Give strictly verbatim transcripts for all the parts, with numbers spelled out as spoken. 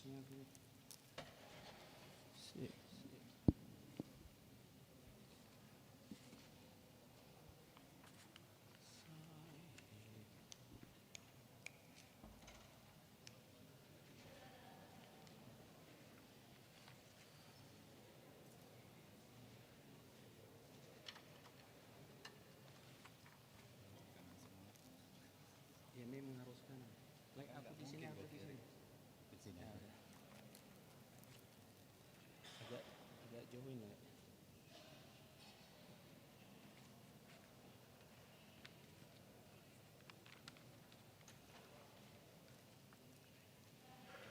Ya, memang harus kanan. Baik, aku di sini, aku di sini. Di sini. Ya, udah. Agak, agak jauh ini, ya.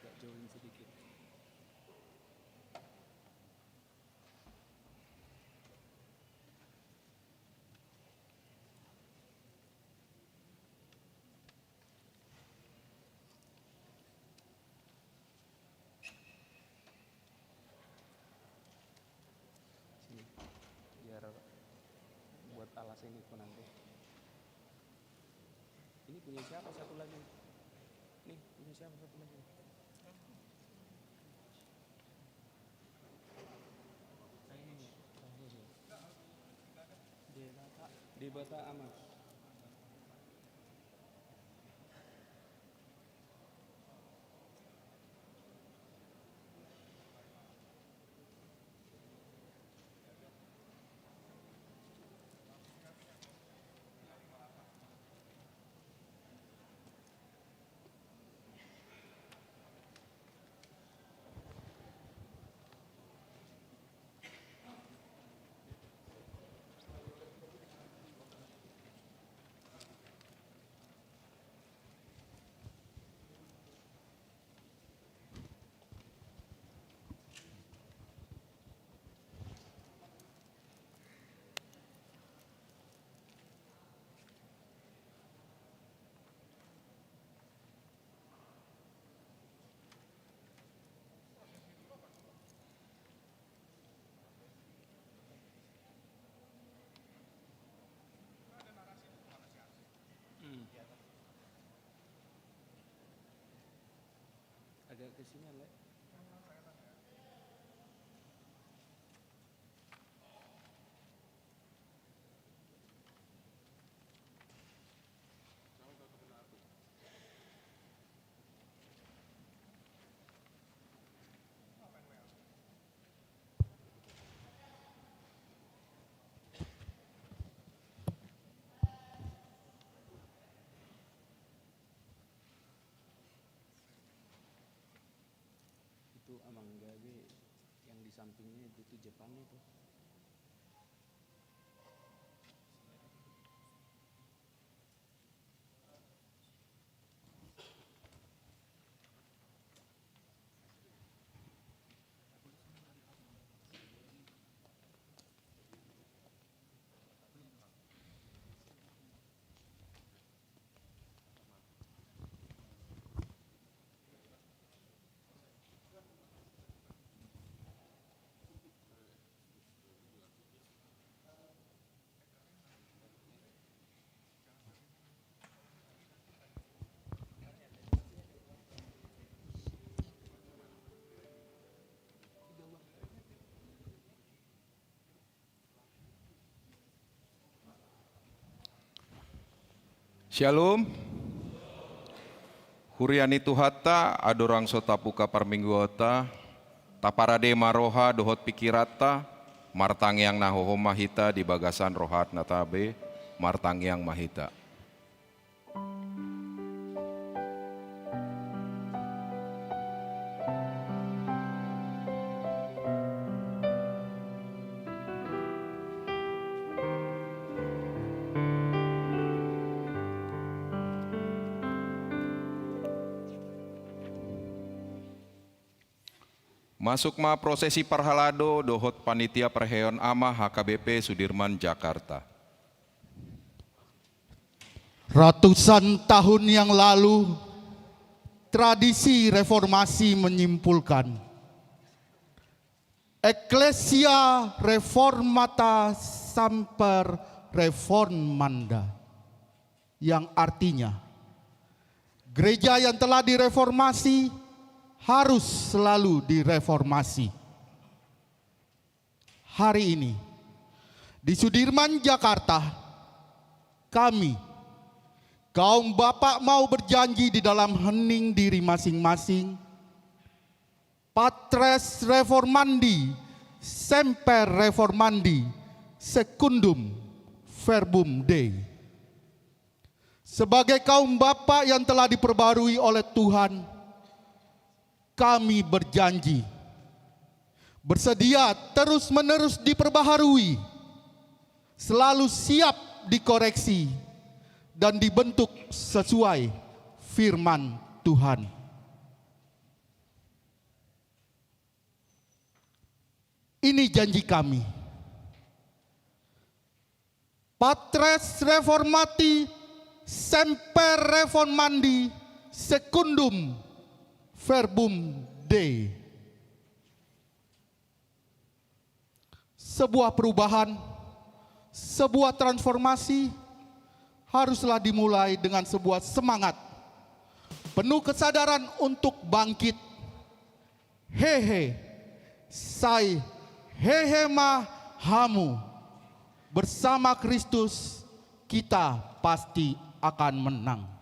Agak jauhin sedikit. Sini, biar buat alas ini pun nanti. Ini punya siapa satu lagi? Nih, punya siapa satu lagi? Debata, Debata Ama. Hmm. Agak ke sini, Le. Itu Amang Gabe yang di sampingnya itu, itu Jepang itu. Syalom. Huria ni Tuhanta, andorang so tabuka parmingguonta, taparade ma roha dohot pikiranta, martangiang na hohom ma hita di bagasan rohanta be, martangiang ma hita. Masuk ma prosesi parhalado dohot panitia parheon ama H K B P Sudirman, Jakarta. Ratusan tahun yang lalu, tradisi reformasi menyimpulkan, Ecclesia Reformata Semper Reformanda, yang artinya, gereja yang telah direformasi harus selalu direformasi. Hari ini, di Sudirman, Jakarta, kami, kaum bapak, mau berjanji di dalam hening diri masing-masing, Patres reformandi, semper reformandi, secundum verbum Dei. Sebagai kaum bapak yang telah diperbarui oleh Tuhan, kami berjanji bersedia terus-menerus diperbaharui, selalu siap dikoreksi, dan dibentuk sesuai firman Tuhan. Ini janji kami. Patres reformandi, semper reformandi, secundum verbum Dei. Sebuah perubahan, sebuah transformasi haruslah dimulai dengan sebuah semangat penuh kesadaran untuk bangkit. Hehe, sai hehe ma hamu. Bersama Kristus kita pasti akan menang.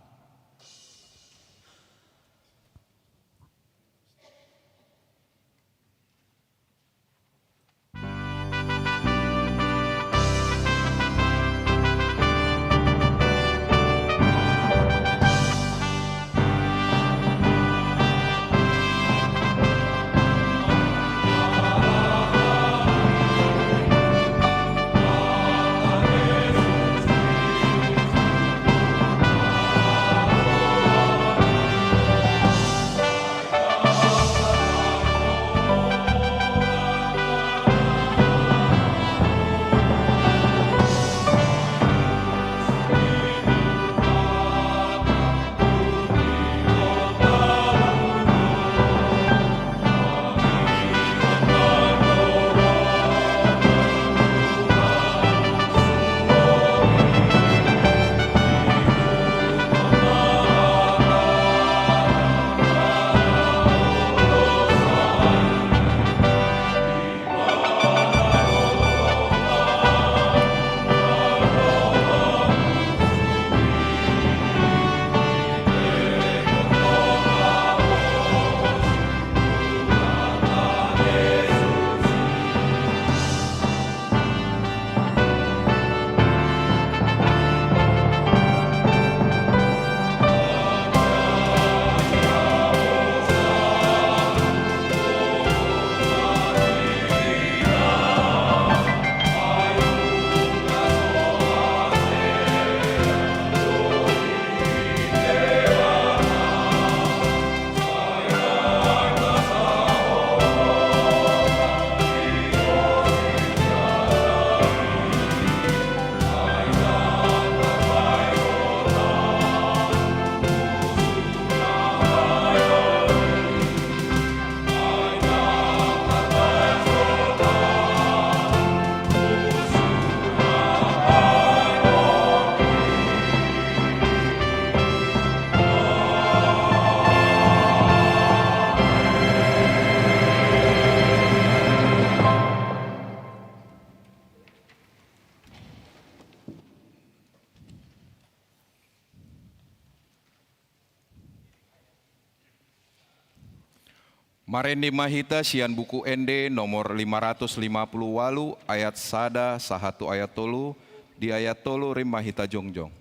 Marende ma hita sian Buku Ende nomor lima ratus lima puluh ualu, ayat sada sahat tu ayat tolu. Di ayat tolu rap ma hita jongjong.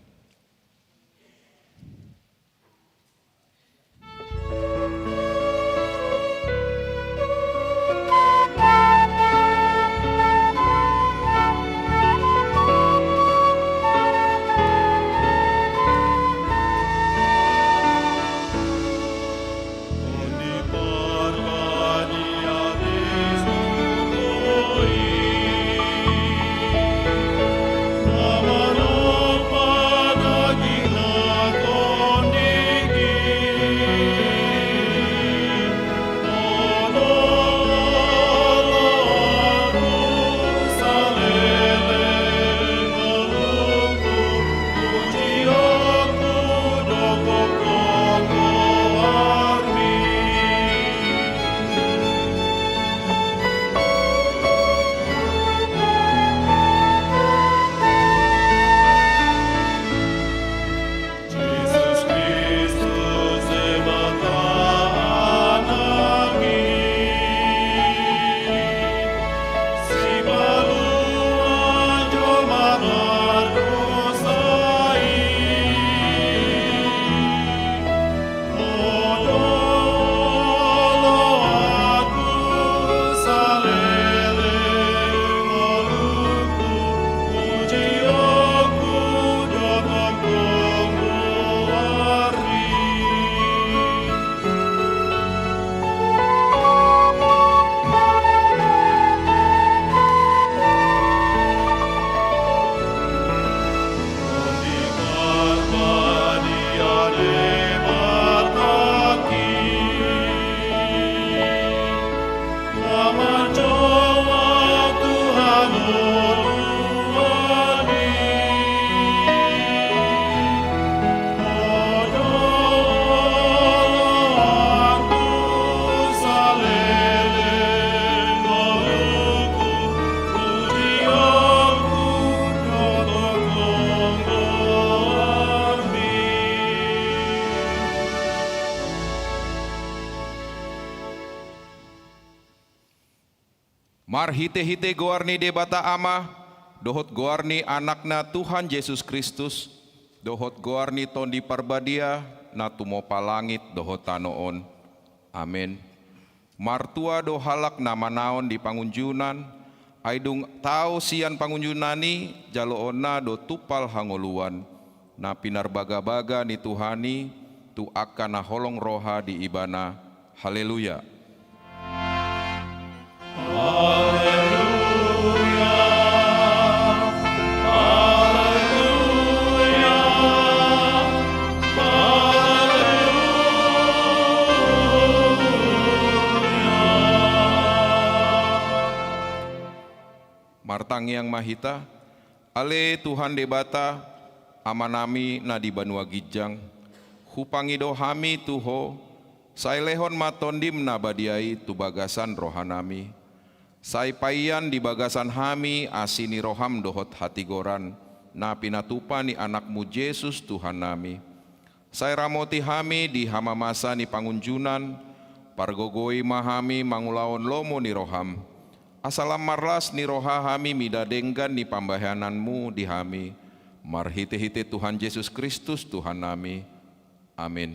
Marhitehite goar ni Debata Ama, dohot goar ni Anakna Tuhan Jesus Kristus, dohot goar ni Tondi Parbadia, na tumopa langit dohot tano on. Amen. Martua do halak na manaon di pangunjunan, ai dung tao sian pangunjunan i, jaloonna do tumpal hangoluan, na pinarbagabaga ni Tuhan i tu angka na holong roha di Ibana. Haleluya. Haleluya. Haleluya. Haleluya. Martangiang ma hita. Ale Tuhan Debata, Amanami na di banua ginjang, hupangido hami tu Ho, sai lehon ma Tondim na badia i tu bagasan rohanami. Sai paian di bagasan hami asi ni roham dohot hatigoran, na pinatupa ni Anakmu Jesus Tuhannami. Sai ramoti hami di hamamasa ni pangunjunan, pargogoi ma hami mangulahon lomo ni roham. Asa lam marlas ni roha hami mida denggan ni pambahenanmu di hami, marhitehite Tuhan Jesus Kristus Tuhannami. Amin.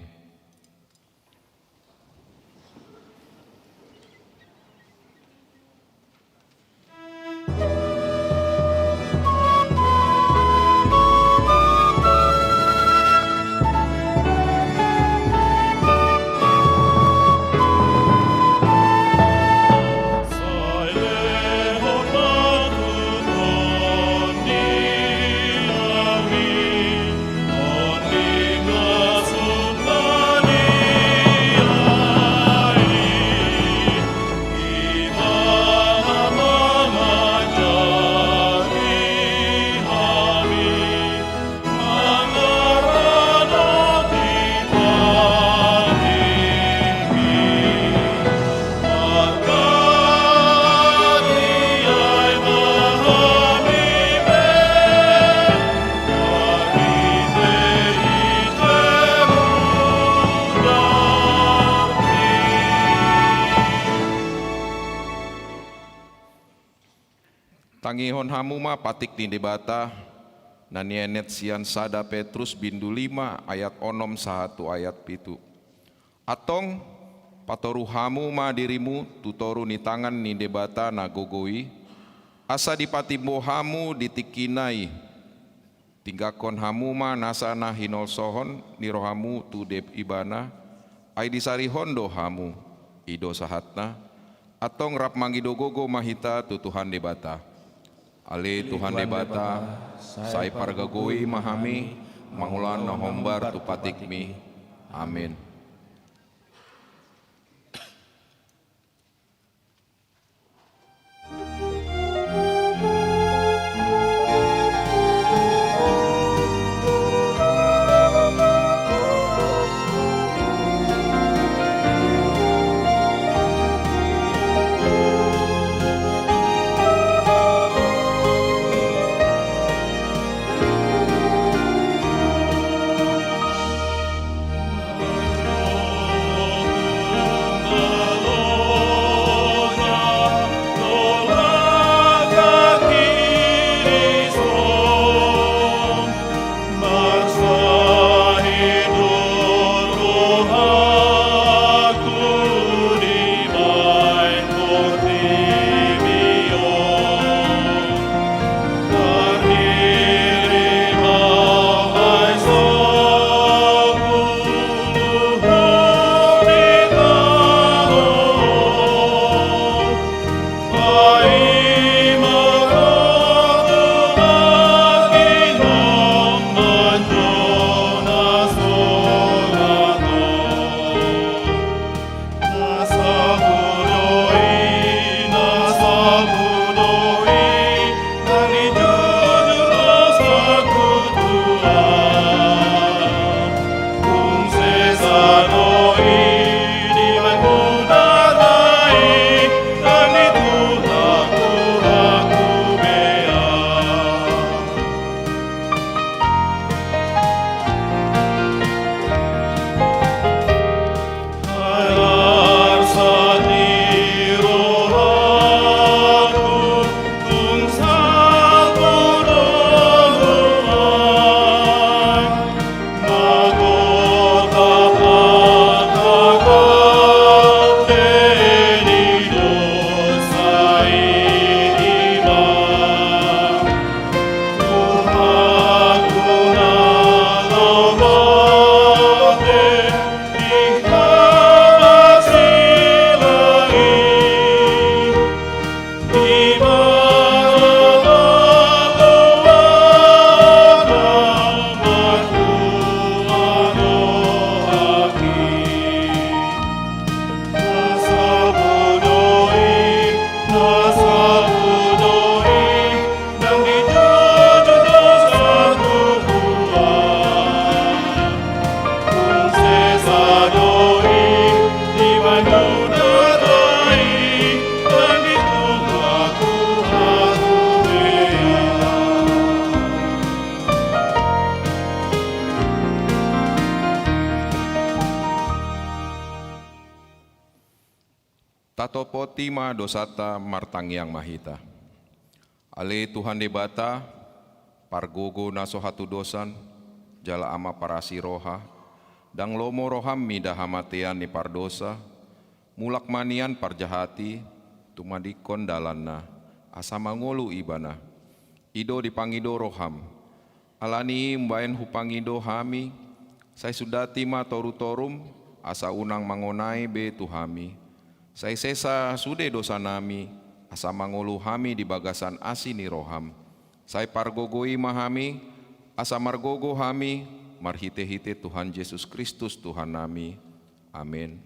Tangihon hamu ma patik ni Debata, na nienet sian sada Petrus bindu lima ayat onom sahat tu ayat pitu. Antong, patoru hamu ma dirimu tu toru ni tangan ni Debata na gogo i, asa dipatimbo hamu di tingkina i. Tinggangkon hamu ma nasa na hinolsohon ni rohamu tu Deb-, Ibana, ai disarihon do hamu, i do sahatna. Antong rap mangido gogo ma hita tu Tuhan Debata. Ale Tuhan Debata, sai pargogoi ma hami mangulahon na hombar tu patikmi. Amin. Tatopoti ma dosanta, martangiang ma hita. Ale Tuhan Debata, pargogo na so hatudosan, jala Ama parasi roha, ndang lomo roham mida hamatean ni pardosa, mulak ma nian parjahat i, tumadingkon dalanna, asa mangolu ibana. I do dipangido roham. Ala ni i umbaen hupangido hami, sai sundati ma torutorum, asa unang mangonai be tu hami. Sai sesa sude dosanami, asa mangolu hami di bagasan asi ni roham. Sai pargogoi ma hami, asa margogo hami, marhitehite Tuhan Jesus Kristus Tuhannami. Amen.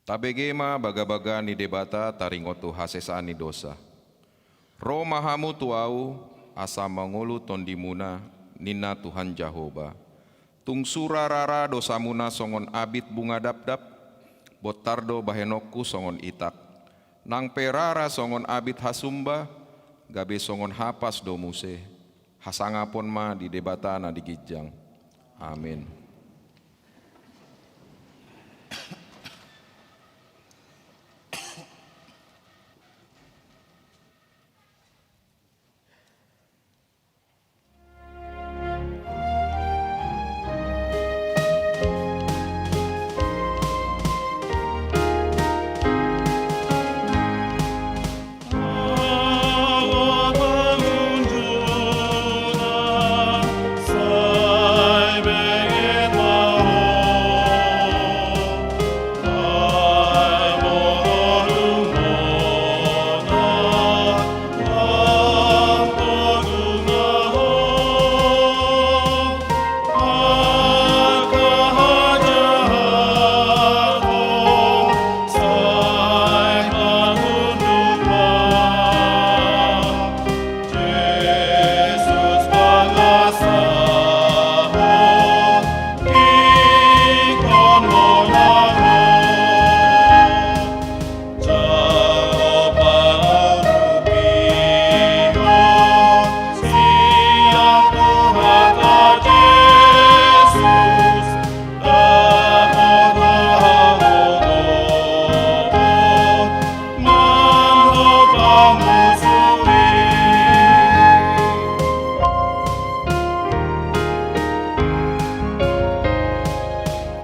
Tabege ma bagabaga ni Debata taringot tu hasesaan ni dosa. Ro ma hamu tu Ahu, asa mangolu tondimuna, ninna Tuhan Jahowa. Tung sura rara dosamuna songon abit bunga dapdap, bontar do bahenonku songon itak. Nang pe rara songon abit hasumba, gabe songon hapas do muse. Hasangapon ma di Debata na di ginjang. Amen.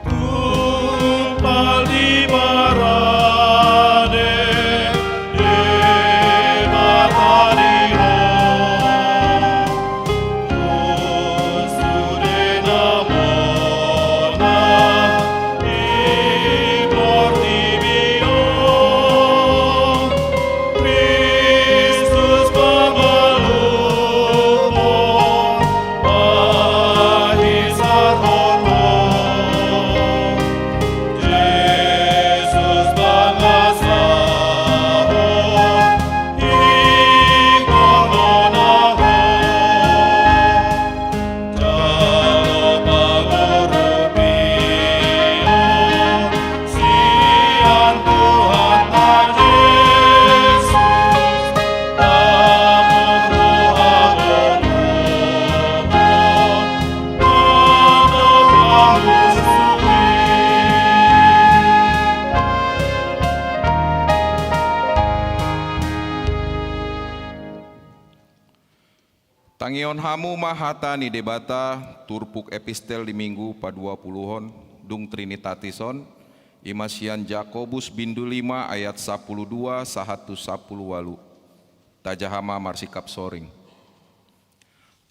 Tumpal di barade, Debata di ho. Tusi namona di portibi on. Kristus pamalumon. Tangihon hamu ma hata ni Debata, turpuk epistel di Minggu paduapuluhon dung Trinitatis on, i ma sian Jakobus bindu lima ayat sampulu dua sahat tu sampulu ualu. Tajaha ma marsikap soring.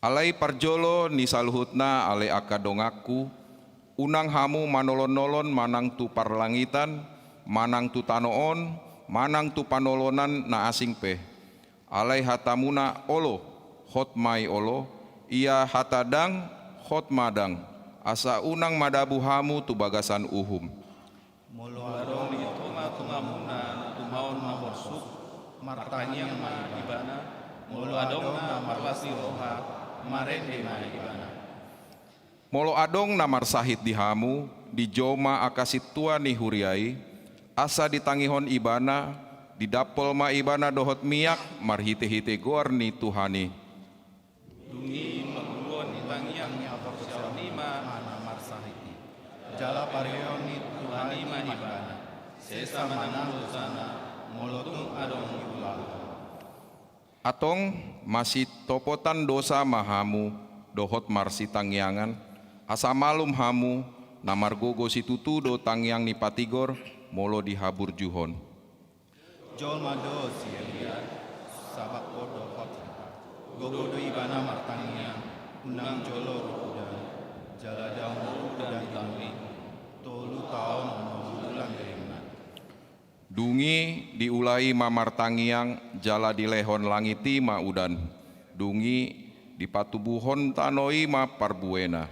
Alai parjolo ni saluhutna, ale angka donganku, unang hamu manolon-nolon manang tu parlangitan, manang tu tano on, manang tu panolonan na asing pe. Alai hatamuna olo, hot ma i olo, ia hata ndang, hot ma ndang, asa unang madabu hamu tu bagasan uhum. Molo adong di tongatongamuna na tumaon maborsuk, martangiang ma ibana, molo adong na marlas ni roha, marende ma ibana. Molo adong na marsahit di hamu, dijou ma angka sintua ni huria i, asa ditangihon ibana, didampol ma ibana dohot miak marhitehite goar ni Tuhan i. Dung i manguluhon ni tangiang ni haporseaon i ma na marsahit i. Jala parihon ni Tuhan i ma ibana. Sesa ma nang dosana, molo tung adong di ulaon. Antong, masitopotan dosa ma hamu, dohot marsitangiangan, asa malum hamu, na margogo situtu do tangiang ni patigor, molo dihaburjuhon. Jolma do si Elia, sabab do hot. Gogo do ibana martangiang, unang jolo ro udan, jala ndang ro udan di taon i, tolu taon onom bulan berengna. Dung i diula i ma martangiang, jala dilehon langit i ma udan. Dung i dipatubuhon tano i ma parbuena.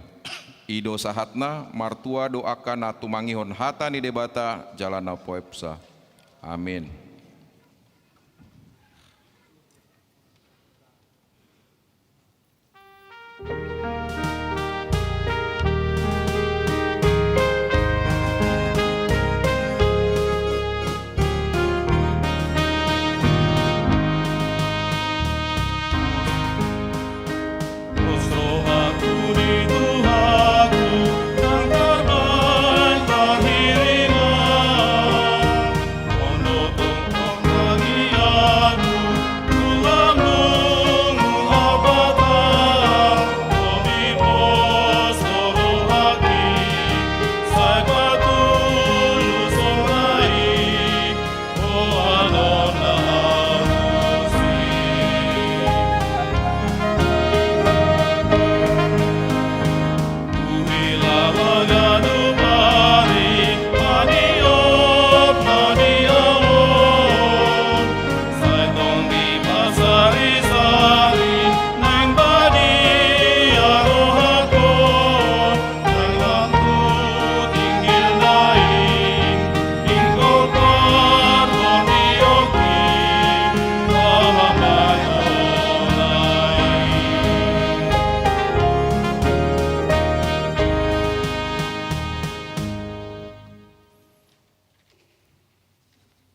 I do sahatna, martua do angka na tumangihon hata ni Debata, jala na poepsa. Amin.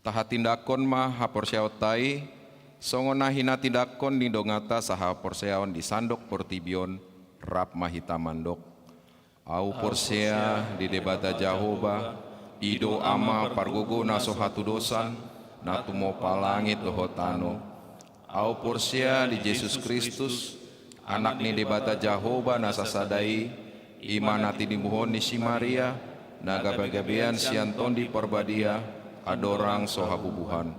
Tahatindangkon ma haporseaonta i, songon na hinatindangkon ni donganta sahaporseaon di sandok portibi on, rap ma hita mandok. Ahu porsea di Debata Jahowa, i do Ama pargogo na so hatudosan, na tumompa langit dohot tano. Ahu porsea di Jesus Kristus, Anak ni Debata Jahowa na sasada i, i ma na tinibuhon ni si Maria, na gabegabean sian Tondi Parbadia, andorang so habubuhan.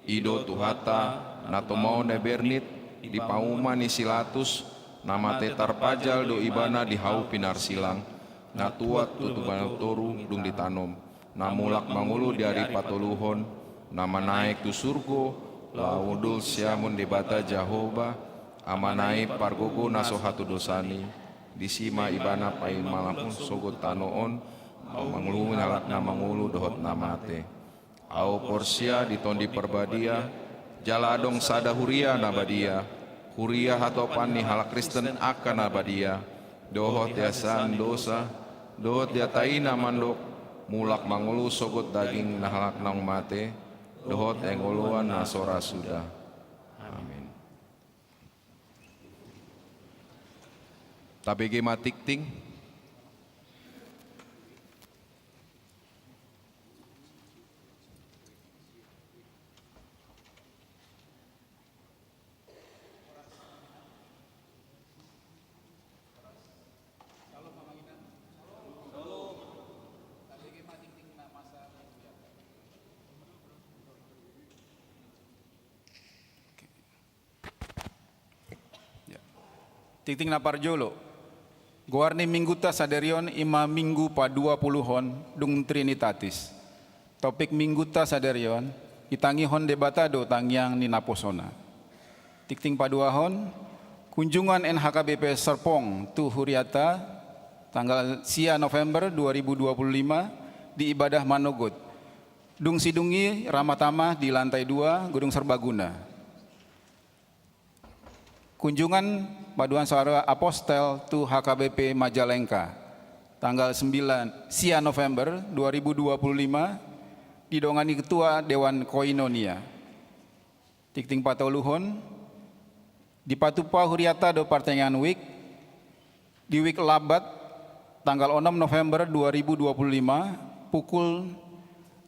I do Tuhanta, na tumaon na bernit, di pauma ni si Latus, na mate tarpajal do ibana di hau pinarsilang, na tuat tu tubu na toru dung ditanom, na mulak mangolu di ari patoluhon, na manaek tu surgo, laho hundul siamun Debata Jahowa, Amana i pargogo na so hatudosan i, disi ma ibana paima-imahon sogot tano on, mangulungi halak na mangolu dohot na mate. Ahu porsea di Tondi Parbadia, jala adong sada huria na badia, huria hatopan ni halak Kristen angka na badia, dohot di hasesaan dosa, dohot di hata i na mandok, mulak mangolu sogot daging ni halak naung mate, dohot hangoluan na so ra suda. Amin. Tabege ma tingting. Ya. Tingting na parjolo. Goar ni minggunta sadari on i ma minggu paduapuluhon dung Trinitatis. Topik minggunta sadari on, ditangihon Debata do tangiang ni naposona. Tingting paduahon, kunjungan N H K B P Serpong tu huriata, tanggal sia November dua ribu dua puluh lima, di ibadah manogot. Dung sidung i ramah tamah di lantai dua Gedung Serbaguna. Kunjungan paduan saudara apostel tu H K B P Majalengka, tanggal sembilan, sia November dua ribu dua puluh lima, didongani ketua Dewan Koinonia. Tingting patoluhon, dipatupa huriata do partangiangan wijk, di wijk Labat, tanggal onom November dua ribu dua puluh lima, pukul,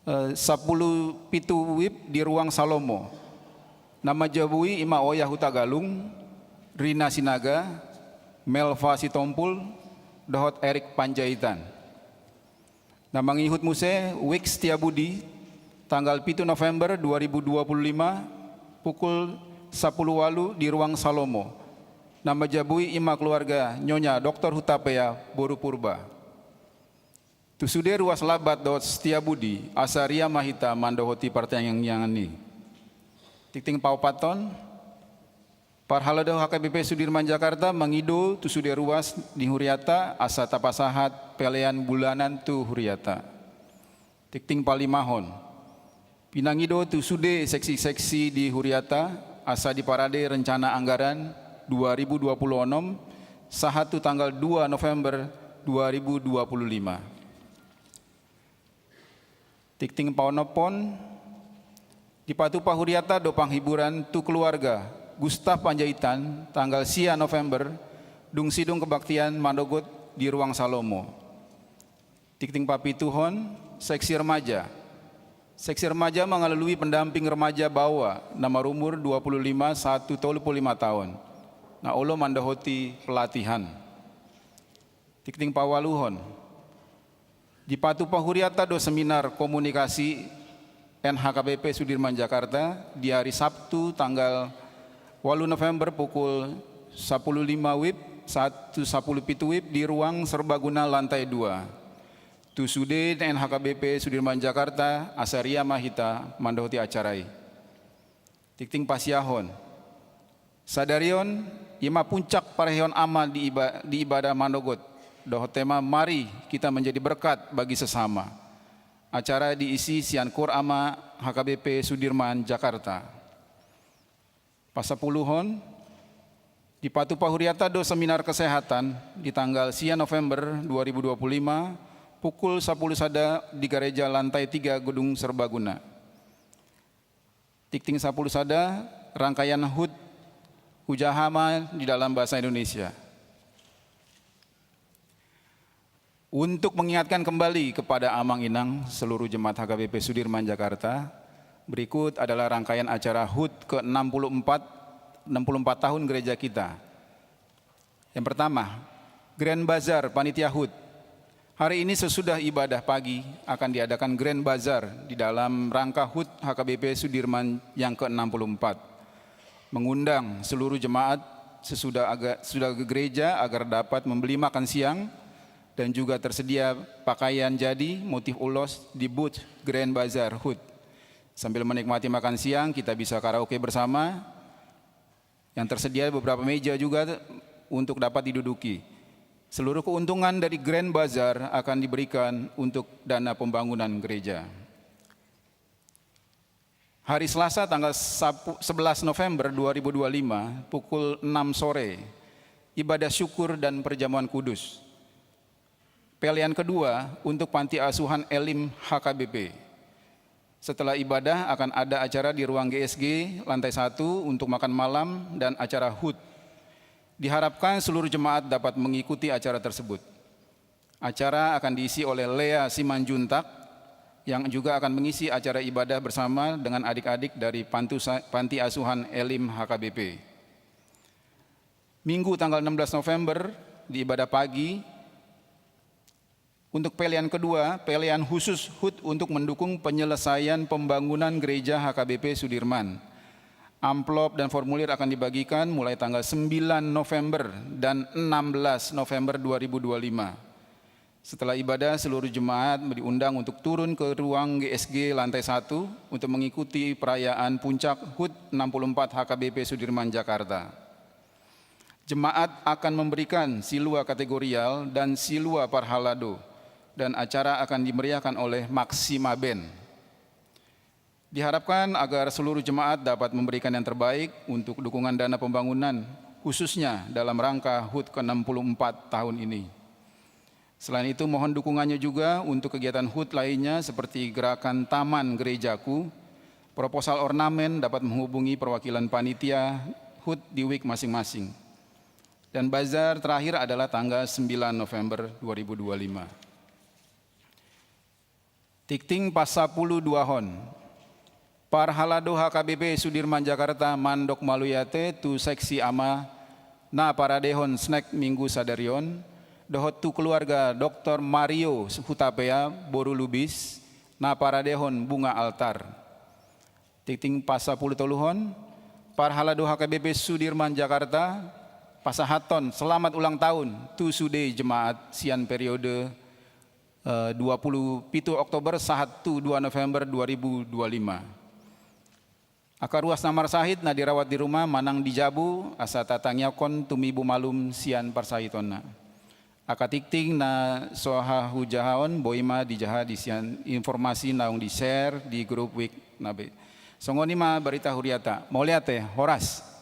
eh, sapuluh pitu wib di ruang Salomo. Na manjabui i ma Oya Hutagalung, Rina Sinaga, Melva Sitompul, dohot Erik Panjaitan. Na mangihut muse wijk Setiabudi, tanggal pitu November dua ribu dua puluh lima, pukul sapuluh walu di ruang Salomo. Na manjabui i ma keluarga Nyonya Doktor Hutapea boru Purba. Tu sude ruas Labat dohot Setiabudi, asa riama hita mandohoti partangiangan i. Tingting paopathon, parhalado H K B P Sudirman Jakarta mangido tu sude ruas ni huriata asa tapasahat pelean bulanan tu huriata. Tingting palimahon, pinangido tu sude seksi-seksi di huriata asa diparade rencana anggaran dua ribu dua puluh onom sahat tu tanggal dua November dua ribu dua puluh lima. Tingting paonomhon, dipatupa huriata do panghiburan tu keluarga Gustaf Panjaitan, tanggal sia November, dung sidung kebaktian manogot di ruang Salomo. Tingting papituhon, seksi remaja. Seksi remaja mangalului pendamping remaja baoa na marumur dua puluh lima sahat tu tolu puluh lima taon, na olo mandohoti pelatihan. Tingting paualuhon, dipatupa huriata do seminar komunikasi N H K B P Sudirman Jakarta di hari Sabtu tanggal walu November pukul sapuluh lima wib sahat tu sapuluh pitu wib di ruang serbaguna lantai dua. Tu sude N H K B P Sudirman Jakarta, asa riama hita mandohoti acara i. Tingting pasiahon, sadari on i ma puncak parheon ama di iba-, di ibadah manogot, dohot tema Mari Kita Menjadi Berkat Bagi Sesama. Acara diisi sian Koor Ama H K B P Sudirman Jakarta. Pasapuluhon, dipatupa huriata do seminar kesehatan di tanggal sia November dua ribu dua puluh lima, pukul sapuluh sada di gareja lantai tiga Gedung Serbaguna. Tingting sapuluh sada, rangkaian hut Hujaha Ma di dalam bahasa Indonesia. Untuk mengingatkan kembali kepada Amang Inang seluruh jemaat H K B P Sudirman Jakarta, berikut adalah rangkaian acara hut ke enam puluh empat, enam puluh empat tahun gereja kita. Yang pertama, Grand Bazar Panitia Hut. Hari ini sesudah ibadah pagi akan diadakan Grand Bazar di dalam rangka hut H K B P Sudirman yang ke enam puluh empat. Mengundang seluruh jemaat sesudah aga-, sudah ke gereja agar dapat membeli makan siang dan juga tersedia pakaian jadi motif ulos di booth Grand Bazar Hut. Sambil menikmati makan siang, kita bisa karaoke bersama. Yang tersedia beberapa meja juga untuk dapat diduduki. Seluruh keuntungan dari Grand Bazar akan diberikan untuk dana pembangunan gereja. Hari Selasa tanggal sapu-, sebelas November dua ribu dua puluh lima pukul enam sore, ibadah syukur dan perjamuan kudus. Pelean kedua untuk Panti Asuhan Elim H K B P. Setelah ibadah akan ada acara di ruang G S G lantai satu untuk makan malam dan acara hut. Diharapkan seluruh jemaat dapat mengikuti acara tersebut. Acara akan diisi oleh Lea Simanjuntak yang juga akan mengisi acara ibadah bersama dengan adik-adik dari Pantusa-, Panti Asuhan Elim H K B P. Minggu tanggal enam belas November di ibadah pagi. Untuk pelean kedua, pelean khusus hut untuk mendukung penyelesaian pembangunan gereja H K B P Sudirman. Amplop dan formulir akan dibagikan mulai tanggal sembilan November dan enam belas November dua ribu dua puluh lima. Setelah ibadah, seluruh jemaat diundang untuk turun ke ruang G S G lantai satu untuk mengikuti perayaan puncak hut enam puluh empat H K B P Sudirman Jakarta. Jemaat akan memberikan silua kategorial dan silua parhalado, dan acara akan dimeriahkan oleh Maxima Band. Diharapkan agar seluruh jemaat dapat memberikan yang terbaik untuk dukungan dana pembangunan, khususnya dalam rangka hut ke enam puluh empat tahun ini. Selain itu, mohon dukungannya juga untuk kegiatan hut lainnya seperti gerakan Taman Gerejaku, proposal ornamen dapat menghubungi perwakilan panitia hut di wik masing-masing. Dan bazar terakhir adalah tanggal sembilan November dua ribu dua puluh lima. Tingting pasapuluduahon. Parhalado H K B P Sudirman Jakarta mandok mauliate tu seksi ama na paradehon snack Minggu sadari on, dohot tu keluarga Doktor Mario Hutapea boru Lubis na paradehon bunga altar. Tingting pasapulutoluhon, parhalado H K B P Sudirman Jakarta pasahathon selamat ulang tahun tu sude jemaat sian periode eh, dua puluh pitu Oktober sahat tu dua November dua ribu dua puluh lima. Angka ruas na marsahit na dirawat di rumah manang di jabu asa tatangiangkon tumibu malum sian parsahitonna. Angka tingting na so hahujahaon boi ma dijaha di sian informasi naung di-share di grup wik na be. Songon i ma barita huriata. Mauliate, horas.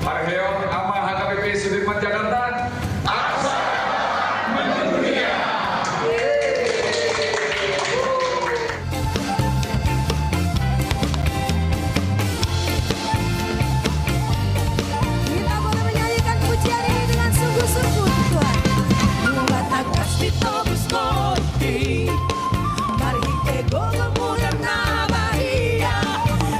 Parheon Ama H K B P Sudirman Jakarta. Asa mendunia. Kita boleh menyanyikan pujian ini dengan sungguh-sungguh, Tuhan. Mula tangkas ditobus Ho di marhite gogo mudar na badia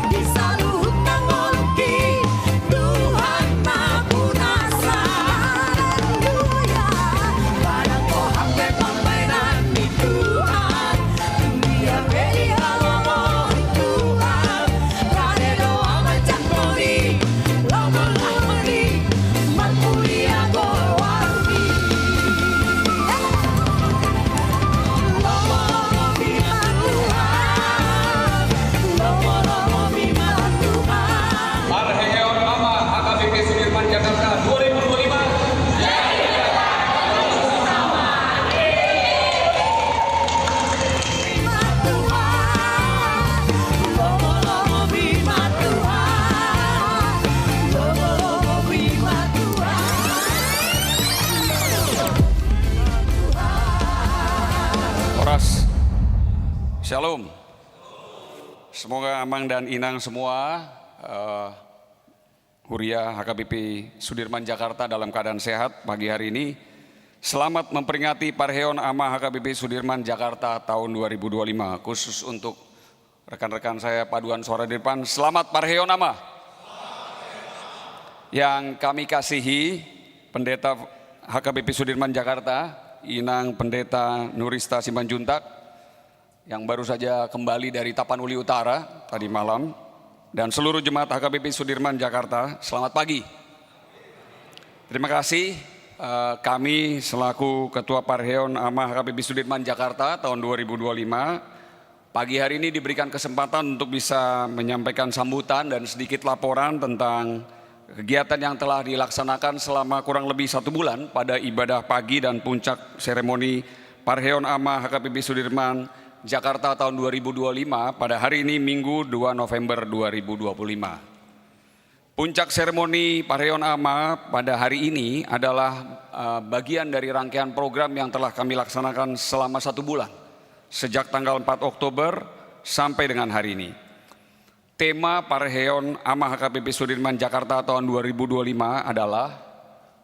di saluhut na ngolungki Tuhan na punasa. Haleluya. Padang Moab pe pambaenan ni Tuhan. Dunia pe dihalongoni Tuhan. Rade do Ama jangkoni. Lomo-lomo ni marmulia goarmi. Parheon Ama H K B P Sudirman Jakarta dua ribu dua puluh lima. Horas. Shalom. Semoga Amang dan Inang semua, eh, Huria H K B P Sudirman Jakarta dalam keadaan sehat pagi hari ini. Selamat memperingati Parheon Ama H K B P Sudirman Jakarta tahun dua ribu dua puluh lima, khusus untuk rekan-rekan saya paduan suara di depan, selamat Parheon Ama. Yang kami kasihi, Pendeta H K B P Sudirman Jakarta, Inang Pendeta Nurista Simanjuntak, yang baru saja kembali dari Tapanuli Utara tadi malam, dan seluruh jemaat H K B P Sudirman Jakarta, selamat pagi. Terima kasih, eh, kami selaku Ketua Parheon Ama H K B P Sudirman Jakarta tahun dua ribu dua puluh lima, pagi hari ini diberikan kesempatan untuk bisa menyampaikan sambutan dan sedikit laporan tentang kegiatan yang telah dilaksanakan selama kurang lebih satu bulan pada ibadah pagi dan puncak seremoni Parheon Ama H K B P Sudirman Jakarta tahun dua ribu dua puluh lima pada hari ini, Minggu, dua November dua ribu dua puluh lima. Puncak seremoni Parheon Ama pada hari ini adalah, eh, bagian dari rangkaian program yang telah kami laksanakan selama satu bulan, sejak tanggal empat Oktober sampai dengan hari ini. Tema parheheon Ama H K B P Sudirman Jakarta tahun dua ribu dua puluh lima adalah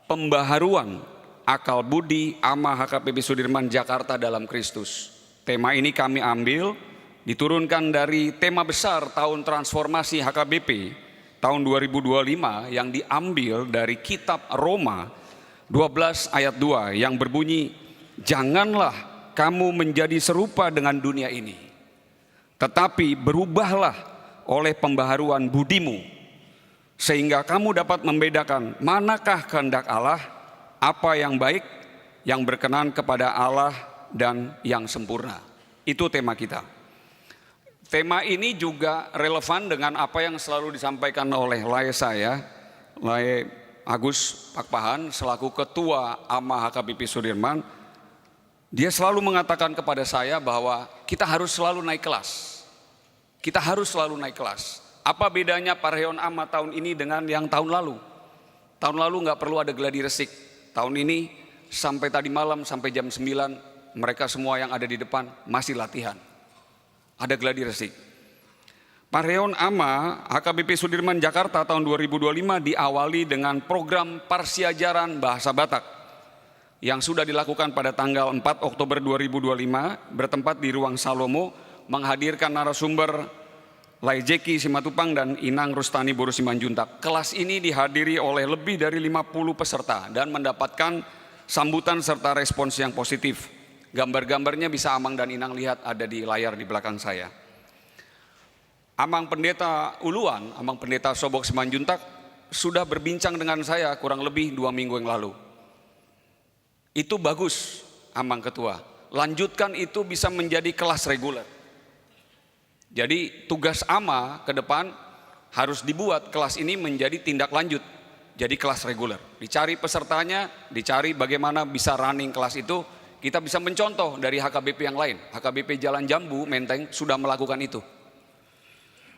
pembaharuan akal budi Ama H K B P Sudirman Jakarta dalam Kristus. Tema ini kami ambil diturunkan dari tema besar tahun transformasi H K B P tahun dua ribu dua puluh lima yang diambil dari kitab Roma dua belas ayat dua yang berbunyi, "Janganlah kamu menjadi serupa dengan dunia ini, tetapi berubahlah oleh pembaharuan budimu, sehingga kamu dapat membedakan manakah kehendak Allah, apa yang baik, yang berkenan kepada Allah, dan yang sempurna." Itu tema kita. Tema ini juga relevan dengan apa yang selalu disampaikan oleh lae saya, lae Agus Pakpahan, selaku ketua Ama H K B P Sudirman. Dia selalu mengatakan kepada saya bahwa kita harus selalu naik kelas. Kita harus selalu naik kelas. Apa bedanya parheheon Ama tahun ini dengan yang tahun lalu? Tahun lalu nggak perlu ada gladi resik. Tahun ini sampai tadi malam, sampai jam sembilan, mereka semua yang ada di depan masih latihan. Ada gladi resik. Parheheon Ama H K B P Sudirman Jakarta tahun dua ribu dua puluh lima diawali dengan program parsiajaran bahasa Batak yang sudah dilakukan pada tanggal empat Oktober dua ribu dua puluh lima, bertempat di Ruang Salomo, menghadirkan narasumber Lae Jeki Simatupang dan Inang Rustani boru Simanjuntak. Kelas ini dihadiri oleh lebih dari lima puluh peserta dan mendapatkan sambutan serta respons yang positif. Gambar-gambarnya bisa Amang dan Inang lihat, ada di layar di belakang saya. Amang Pendeta Uluan, Amang Pendeta Sobok Simanjuntak, sudah berbincang dengan saya kurang lebih dua minggu yang lalu. Itu bagus, Amang Ketua. Lanjutkan itu bisa menjadi kelas reguler. Jadi, tugas Ama ke depan harus dibuat kelas ini menjadi tindak lanjut, jadi kelas reguler. Dicari pesertanya, dicari bagaimana bisa running kelas itu. Kita bisa mencontoh dari H K B P yang lain. H K B P Jalan Jambu, Menteng, sudah melakukan itu.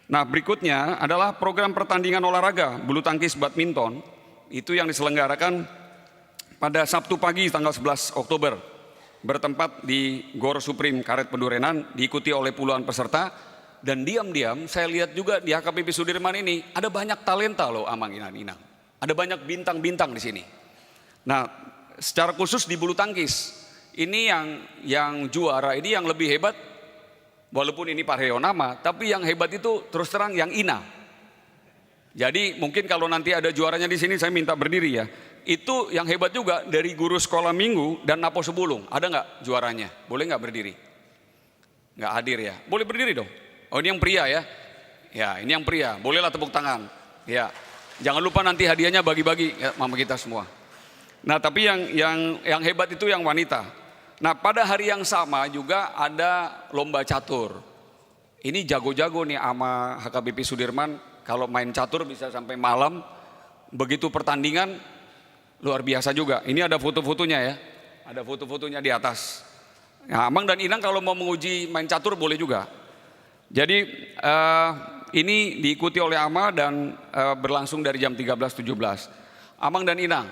Nah, berikutnya adalah program pertandingan olahraga bulu tangkis badminton. Itu yang diselenggarakan pada Sabtu pagi, tanggal sebelas Oktober, bertempat di Gor Supreme Karet Pedurenan, diikuti oleh puluhan peserta. Dan diam-diam saya lihat juga di H K B P Sudirman ini ada banyak talenta loh, Amang, Inang, Inang. Ada banyak bintang-bintang di sini. Nah, secara khusus di bulu tangkis, ini yang, yang juara ini yang lebih hebat. Walaupun ini parheheon Ama, tapi yang hebat itu terus terang yang ina. Jadi, mungkin kalau nanti ada juaranya di sini, saya minta berdiri, ya. Itu yang hebat juga dari guru sekolah minggu dan Napo Sebulung. Ada nggak juaranya? Boleh nggak berdiri? Nggak hadir, ya. Boleh berdiri dong. Oh, ini yang pria, ya. Ya, ini yang pria. Bolehlah tepuk tangan. Ya. Jangan lupa nanti hadiahnya bagi-bagi, ya, sama kita semua. Nah, tapi yang, yang, yang hebat itu yang wanita. Nah, pada hari yang sama juga ada lomba catur. Ini jago-jago nih Ama H K B P Sudirman, kalau main catur bisa sampai malam. Begitu pertandingan, luar biasa juga. Ini ada foto-fotonya, ya. Ada foto-fotonya di atas. Nah, Amang dan Inang kalau mau menguji main catur boleh juga. Jadi, eh, ini diikuti oleh Ama dan, eh, berlangsung dari jam tiga belas tujuh belas. Amang dan Inang,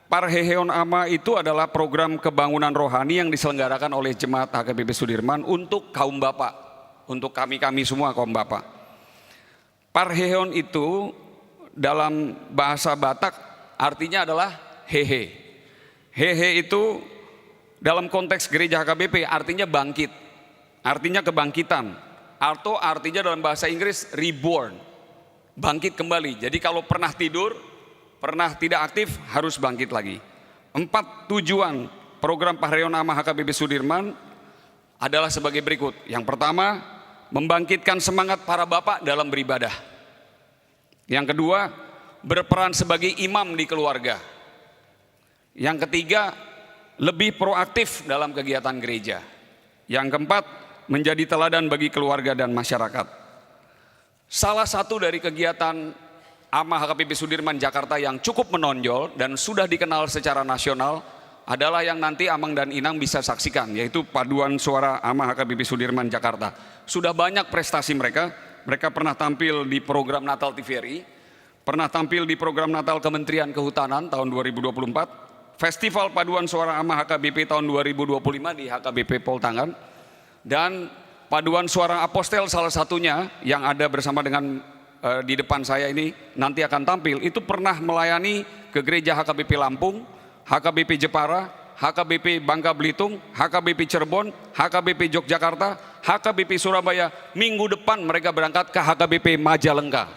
parheheon Ama itu adalah program kebangunan rohani yang diselenggarakan oleh Jemaat H K B P Sudirman untuk kaum bapak, untuk kami-kami semua kaum bapak. Parheheon itu dalam bahasa Batak artinya adalah hehe. Hehe itu dalam konteks gereja H K B P artinya bangkit, artinya kebangkitan, atau artinya dalam bahasa Inggris reborn, bangkit kembali. Jadi kalau pernah tidur, pernah tidak aktif, harus bangkit lagi. Empat tujuan program parheheon Ama H K B P Sudirman adalah sebagai berikut. Yang pertama, membangkitkan semangat para bapak dalam beribadah. Yang kedua, berperan sebagai imam di keluarga. Yang ketiga, lebih proaktif dalam kegiatan gereja. Yang keempat, menjadi teladan bagi keluarga dan masyarakat. Salah satu dari kegiatan Ama H K B P Sudirman Jakarta yang cukup menonjol dan sudah dikenal secara nasional adalah yang nanti Amang dan Inang bisa saksikan, yaitu paduan suara Ama H K B P Sudirman Jakarta. Sudah banyak prestasi mereka. Mereka pernah tampil di program Natal T V R I, pernah tampil di program Natal Kementerian Kehutanan tahun dua ribu dua puluh empat, Festival Paduan Suara Ama H K B P tahun dua ribu dua puluh lima di H K B P Poltangan, dan Paduan Suara Apostel salah satunya yang ada bersama dengan, eh, di depan saya ini nanti akan tampil, itu pernah melayani ke gereja H K B P Lampung, H K B P Jepara, H K B P Bangka Belitung, H K B P Cirebon, H K B P Yogyakarta, H K B P Surabaya. Minggu depan mereka berangkat ke H K B P Majalengka.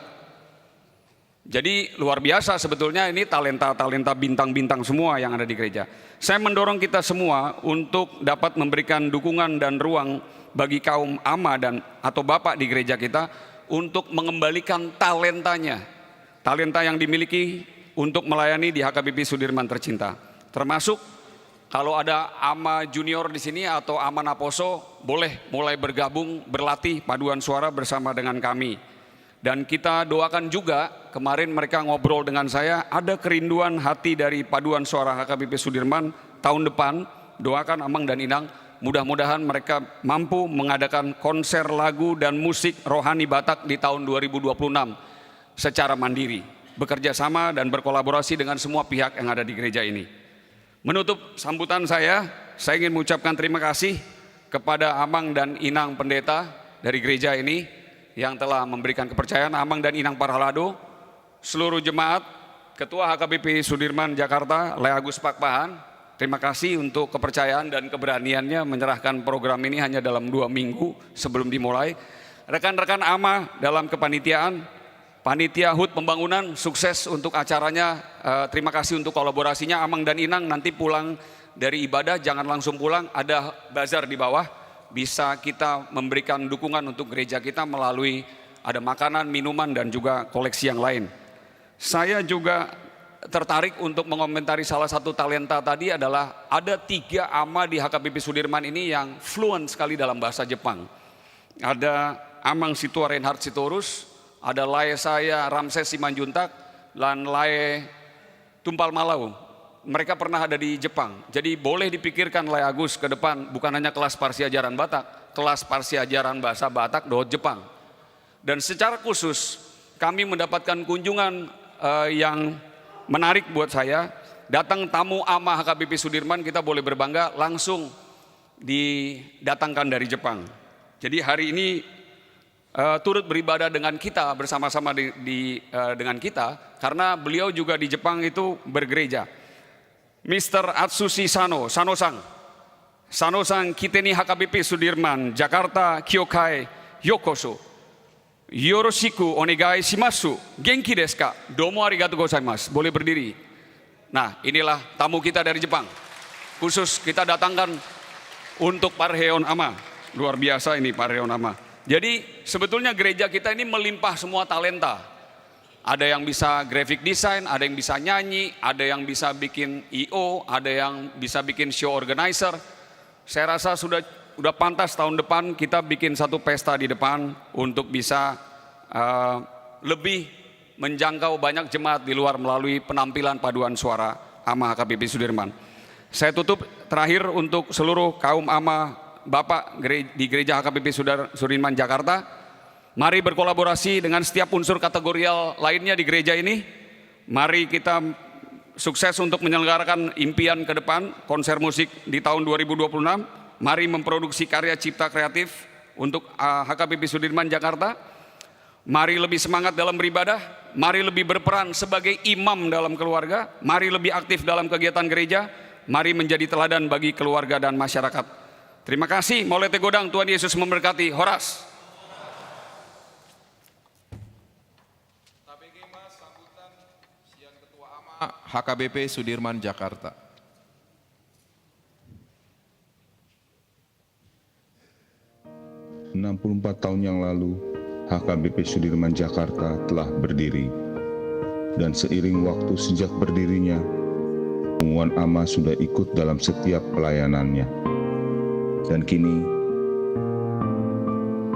Jadi, luar biasa sebetulnya ini talenta-talenta bintang-bintang semua yang ada di gereja. Saya mendorong kita semua untuk dapat memberikan dukungan dan ruang bagi kaum ama dan, atau bapak di gereja kita untuk mengembalikan talentanya, talenta yang dimiliki untuk melayani di H K B P Sudirman tercinta. Termasuk kalau ada ama junior di sini atau ama naposo, boleh mulai bergabung, berlatih paduan suara bersama dengan kami. Dan kita doakan juga, kemarin mereka ngobrol dengan saya, ada kerinduan hati dari Paduan Suara H K B P Sudirman tahun depan, doakan Amang dan Inang, mudah-mudahan mereka mampu mengadakan konser lagu dan musik rohani Batak di tahun dua ribu dua puluh enam secara mandiri, bekerja sama dan berkolaborasi dengan semua pihak yang ada di gereja ini. Menutup sambutan saya, saya ingin mengucapkan terima kasih kepada Amang dan Inang Pendeta dari gereja ini yang telah memberikan kepercayaan, Amang dan Inang Parhalado, seluruh jemaat, Ketua H K B P Sudirman Jakarta, Lae Agus Pakpahan. Terima kasih untuk kepercayaan dan keberaniannya menyerahkan program ini hanya dalam dua minggu sebelum dimulai. Rekan-rekan ama dalam kepanitiaan, Panitia HUT Pembangunan, sukses untuk acaranya. Eh, terima kasih untuk kolaborasinya. Amang dan Inang nanti pulang dari ibadah, jangan langsung pulang, ada bazar di bawah. Bisa kita memberikan dukungan untuk gereja kita melalui ada makanan, minuman, dan juga koleksi yang lain. Saya juga tertarik untuk mengomentari salah satu talenta tadi adalah ada tiga ama di H K B P Sudirman ini yang fluent sekali dalam bahasa Jepang. Ada Amang Situa Reinhard Sitorus, ada Lae saya Ramses Simanjuntak, dan Lae Tumpal Malau. Mereka pernah ada di Jepang. Jadi boleh dipikirkan Lae Agus ke depan, bukan hanya kelas parsiajaran Batak, kelas parsiajaran bahasa Batak dohot Jepang. Dan secara khusus, kami mendapatkan kunjungan, eh, yang menarik buat saya. Datang tamu ama H K B P Sudirman, kita boleh berbangga, langsung didatangkan dari Jepang. Jadi hari ini, eh, turut beribadah dengan kita, bersama-sama di, di, eh, dengan kita, karena beliau juga di Jepang itu bergereja. Mister Atsushi Sano, Sano-san. Sano-san, kite ni H K B P Sudirman, Jakarta, Kyokai, yokoso. Yoroshiku onegai shimasu. Genki desu ka? Domo arigatou gozaimasu. Boleh berdiri. Nah, inilah tamu kita dari Jepang. Khusus kita datangkan untuk Parheon Ama. Luar biasa ini Parheon Ama. Jadi, sebetulnya gereja kita ini melimpah semua talenta. Ada yang bisa graphic design, ada yang bisa nyanyi, ada yang bisa bikin I O, ada yang bisa bikin show organizer. Saya rasa sudah, sudah pantas tahun depan kita bikin satu pesta di depan untuk bisa, eh, lebih menjangkau banyak jemaat di luar melalui penampilan paduan suara ama H K B P Sudirman. Saya tutup terakhir untuk seluruh kaum ama bapak gere-, di gereja H K B P Sudar-, Sudirman Jakarta. Mari berkolaborasi dengan setiap unsur kategorial lainnya di gereja ini. Mari kita sukses untuk menyelenggarakan impian ke depan, konser musik di tahun dua ribu dua puluh enam. Mari memproduksi karya cipta kreatif untuk, ah, H K B P Sudirman Jakarta. Mari lebih semangat dalam beribadah. Mari lebih berperan sebagai imam dalam keluarga. Mari lebih aktif dalam kegiatan gereja. Mari menjadi teladan bagi keluarga dan masyarakat. Terima kasih. Mauliate godang, Tuhan Yesus memberkati. Horas. Tabege ma sambutan sian Ketua Ama H K B P Sudirman Jakarta. Enam puluh empat tahun yang lalu, H K B P Sudirman Jakarta telah berdiri. Dan seiring waktu sejak berdirinya, punguan ama sudah ikut dalam setiap pelayanannya. Dan kini,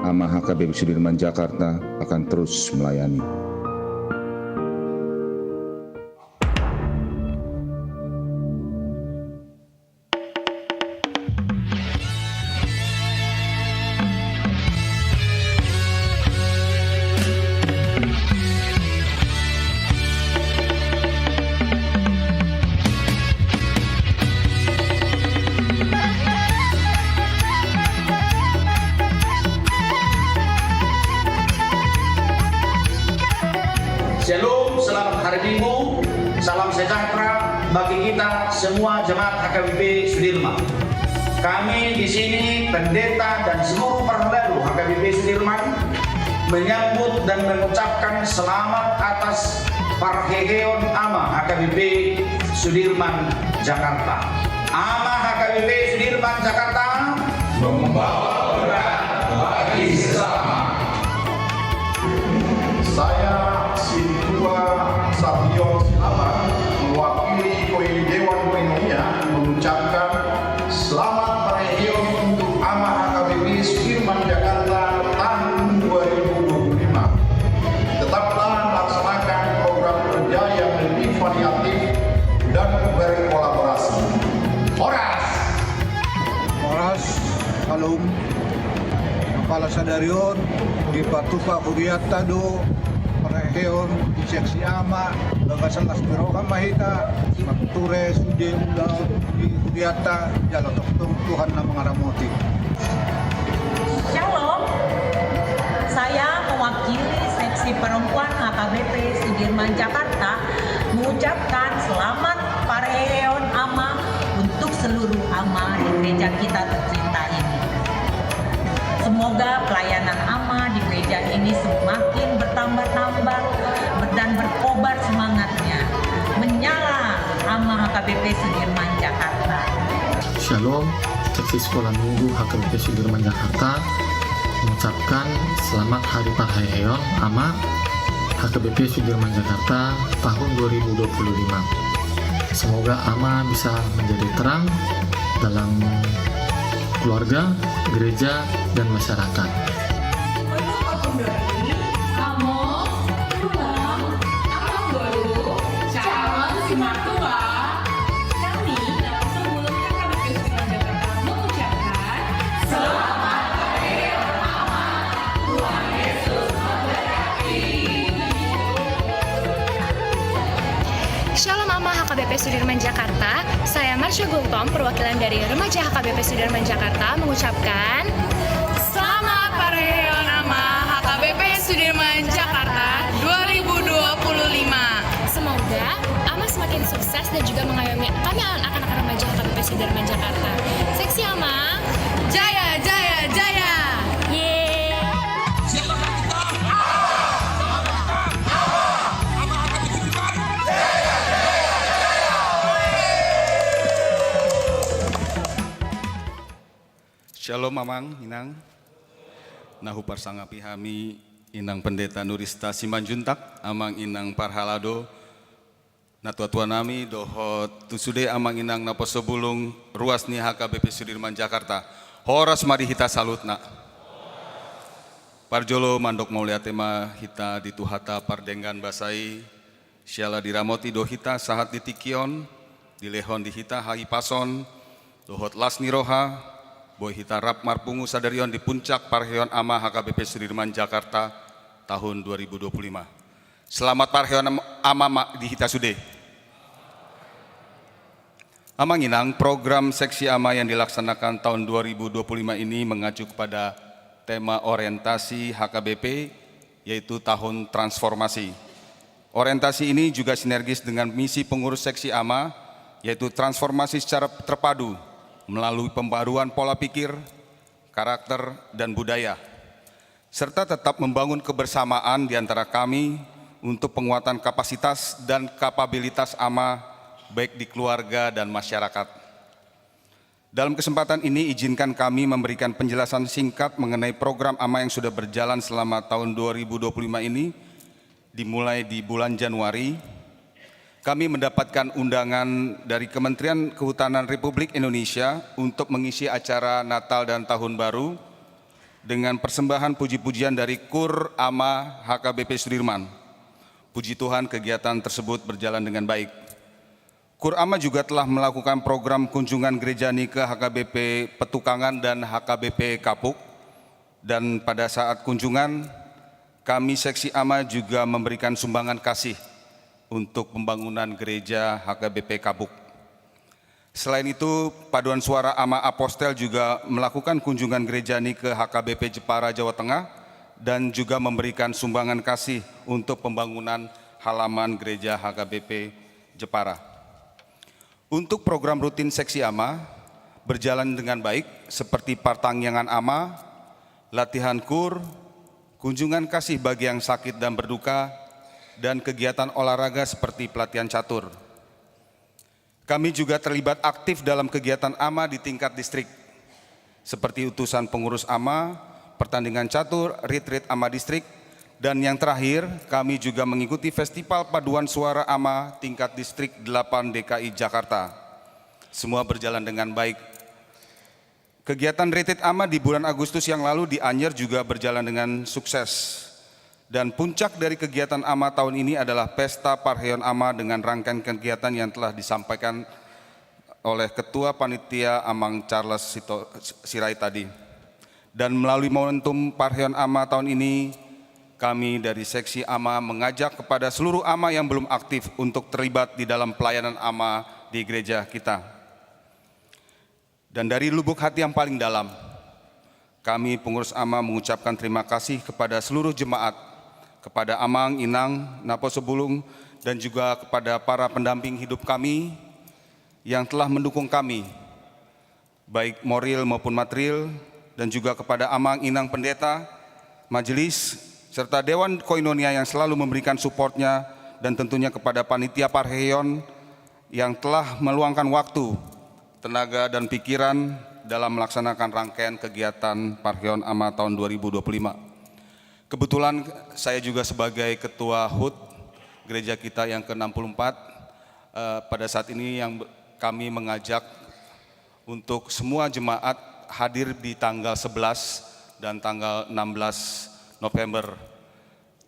ama H K B P Sudirman Jakarta akan terus melayani. Bagi kita semua jemaat H K B P Sudirman, kami di sini, pendeta dan seluruh parhalado H K B P Sudirman, menyambut dan mengucapkan selamat atas parheheon Ama H K B P Sudirman, Jakarta. Ama H K B P Sudirman, Jakarta, membawa berkah bagi sesama. Saya, Sintua Sabiong Silaban, mewakili Dewan Koinonia, mengucapkan selamat parheheon untuk Ama H K B P Sudirman, Jakarta, tahun dua ribu dua puluh lima. Tetaplah laksanakan program kerja yang lebih variatif dan berkolaborasi. Horas! Horas, Palung. Pala sadari on, dipatupa hurianta do parheheon di seksi ama, bagasan las ni roha ma hita, marture sude ulaon di hurianta, jala tongtong Tuhan na mangaramoti. Shalom, saya mewakili seksi perempuan H K B P Sudirman, Jakarta, mengucapkan selamat parheheon ama untuk seluruh ama di gereja kita tercinta ini. Semoga pelayanan ama di gereja ini semakin bertambah-tambah dan berkobar semangatnya. Menyala ama H K B P Sudirman, Jakarta. Shalom, seksi Sekolah Minggu H K B P Sudirman, Jakarta, mengucapkan selamat hari parheheon ama H K B P Sudirman, Jakarta, tahun dua ribu dua puluh lima. Semoga ama bisa menjadi terang dalam keluarga, gereja, dan masyarakat. Untuk pembawa ini, Amos, Tulang, Abang Bolu, calon simartua. Kami, Naposebulung H K B P Sudirman, Jakarta, mengucapkan selamat hari Ama. Tuhan Yesus memberkati. Shalom Ama H K B P Sudirman, Jakarta. Saya Marsha Gultom, perwakilan dari remaja H K B P Sudirman, Jakarta, mengucapkan selamat parheheon Ama H K B P Sudirman, Jakarta, dua ribu dua puluh lima. Semoga Ama semakin sukses dan juga mengayomi kami anak-anak remaja H K B P Sudirman, Jakarta. Seksi Ama. Jaya, jaya, jaya. Yeay. Shalom Amang Inang. Na huparsangapi hami Inang Pendeta Nurista Simanjuntak, Amang Inang Parhalado, natua-tua nami dohot tu sude Amang Inang Naposebulung ruas ni H K B P Sudirman, Jakarta. Horas ma di hita saluhutna. Parjolo mandok mauliate ma hita di Tuhanta pardenggan basa i, siala diramoti do hita sahat di tingki on, dilehon di hita hahipason dohot las ni roha, boi hita rap marpungu sadari on di puncak parheheon Ama H K B P Sudirman, Jakarta, tahun dua ribu dua puluh lima. Selamat parheheon Ama ma di hita sude. Amang Inang, program Seksi Ama yang dilaksanakan tahun dua ribu dua puluh lima ini mengacu kepada tema orientasi H K B P, yaitu tahun transformasi. Orientasi ini juga sinergis dengan misi pengurus Seksi Ama, yaitu transformasi secara terpadu melalui pembaruan pola pikir, karakter, dan budaya, serta tetap membangun kebersamaan di antara kami untuk penguatan kapasitas dan kapabilitas ama, baik di keluarga dan masyarakat. Dalam kesempatan ini, izinkan kami memberikan penjelasan singkat mengenai program ama yang sudah berjalan selama tahun dua ribu dua puluh lima ini, dimulai di bulan Januari. Kami mendapatkan undangan dari Kementerian Kehutanan Republik Indonesia untuk mengisi acara Natal dan Tahun Baru dengan persembahan puji-pujian dari Kur Ama H K B P Sudirman. Puji Tuhan, kegiatan tersebut berjalan dengan baik. Kur Ama juga telah melakukan program kunjungan gereja Nike H K B P Petukangan dan H K B P Kapuk. Dan pada saat kunjungan, kami Seksi Ama juga memberikan sumbangan kasih untuk pembangunan gereja H K B P Kapuk. Selain itu, Paduan Suara Ama Apostel juga melakukan kunjungan gereja Nike H K B P Jepara, Jawa Tengah, dan juga memberikan sumbangan kasih untuk pembangunan halaman gereja H K B P Jepara. Untuk program rutin seksi ama berjalan dengan baik, seperti partangiangan ama, latihan kur, kunjungan kasih bagi yang sakit dan berduka, dan kegiatan olahraga seperti pelatihan catur. Kami juga terlibat aktif dalam kegiatan ama di tingkat distrik, seperti utusan pengurus ama, pertandingan catur, rit-rit ama distrik, dan yang terakhir, kami juga mengikuti Festival Paduan Suara Ama tingkat Distrik delapan D K I Jakarta. Semua berjalan dengan baik. Kegiatan rit-rit ama di bulan Agustus yang lalu di Anyer juga berjalan dengan sukses. Dan puncak dari kegiatan ama tahun ini adalah Pesta Parheon Ama dengan rangkaian kegiatan yang telah disampaikan oleh Ketua Panitia Amang Charles Sito-, Sirait tadi. Dan melalui momentum Parheon Ama tahun ini, kami dari Seksi Ama mengajak kepada seluruh ama yang belum aktif untuk terlibat di dalam pelayanan ama di gereja kita. Dan dari lubuk hati yang paling dalam, kami pengurus ama mengucapkan terima kasih kepada seluruh jemaat, kepada amang, inang, naposobulung, dan juga kepada para pendamping hidup kami yang telah mendukung kami, baik moral maupun material, dan juga kepada amang, inang, pendeta, majelis, serta Dewan Koinonia yang selalu memberikan supportnya, dan tentunya kepada panitia Parheon yang telah meluangkan waktu, tenaga, dan pikiran dalam melaksanakan rangkaian kegiatan Parheon Ama tahun dua ribu dua puluh lima. Kebetulan saya juga sebagai ketua hut gereja kita yang ke enam puluh empat, eh, pada saat ini yang be-, kami mengajak untuk semua jemaat hadir di tanggal sebelas dan tanggal enam belas November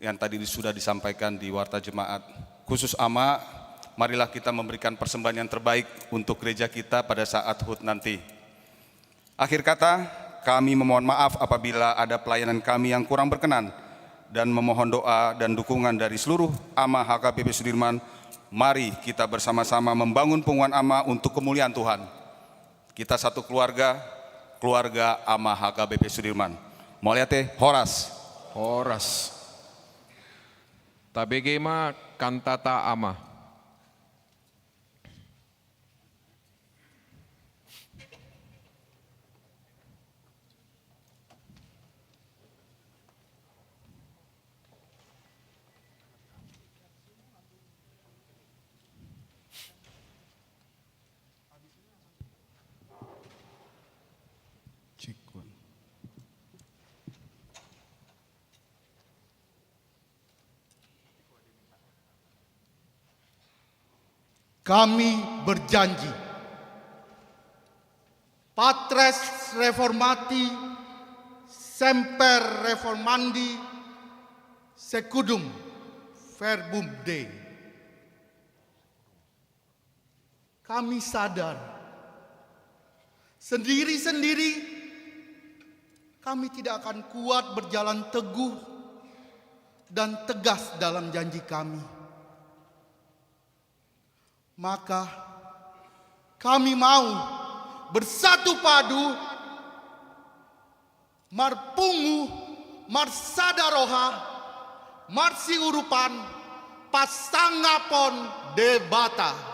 yang tadi sudah disampaikan di warta jemaat. Khusus ama, marilah kita memberikan persembahan yang terbaik untuk gereja kita pada saat hut nanti. Akhir kata, kami memohon maaf apabila ada pelayanan kami yang kurang berkenan dan memohon doa dan dukungan dari seluruh ama H K B P Sudirman. Mari kita bersama-sama membangun punggungan ama untuk kemuliaan Tuhan. Kita satu keluarga, keluarga ama H K B P Sudirman. Mauliate, horas. Horas. Tabege ma kantata ama. Kami berjanji, Patres Reformati, Semper Reformandi, Secundum Verbum Dei. Kami sadar, sendiri-sendiri kami tidak akan kuat berjalan teguh dan tegas dalam janji kami. Maka, kami mau bersatu padu, marpungu, marsada roha, marsiurupan, pasangapon Debata.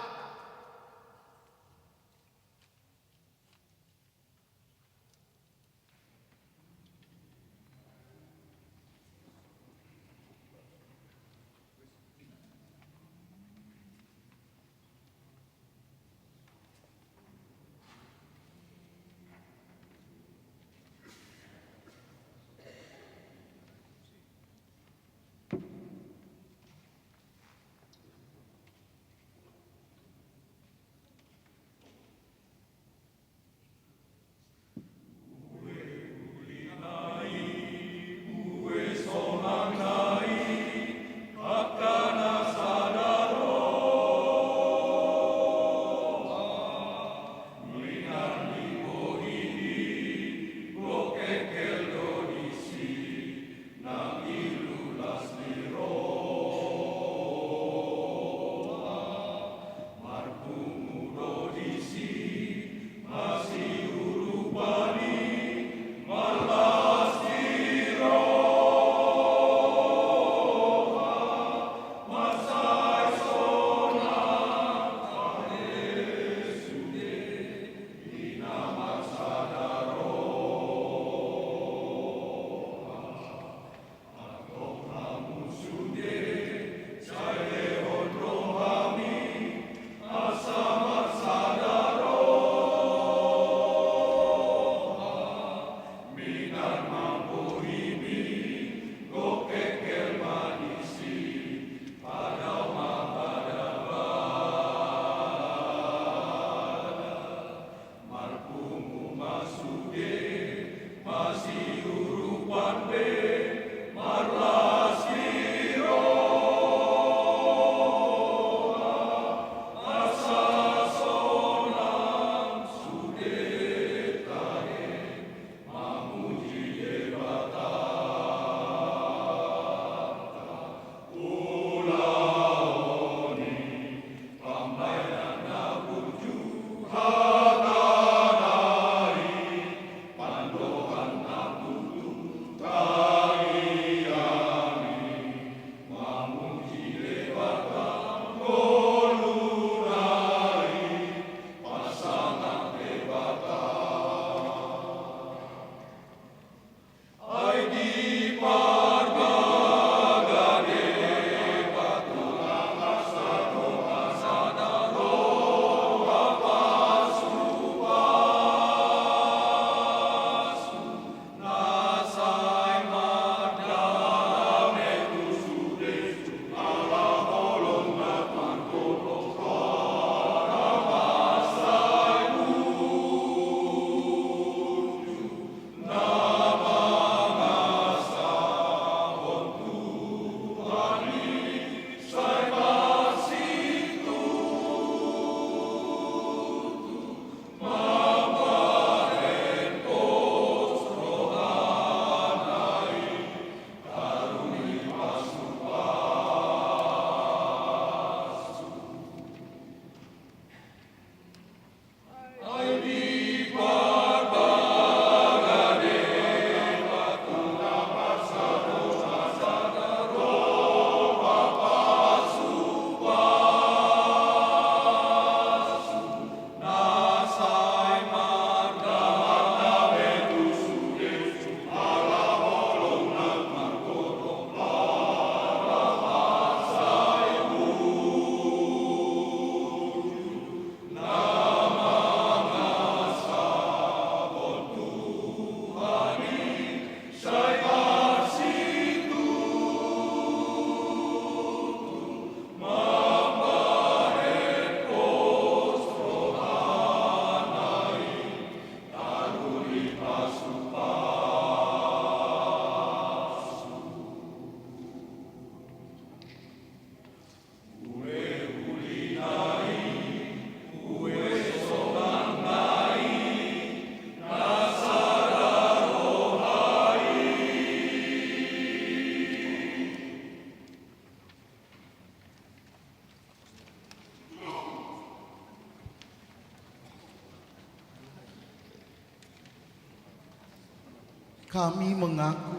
Kami mengaku,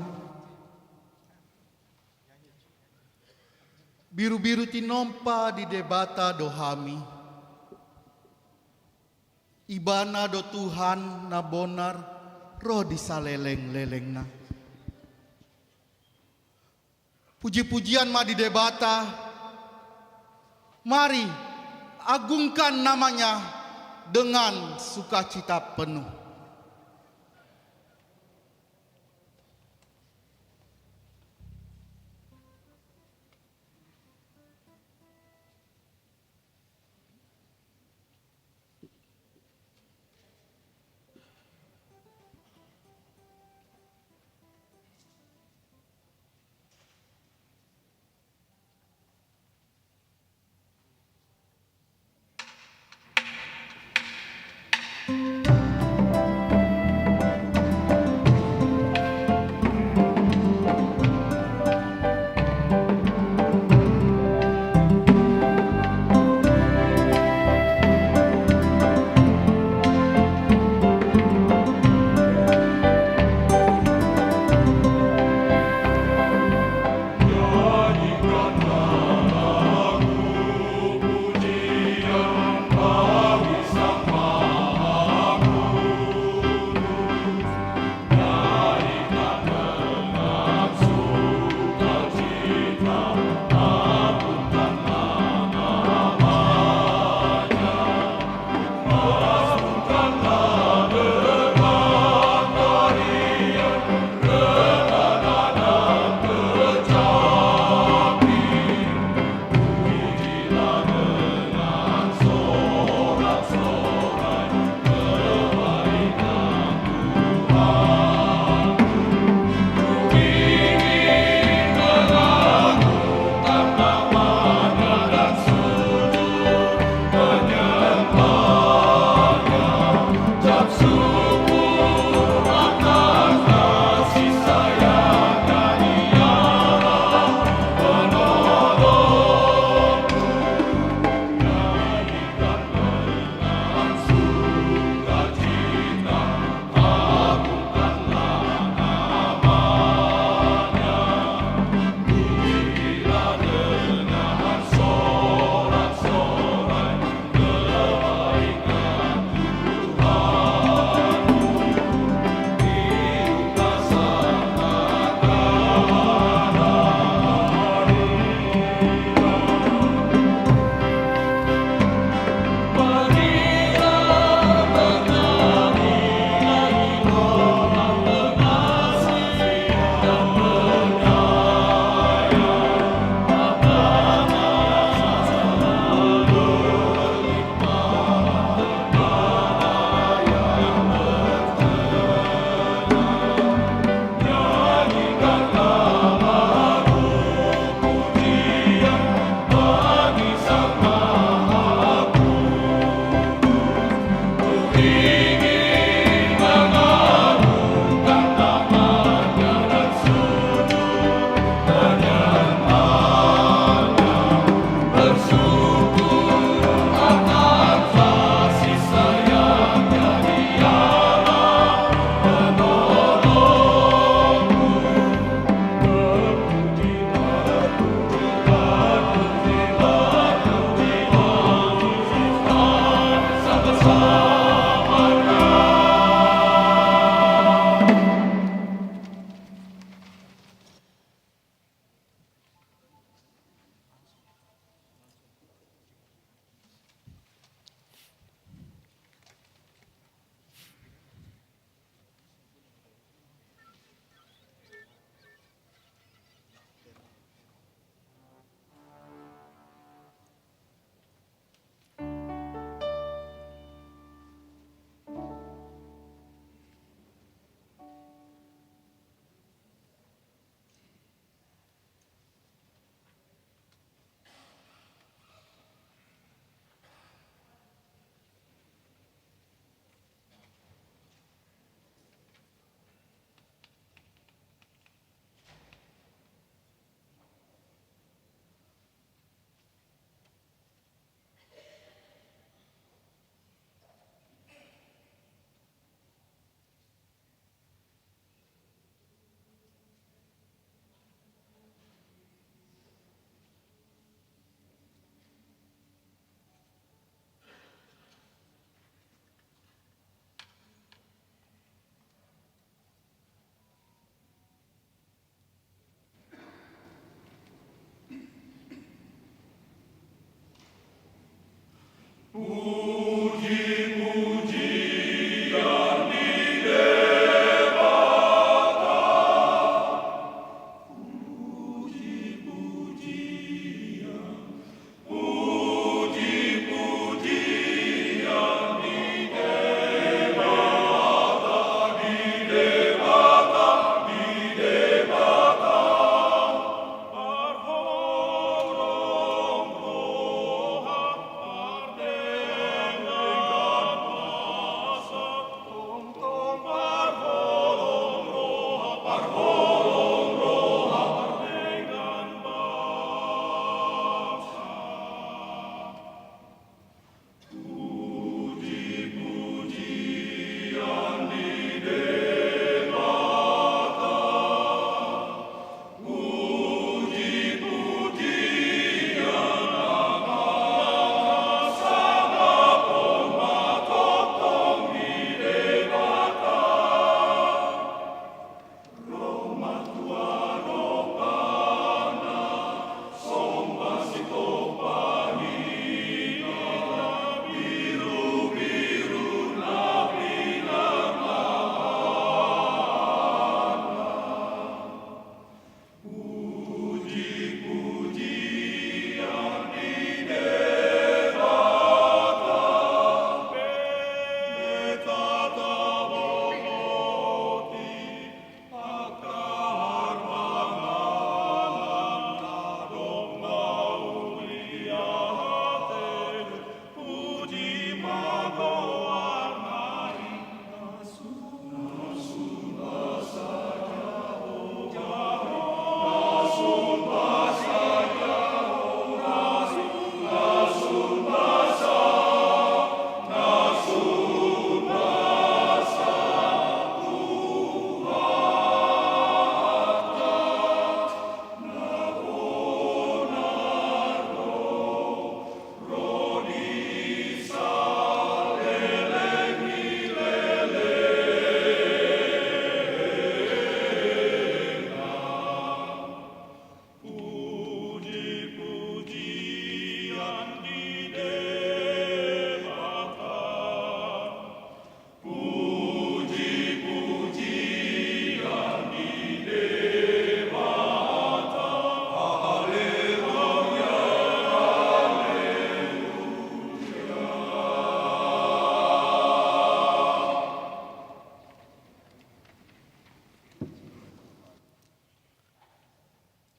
birubiru tinompa di Debata do hami. Ibana do Tuhan na bonar ro di salelenglelengna. Pujipujian ma di Debata. Mari, agungkan nama-Nya dengan sukacita penuh.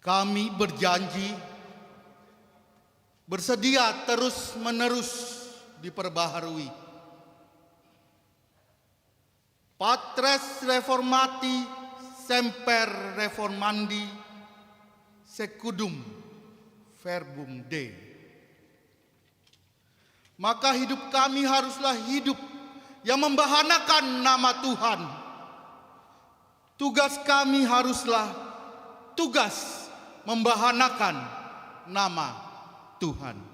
Kami berjanji bersedia terus-menerus diperbaharui. Patres reformati semper reformandi secundum verbum Dei. Maka hidup kami haruslah hidup yang membahanakan nama Tuhan. Tugas kami haruslah tugas membahanakan nama Tuhan.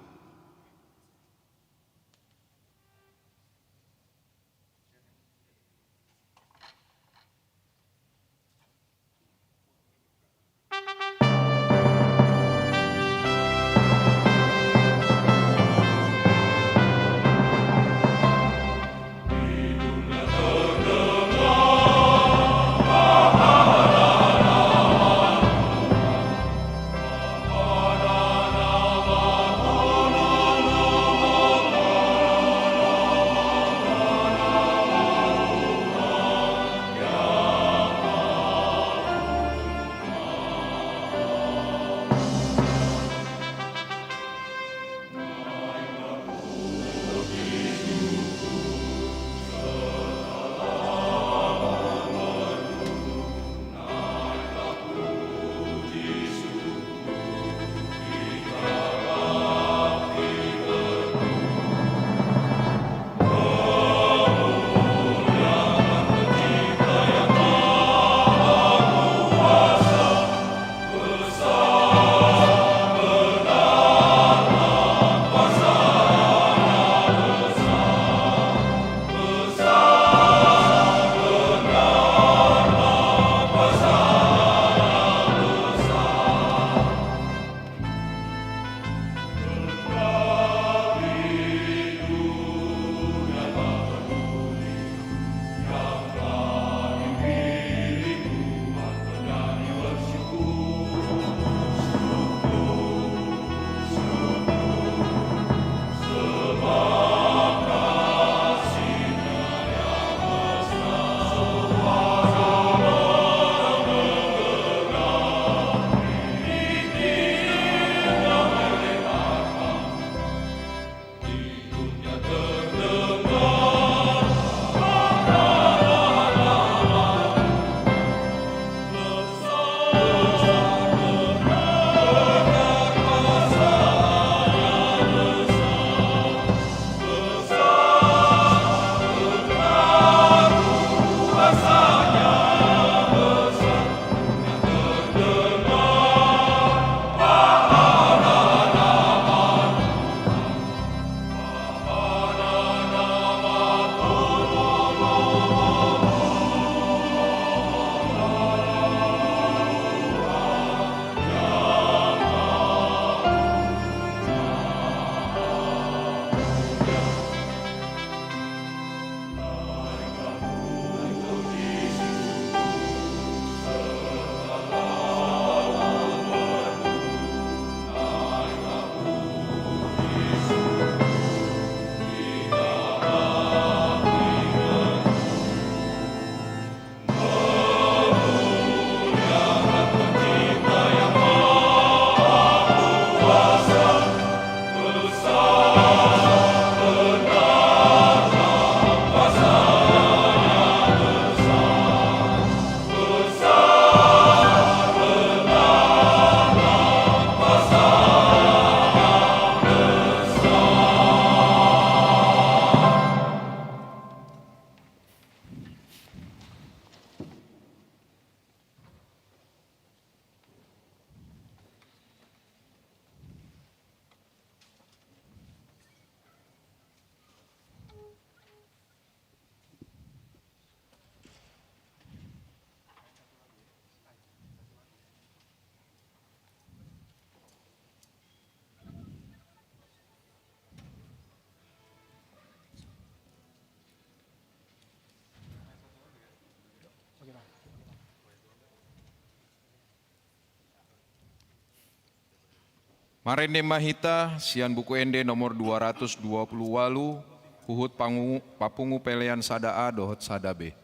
Marende ma hita sian Buku Ende nomor dua ratus dua puluh ualu, huhut pangu-, papungu pelean sada A dohot sada B.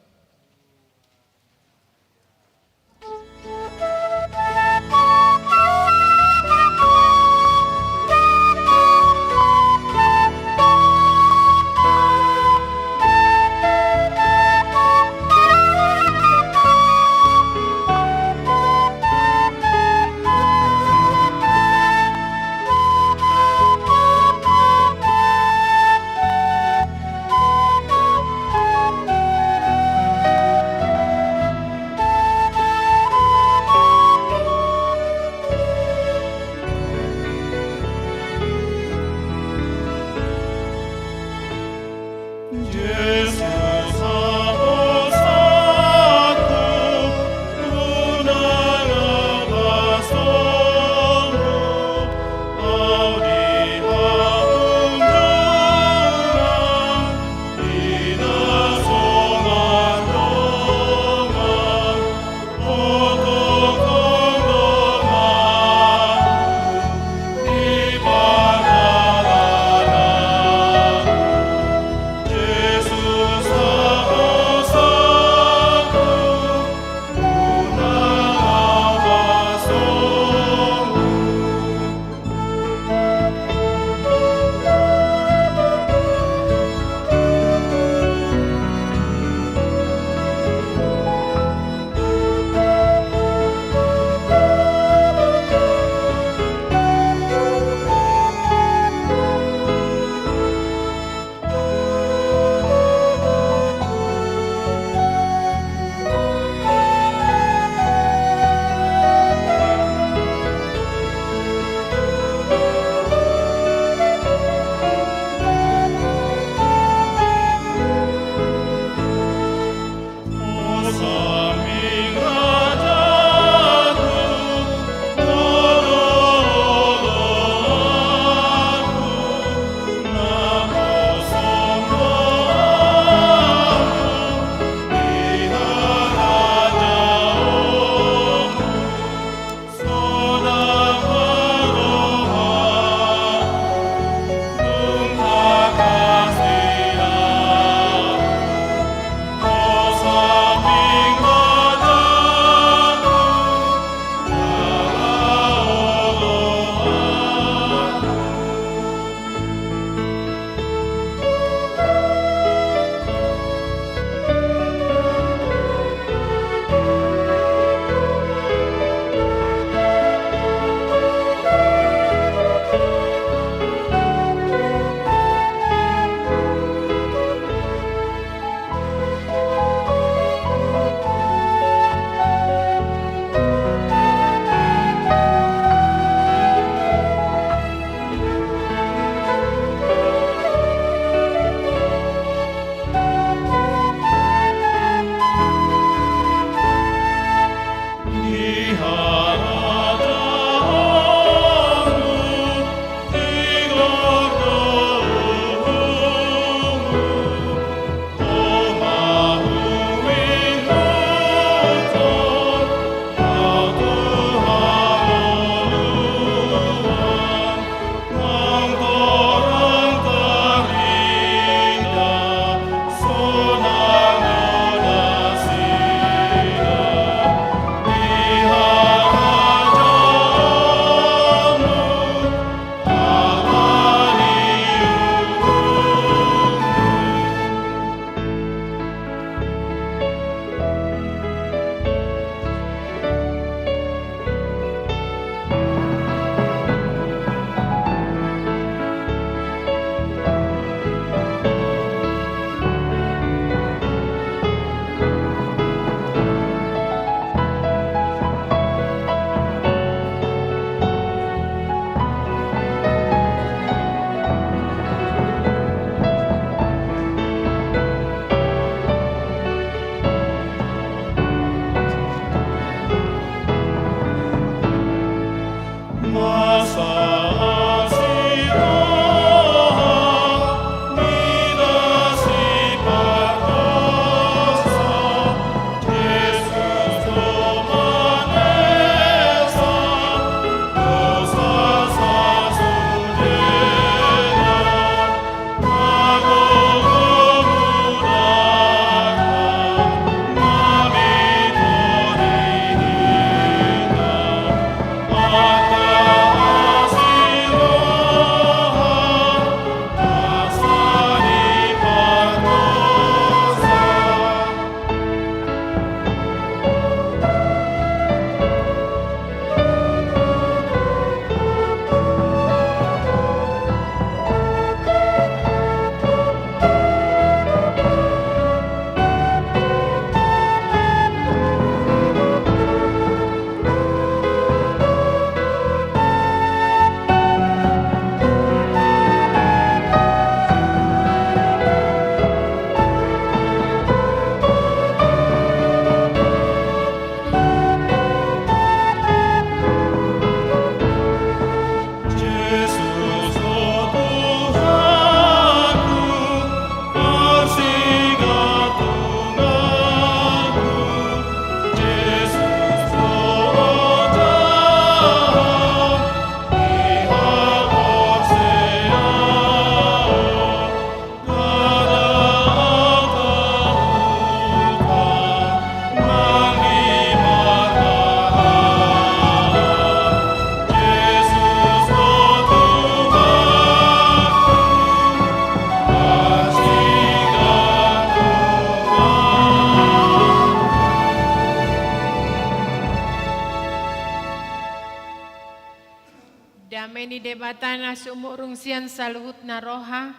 Dame ni Debata na sumurung sian saluhutna roha,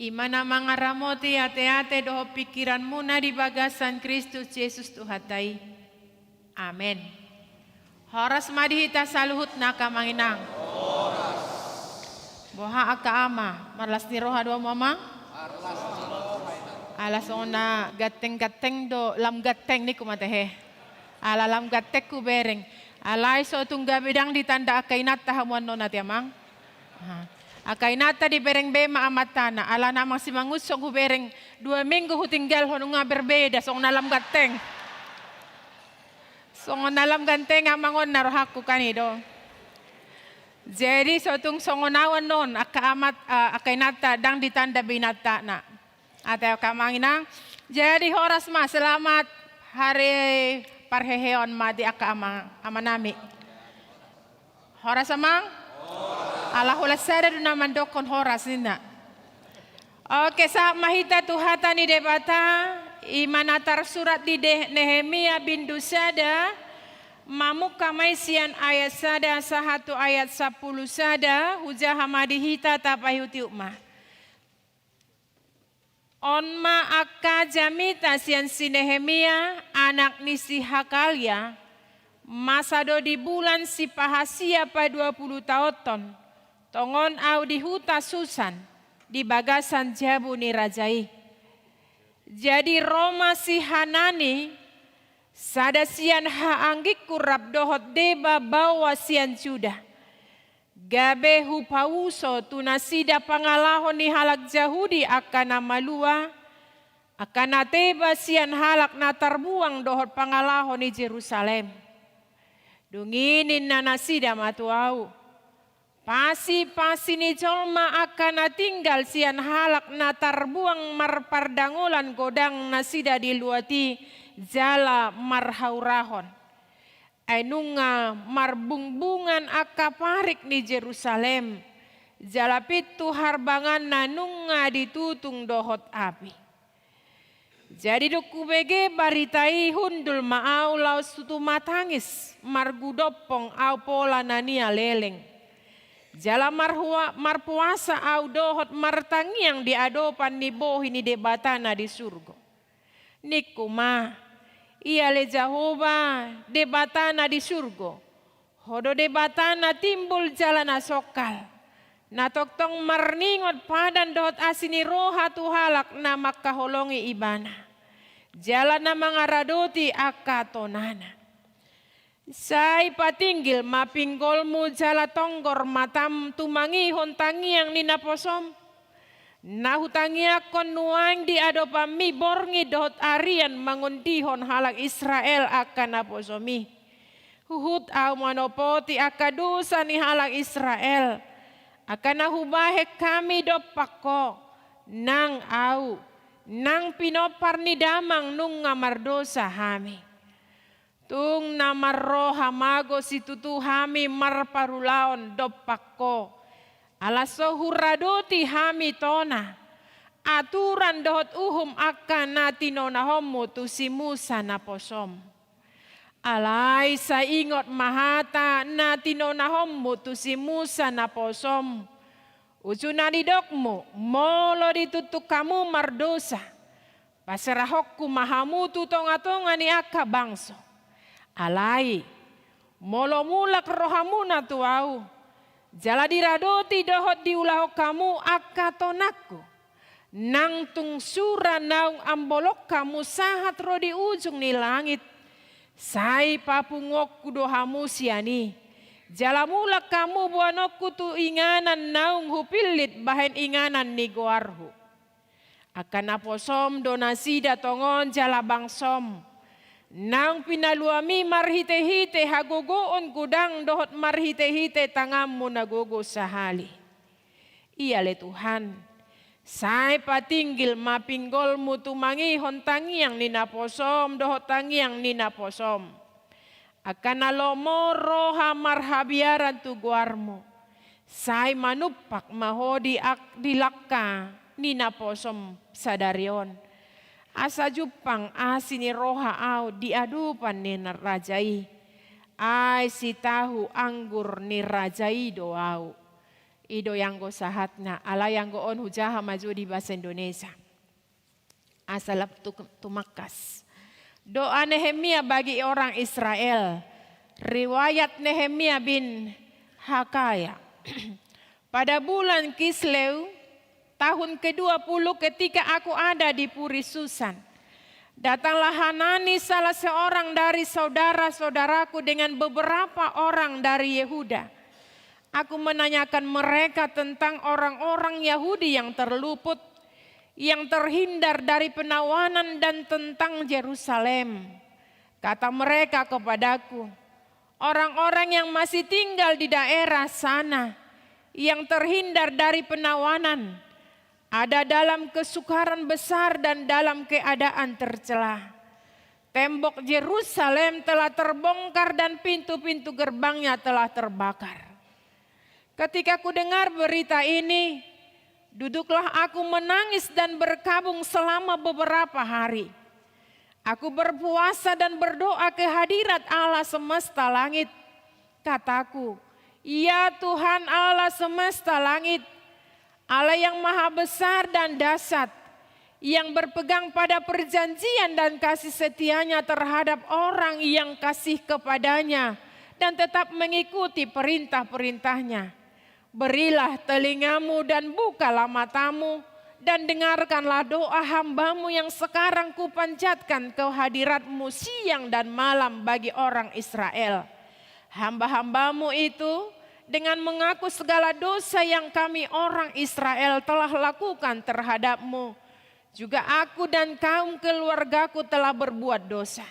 i ma na mangaramoti ateate dohot pingkiranmuna di bagasan Kristus Jesus Tuhanta i. Amen. Horas ma di hita saluhutna angka amang inang. Boha angka ama, marlas ni roha do hamu amang? Ala songon na ganteng-ganteng do, lam ganteng ningku ma tahe. Ala lam ganteng hubereng. Alai so tung gabe ndang ditanda angka inanta hamu annon ate amang. Ha. Angka inanta dibereng be ma amantana. Ala na amang Simangunsong hubereng dua minggu hutinggalhon nunga berbeda songon na lam ganteng. Songon na lam ganteng amang on na rohangku kan i do. Jadi so tung songon au annon angka amat, eh, angka inanta ndang ditanda be inantana. Ate angka amang inang. Jadi horas ma, selamat hari parheheon ma di angka amang, amanami. Horas amang? Ala holan sada do na mandokkon horas ninna. Oke, sahat ma hita tu hata ni Debata, i ma na tarsurat di De-, Nehemia bindu sada, mamungka ma i sian ayat sada sahat tu ayat sampulu sada, hujaha ma di hita, tapaihut-ihut ma. On ma angka jamita sian si Nehemia, anak ni si Hakalia, masa do di bulan sipahasia paduapulu taonton, tongon au di huta Susan, di bagasan jabu ni raja i. Jadi ro ma si Hanani, sada sian haanggingku rap dohot deba baoa sian Juda. Gabe hupauso tu nasida pangalaho ni halak Jahudi angka na malua, angka na teba sian halak na tarbuang dohot pangalaho ni Jerusalem. Dung i ninna nasida ma tu au: Pasi-pasi ni jolma angka na tinggal sian halak na tarbuang marpardangolan godang nasida di luat i jala marhaurahon. Ai nunga marbungbungan angka parik ni Jerusalem, jala pintu harbanganna nunga ditutung dohot api. Jadi dung hubege barita i, hundul ma au laos tumatangis, margudompong au pola na nialeleng. Jala marhua-, marpuasa au dohot martangiang di adopan ni bohi ni Debata na di surgo. Ningku ma: Ia ale Jahowa, Debata na di surgo, Ho do Debata na timbul jala na songkal, na tongtong marningot padan dohot asi ni roha tu halak na mangkaholongi Ibana, jala na mangaradoti angka tonana. Sai patinggil ma pinggolmu jala tonggor matam tumangihon tangiang ni naposom, na hutangiangkon nuaeng di adopanmi borngin dohot arian mangondihon halak Israel angka naposomi. Huhut au manopoti angka dosa ni halak Israel, angka na hubahen hami dompak Ho, nang au, nang pinompar ni damang nunga mardosa hami. Tung na marroha mago situtu hami marparulaon dompak Ho, ala so huradoti hami tona, aturan dohot uhum angka na tinonahonmu tu si Musa naposom. Alai sai ingot ma hata na tinonahonmu tu si Musa naposom, uju na nidokmu: Molo dituntun hamu mardosa, paserahonku ma hamu tu tongatonga ni angka bangso. Alai molo mulak rohamuna tu Au, jala diradoti dohot diulahon hamu angka tonangku, nang tung sura naung ambolon hamu sahat ro di ujung ni langit, sai papunguonku do hamu sian i, jala mulak hamu boanonku tu inganan naung hupillit bahen inganan ni goarhu. Angka naposom do nasida tongon jala bangsom, naung pinaluami marhitehite hagogoon godang dohot marhitehite tanganmu na gogo sahali. Ia ale Tuhan, sai patinggil ma pinggolmu tumangihon tangiang ni naposom dohot tangiang ni naposom. Angka na lomo roha marhabiaran tu goarmu, sai manumpak ma Ho di ak-, di langka ni naposom sadari on. Asa jumpang asi ni roha au di adopan ni raja i. Ai sitahu anggur ni raja i do au. I do anggo sahatna, alai anggo on hujaha ma jo di bahasa Indonesia. Asa lam tu-, tumangkas. Doa Nehemia bagi orang Israel. Riwayat Nehemia bin Hakaya. Pada bulan Kisleu, tahun kedua puluh ketika aku ada di Puri Susan. Datanglah Hanani, salah seorang dari saudara-saudaraku, dengan beberapa orang dari Yehuda. Aku menanyakan mereka tentang orang-orang Yahudi yang terluput, yang terhindar dari penawanan, dan tentang Yerusalem. Kata mereka kepadaku, "Orang-orang yang masih tinggal di daerah sana, yang terhindar dari penawanan, ada dalam kesukaran besar dan dalam keadaan tercela. Tembok Yerusalem telah terbongkar dan pintu-pintu gerbangnya telah terbakar." Ketika kudengar berita ini, duduklah aku menangis dan berkabung selama beberapa hari. Aku berpuasa dan berdoa ke hadirat Allah semesta langit. Kataku, "Ya Tuhan Allah semesta langit, Allah yang maha besar dan dahsyat, yang berpegang pada perjanjian dan kasih setia-Nya terhadap orang yang kasih kepada-Nya dan tetap mengikuti perintah-perintah-Nya. Berilah telingamu dan bukalah matamu, dan dengarkanlah doa hamba-Mu yang sekarang kupanjatkan ke hadirat-Mu siang dan malam bagi orang Israel. Hamba-hamba-Mu itu, dengan mengaku segala dosa yang kami orang Israel telah lakukan terhadap-Mu, juga aku dan kaum keluargaku telah berbuat dosa.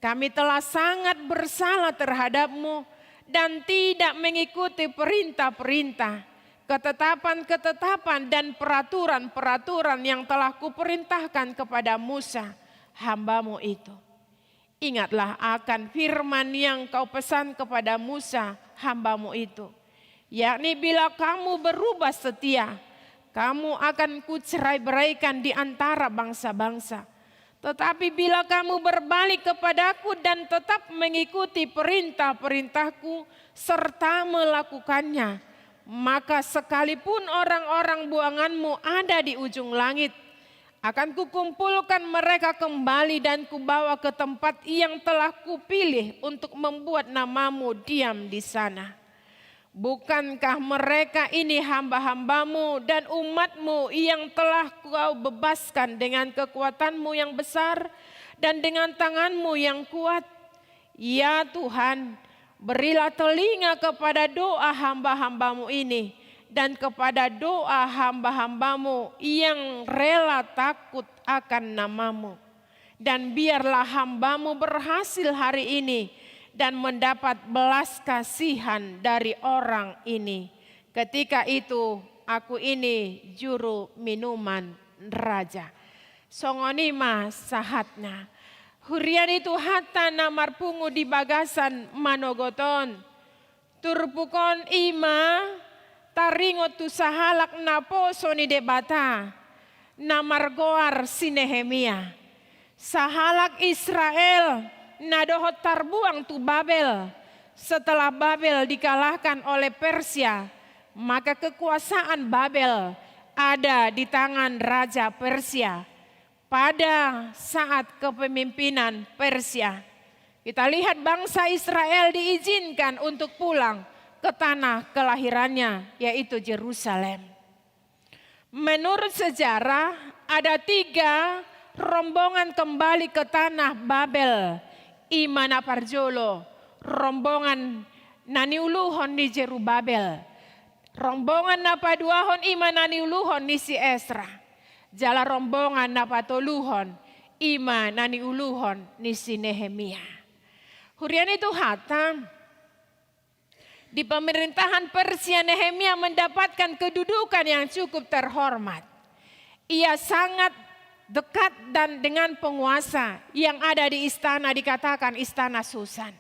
Kami telah sangat bersalah terhadap-Mu dan tidak mengikuti perintah-perintah, ketetapan-ketetapan, dan peraturan-peraturan yang telah Kuperintahkan kepada Musa, hamba-Mu itu. Ingatlah akan firman yang Kau pesan kepada Musa, hamba-Mu itu, yakni, 'Bila kamu berubah setia, kamu akan Kucerai-beraikan di antara bangsa-bangsa. Tetapi bila kamu berbalik kepada-Ku dan tetap mengikuti perintah-perintah-Ku serta melakukannya, maka sekalipun orang-orang buangan-Mu ada di ujung langit, akan Kukumpulkan mereka kembali dan Kubawa ke tempat yang telah Kupilih untuk membuat nama-Mu diam di sana.' Bukankah mereka ini hamba-hamba-Mu dan umat-Mu yang telah Kau bebaskan dengan kekuatan-Mu yang besar dan dengan tangan-Mu yang kuat? Ya Tuhan, berilah telinga kepada doa hamba-hamba-Mu ini dan kepada doa hamba-hamba-Mu yang rela takut akan nama-Mu. Dan biarlah hamba-Mu berhasil hari ini dan mendapat belas kasihan dari orang ini. Ketika itu, aku ini juru minuman raja." Songon i ma sahatna. Huria ni Tuhanta na marpungu di bagasan manogot on. Turpuk on i ma taringot tu sahalak naposo ni Debata, na margoar si Nehemia. Sahalak Israel na dohot tarbuang tu Babel. Setelah Babel dikalahkan oleh Persia, maka kekuasaan Babel ada di tangan Raja Persia. Pada saat kepemimpinan Persia, kita lihat bangsa Israel diizinkan untuk pulang ke tanah kelahirannya, yaitu Jerusalem. Menurut sejarah, ada tiga rombongan kembali ke tanah Babel. I ma na parjolo, rombongan na niuluhon ni Jerubabel. Rombongan na paduahon i ma na niuluhon ni si Esra. Jala rombongan na patoluhon i ma na niuluhon ni si Nehemia. Huria ni Tuhanta, di pemerintahan Persia, Nehemia mendapatkan kedudukan yang cukup terhormat. Ia sangat dekat dan dengan penguasa yang ada di istana, dikatakan istana Susan.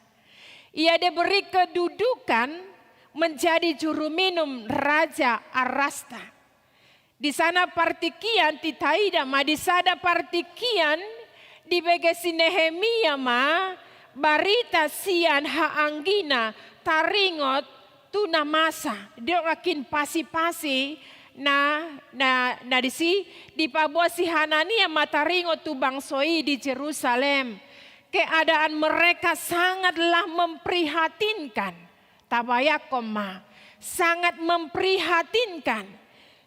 Ia diberi kedudukan menjadi juru minum Raja Arasta. Di sana partingkian, ditaida ma, di sada partingkian dibege si Nehemia ma barita sian haanggina taringot tu na masa. Didok nangkin pasi-pasi na, na, na disi, dipaboa si Hanania ma taringot tu bangso i di Jerusalem. Keadaan mereka sangatlah memprihatinkan. Tabayangkon ma, sangat memprihatinkan.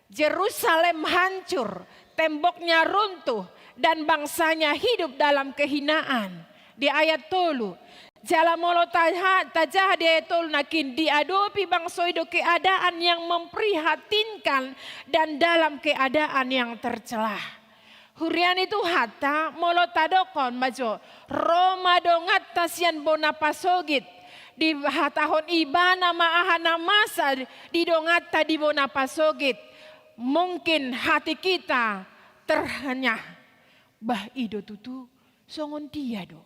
Jerusalem hancur, temboknya runtuh, dan bangsanya hidup dalam kehinaan. Di ayat tolu. Jala molo taha-, tajaha di ayat tolu nangkin, diadopi bangso i do keadaan yang memprihatinkan dan dalam keadaan yang tercela. Huria ni Tuhanta, molo tadokkon ma jo, ro ma donganta sian bona pasogit, dihatahon ibana ma aha na masa di donganta di bona pasogit. Mungkin hati kita terhanyah. Bah, i do tutu, songon dia do.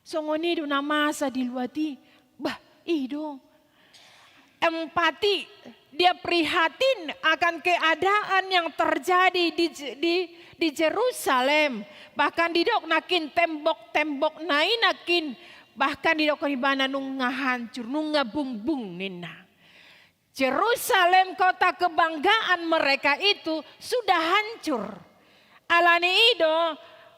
Songon i do na masa di luat i, bah, i do. Empati, dia prihatin akan keadaan yang terjadi di, di, di Jerusalem. Bahkan didok nangkin tembok-tembokna i nangkin, bahkan didok ibana nunga hancur, nunga bungbung ninna. Jerusalem, kota kebanggaan mereka itu, sudah hancur. Alani i do,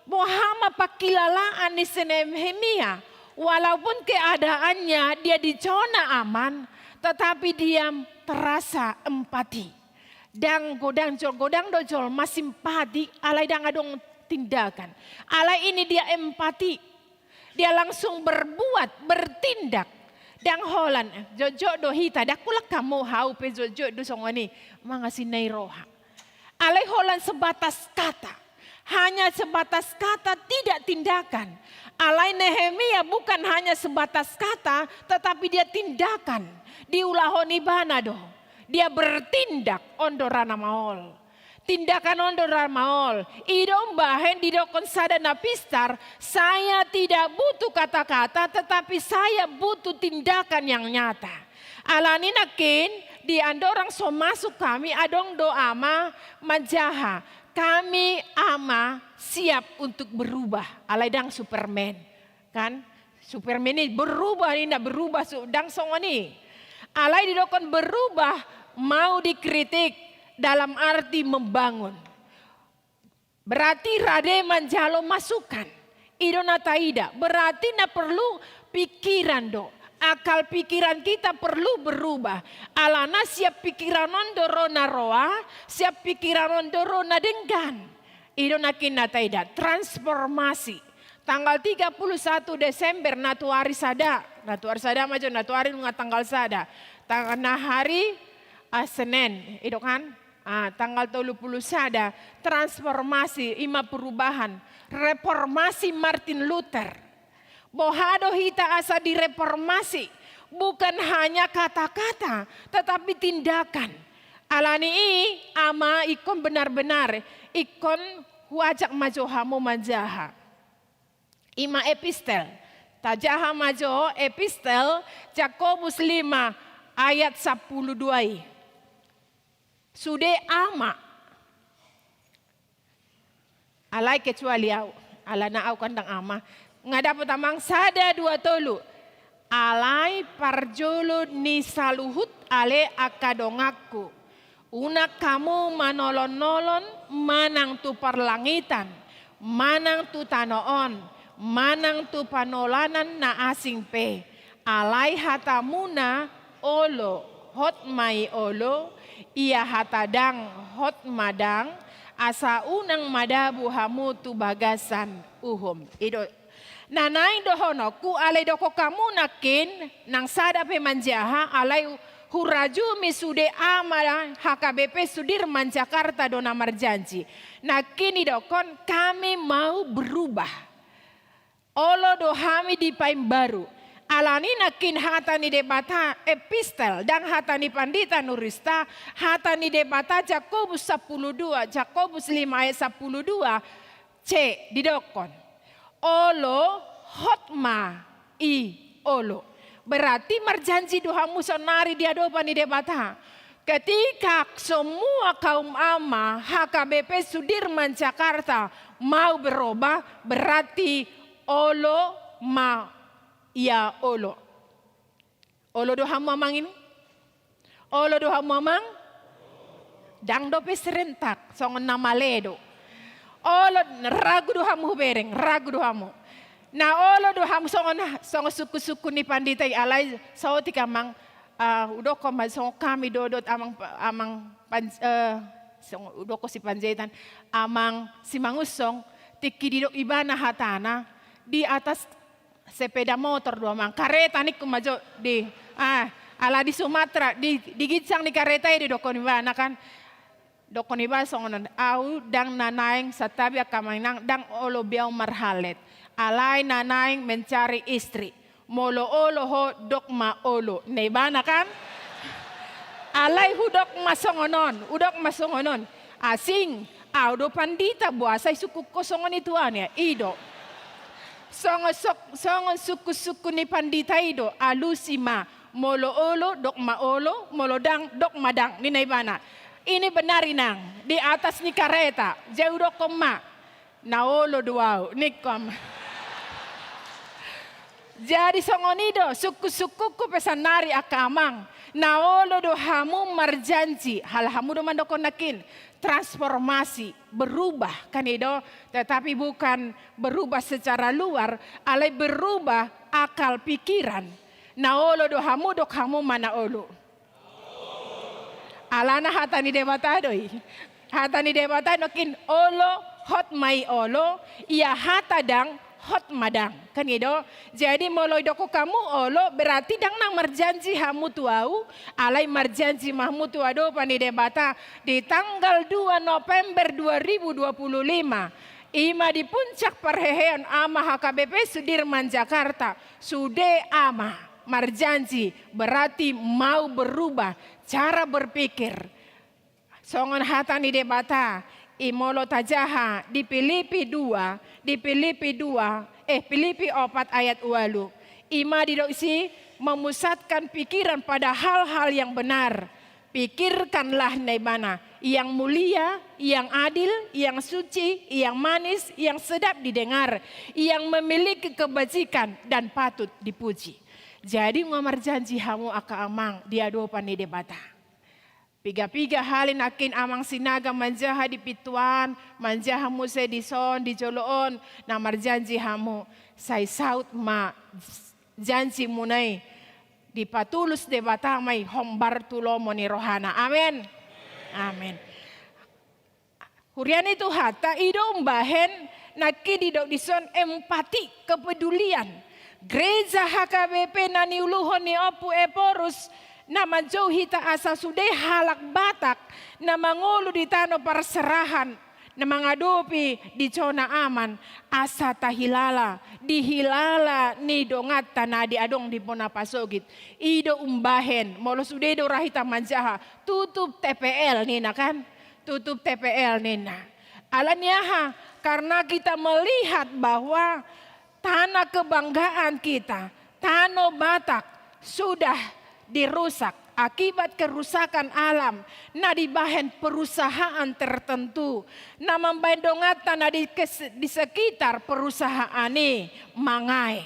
boha ma pangkilalaan ni si Nehemia, walaupun keadaannya dia di zona aman, tetapi dia terasa empati. Ndang godang jol-, godang do jolma simpati, alai ndang adong tindakan. Alai ini dia empati. Dia langsung berbuat, bertindak. Ndang holan, jotjot do hita, ndang holan hamu, hau pe jotjot do songon i, mangasina i roha. Alai holan sebatas kata. Hanya sebatas kata, tidak tindakan. Alai Nehemia bukan hanya sebatas kata, tetapi dia tindakan. Diulahon ibana do. Dia bertindak, on do ra na maol. Tindakan on do ra maol. I do umbahen didokkon sada na pistar, saya tidak butuh kata-kata, tetapi saya butuh tindakan yang nyata. Alani nangkin, di andorang so masuk kami, adong do ama manjaha. Kami ama siap untuk berubah. Alai ndang Superman. Kan? Superman i berubah, ninna berubah, su-, ndang songon i. Alai didokkon berubah, mau dikritik, dalam arti membangun. Berarti rade manjalo masukan. I do na taida. Berarti na perlu pikiran do. Akal pikiran kita perlu berubah. Alana siap pikiran on do ro na roa, siap pikiran on do ro na denggan. I do nangkin na taida, transformasi. Tanggal tiga puluh satu Desember, na tu ari sada. Na tu ari sada ma jo, na tu ari nunga tanggal sada. Tang-, na hari, ah, Senin, i do kan? Ah, tanggal tolu puluh sada, transformasi, i ma perubahan. Reformasi Martin Luther. Boha do hita asa direformasi? Bukan hanya kata-kata, tetapi tindakan. Alani i, ama, ingkon benar-benar, ingkon huajak ma jo hamu manjaha. I ma epistel. Tajaha ma jo epistel Jakobus lima ayat sampulu dua i. Sude ama. Alai kecuali au, alana au kan ndang ama. Nunga dapot amang, sada, dua, tolu. Alai parjolo ni saluhut ale angka donganku, unang hamu manolon-nolon manang tu parlangitan, manang tu tano on, manang tu panolanan na asing pe. Alai hatamuna olo, hot ma i olo, ia hata ndang, hot ma ndang, asa unang madabu hamu tu bagasan uhum. I do na naeng dohononku, alai dokkon hamu nangkin, nang sada pe manjaha, alai hurajumi sude ama H K B P Sudirman Jakarta do na marjanji. Nangkin didokkon, kami mau berubah. Olo do hami dipaimbaru. Alani nangkin hata ni Debata, epistel, ndang hata ni pandita Nurista, hata ni Debata Jakobus sampulu dua, Jakobus lima ayat sampulu dua, C, didokkon. Olo, hot ma i olo. Berarti marjanji do hamu saonari di adopan ni Debata. Ketika semua kaum ama H K B P Sudirman Jakarta mau berubah, berarti olo ma ia olo. Olo do hamu amang ini? Olo do hamu amang? Ndang dope serentak, songon na male do. Olo, ragu do hamu hubereng, ragu do hamu. Na olo do hamu songon, songon sungkun-sungkun ni pandita i, alai saotik amang, ah, hudokkon ma songon hami do dohot amang, amang pan-, eh, Songon didok si Panjaitan, amang Simangunsong, tingki didok ibana hatana, di atas sepeda motor do amang, kareta ningku ma jo di, ah, ala di Sumatera, di, di ginjang ni kareta i didokkon ibana kan. Dokkon ibana songon on, au ndang na naeng, santabi angka amang inang, ndang olo be au marhallet. Alai na naeng mencari istri. Molo olo ho, dok ma olo. Ninna ibana kan? Alai hudok ma songon on, hudok ma songon on. Asing, au do pandita, boasa disungkun ho songon i tu au, ninna. I do. Songon sok-, songon sungkun-sungkun ni pandita i do, alusi ma. Molo olo, dok ma olo, molo ndang, dok ma ndang, ninna ibana. Ini benar inang, di atas ni kareta, jadi hudokkon ma. Na olo do au, ningku amang. Jadi songon i do, sungkun-sungkunku pe sannari angka amang. Na olo do hamu marjanji, hal hamu do mandokkon nangkin. Transformasi, berubah, kan i do? Tetapi bukan berubah secara luar, alai berubah akal pikiran. Na olo do hamu, dok hamu ma na olo. Alana hata ni Debata do i. Hata ni Debata nangkin olo, hot ma i olo, ia hata ndang, hot ma ndang. Kan i do? Jadi molo didokkon hamu olo, berarti ndang na marjanji hamu tu au, alai marjanji ma hamu tu adopan ni Debata di tanggal dua November dua ribu dua puluh lima. I ma di puncak parheheon Ama H K B P Sudirman Jakarta. Sude Ama marjanji, berarti mau berubah cara berpikir. Songon hata ni Debata, i molo tajaha di Pilipi dua, di Pilipi dua, eh, Pilipi opat ayat ualu. I ma didok disi, memusatkan pikiran pada hal-hal yang benar. Pikirkanlah, ninna ibana, yang mulia, yang adil, yang suci, yang manis, yang sedap didengar, yang memiliki kebajikan dan patut dipuji. Jadi nunga marjanji hamu angka amang di adopan ni Debata. Piga-piga hali nangkin amang Sinaga manjaha di pintu an, manjaha muse dison, di jolo on, na marjanji hamu, sai saut ma janjimuna i, dipatulus Debata ma i hombar tu lomo ni rohana. Amen. Amen. Huria ni Tuhanta, i do umbahen nangkin didok dison empati, kepedulian. Gereja H K B P na niuluhon ni Ompu Ephorus, na manjou hita asa sude halak Batak na mangolu di tano parserahan, na mangadopi di zona aman, asa tahilala, dihilala ni donganta na adong di bona pasogit. I do umbahen, molo sude do ra hita manjaha, tutup T P L ninna kan? Tutup T P L ninna. Ala ni aha? Karena kita melihat bahwa tanah kebanggaan kita, tano Batak, sudah dirusak akibat kerusakan alam na dibahen perusahaan tertentu, na mambahen donganta na di kes-, di sekitar perusahaan i mangae.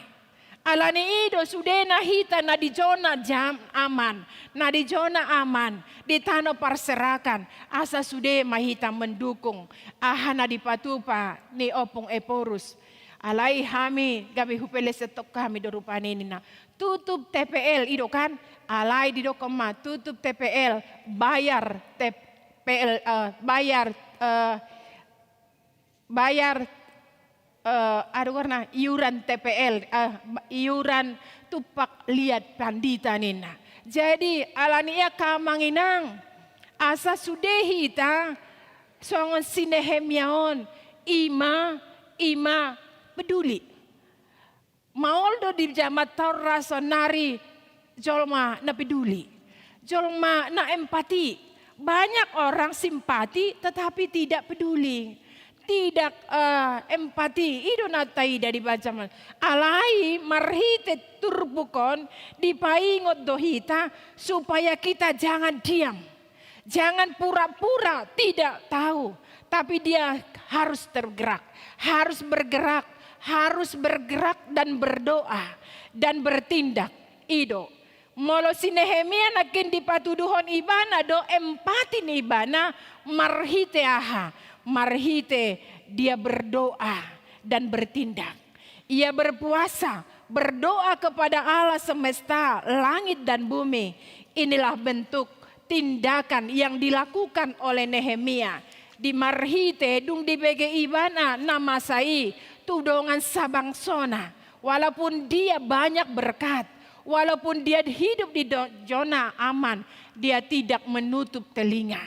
Ala ni i do sudena hita na di zona jam-, aman, na di zona aman, di tano parserahan, asa sude ma hita mendukung aha na dipatupa ni Ompung Ephorus. Alai hami gabe hupelesean hami do rupani ninna. Tutup T P L i do kan, alai didokkon ma tutup T P L, bayar T P L, eh, bayar, eh, bayar, eh, aduh, karena iuran T P L, eh, iuran tumpak liat pandita ninna. Jadi ala ni i angka amang inang, asa sude hita songon si Nehemia on, i ma, i ma peduli. Maol do di jaman ta on ra saonnari jolma na peduli, jolma na empati. Banyak orang simpati tetapi tidak peduli, tidak, eh, empati. I do na taida di jaman. Alai marhite turpuk on dipaingot do hita supaya kita jangan diam. Jangan pura-pura tidak tahu, tapi dia harus tergerak, harus bergerak, harus bergerak dan berdoa dan bertindak. I do. Molo si Nehemia nangkin dipatuduhon ibana do empati ni ibana marhite aha? Marhite dia berdoa dan bertindak. Ia berpuasa, berdoa kepada Allah semesta langit dan bumi. Inilah bentuk tindakan yang dilakukan oleh Nehemia di marhite dung dibege ibana na masa i tu dongan sabangsona. Walaupun dia banyak berkat, walaupun dia hidup di do-, zona aman, dia tidak menutup telinga,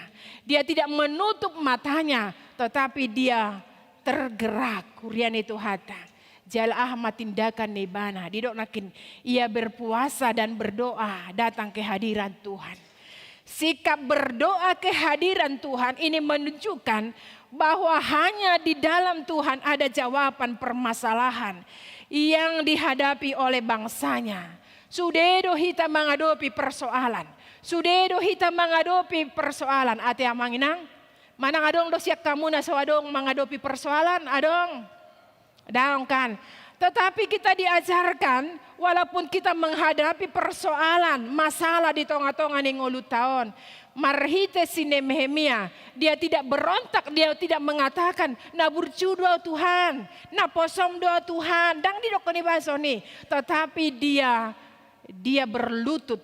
dia tidak menutup matanya, tetapi dia tergerak. Huria ni Tuhanta. Jala aha ma tindakan ni ibana? Didok nangkin, ia berpuasa dan berdoa datang ke hadiran Tuhan. Sikap berdoa ke hadiran Tuhan ini menunjukkan bahwa hanya di dalam Tuhan ada jawaban permasalahan yang dihadapi oleh bangsa-Nya. Sude do hita mangadopi persoalan. Sude do hita mangadopi persoalan. Ate amang inang, manang adong do sian hamu na so adong mangadopi persoalan? Adong? Daong kan? Tetapi kita diajarkan, walaupun kita menghadapi persoalan, masalah di tonga-tonga ni ngolunta on, marhite si Nehemia, dia tidak berontak, dia tidak mengatakan, "Na burju do Tuhan, na posom do Tuhan," ndang didok ni baso ni, tetapi dia, dia berlutut.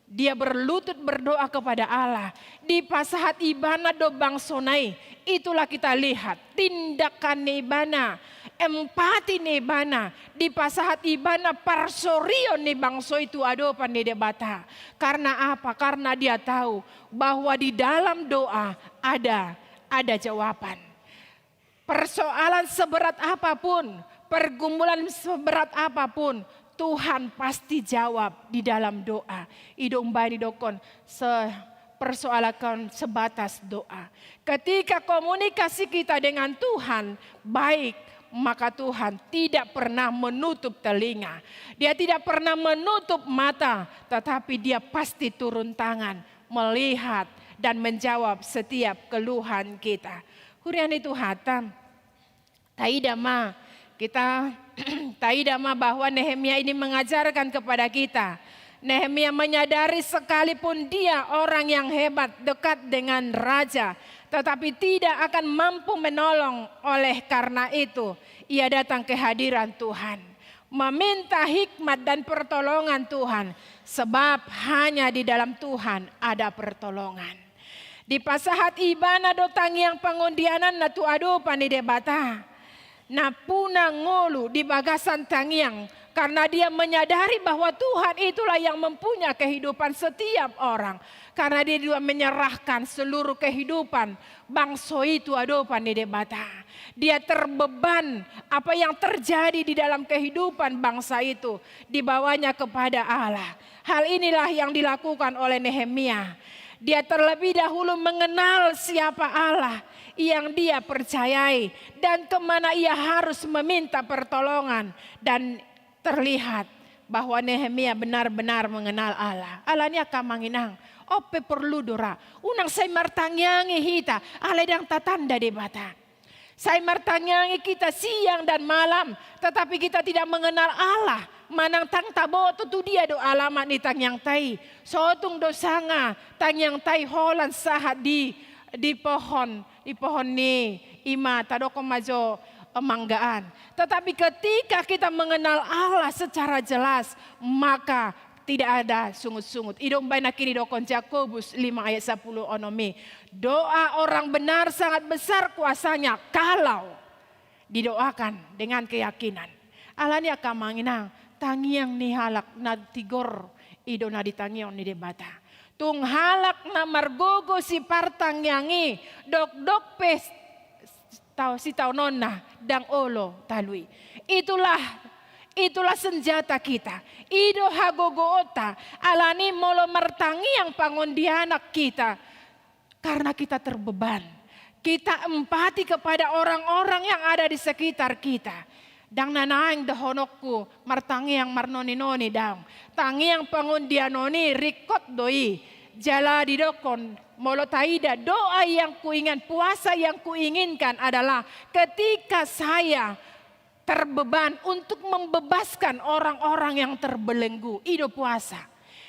Dia berlutut berdoa kepada Allah. Dipasahat ibana do bangsona i. Itulah kita lihat tindakan ni ibana, empati ni ibana. Dipasahat ibana parsorion ni bangso i tu adopan ni Debata. Karena apa? Karena dia tahu bahwa di dalam doa ada, ada jawaban. Persoalan seberat apapun, pergumulan seberat apapun, Tuhan pasti jawab di dalam doa. I do umbahen didokkon se-, persoalan sebatas doa. Ketika komunikasi kita dengan Tuhan baik, maka Tuhan tidak pernah menutup telinga. Dia tidak pernah menutup mata, tetapi Dia pasti turun tangan melihat dan menjawab setiap keluhan kita. Huria ni Tuhanta, taida ma, kita taida ma bahwa Nehemia ini mengajarkan kepada kita. Nehemia menyadari sekalipun dia orang yang hebat, dekat dengan raja, tetapi tidak akan mampu menolong. Oleh karena itu, ia datang ke hadiran Tuhan, meminta hikmat dan pertolongan Tuhan, sebab hanya di dalam Tuhan ada pertolongan. Dipasahat ibana do tangiang pangondiananna tu adopan ni Debata. Nampuna ngolu di bagasan tangiang, karena dia menyadari bahwa Tuhan itulah yang mempunyai kehidupan setiap orang. Karena dia juga menyerahkan seluruh kehidupan bangso i tu adopan ni Debata. Dia terbeban apa yang terjadi di dalam kehidupan bangsa itu, dibawanya kepada Allah. Hal inilah yang dilakukan oleh Nehemia. Dia terlebih dahulu mengenal siapa Allah yang dia percayai dan kemana ia harus meminta pertolongan. Dan terlihat bahwa Nehemia benar-benar mengenal Allah. Alani i angka amang inang, on pe porlu do ra. Unang sai martangiangi hita, alai ndang tatanda Debata. Sai martangiangi kita siang dan malam, tetapi kita tidak mengenal Allah. Manang ndang taboto tu dia do alamat ni tangiangta i. Sotung do sanga tangiangta i holan sahat di, di pohon, di pohon ni, ima tadokkon ma jo, eh, manggaan. Tetapi ketika kita mengenal Allah secara jelas, maka tidak ada sungut-sungut. I do umbahen nangkin didokkon Jakobus lima ayat sapuluh onom i. Doa orang benar sangat besar kuasanya kalau didoakan dengan keyakinan. Alani i angka amang inang, tangiang ni halak na tigor i do na ditangihon ni Debata. Tung halak na margogo sipartangiang i, dokdok pe tao sitaononna ndang olo talu i. Itulah, itulah senjata kita. I do hagogoonta, alani i molo martangiang pangondianan kita, karena kita terbeban. Kita empati kepada orang-orang yang ada di sekitar kita. Ndang na naeng dohononku martangiang marnoni-noni, daong. Tangiang pangondianan i ringkot do i. Jala didokkon, molo taida, doa yang kuinginkan, puasa yang kuinginkan adalah ketika saya terbeban untuk membebaskan orang-orang yang terbelenggu. I do puasa.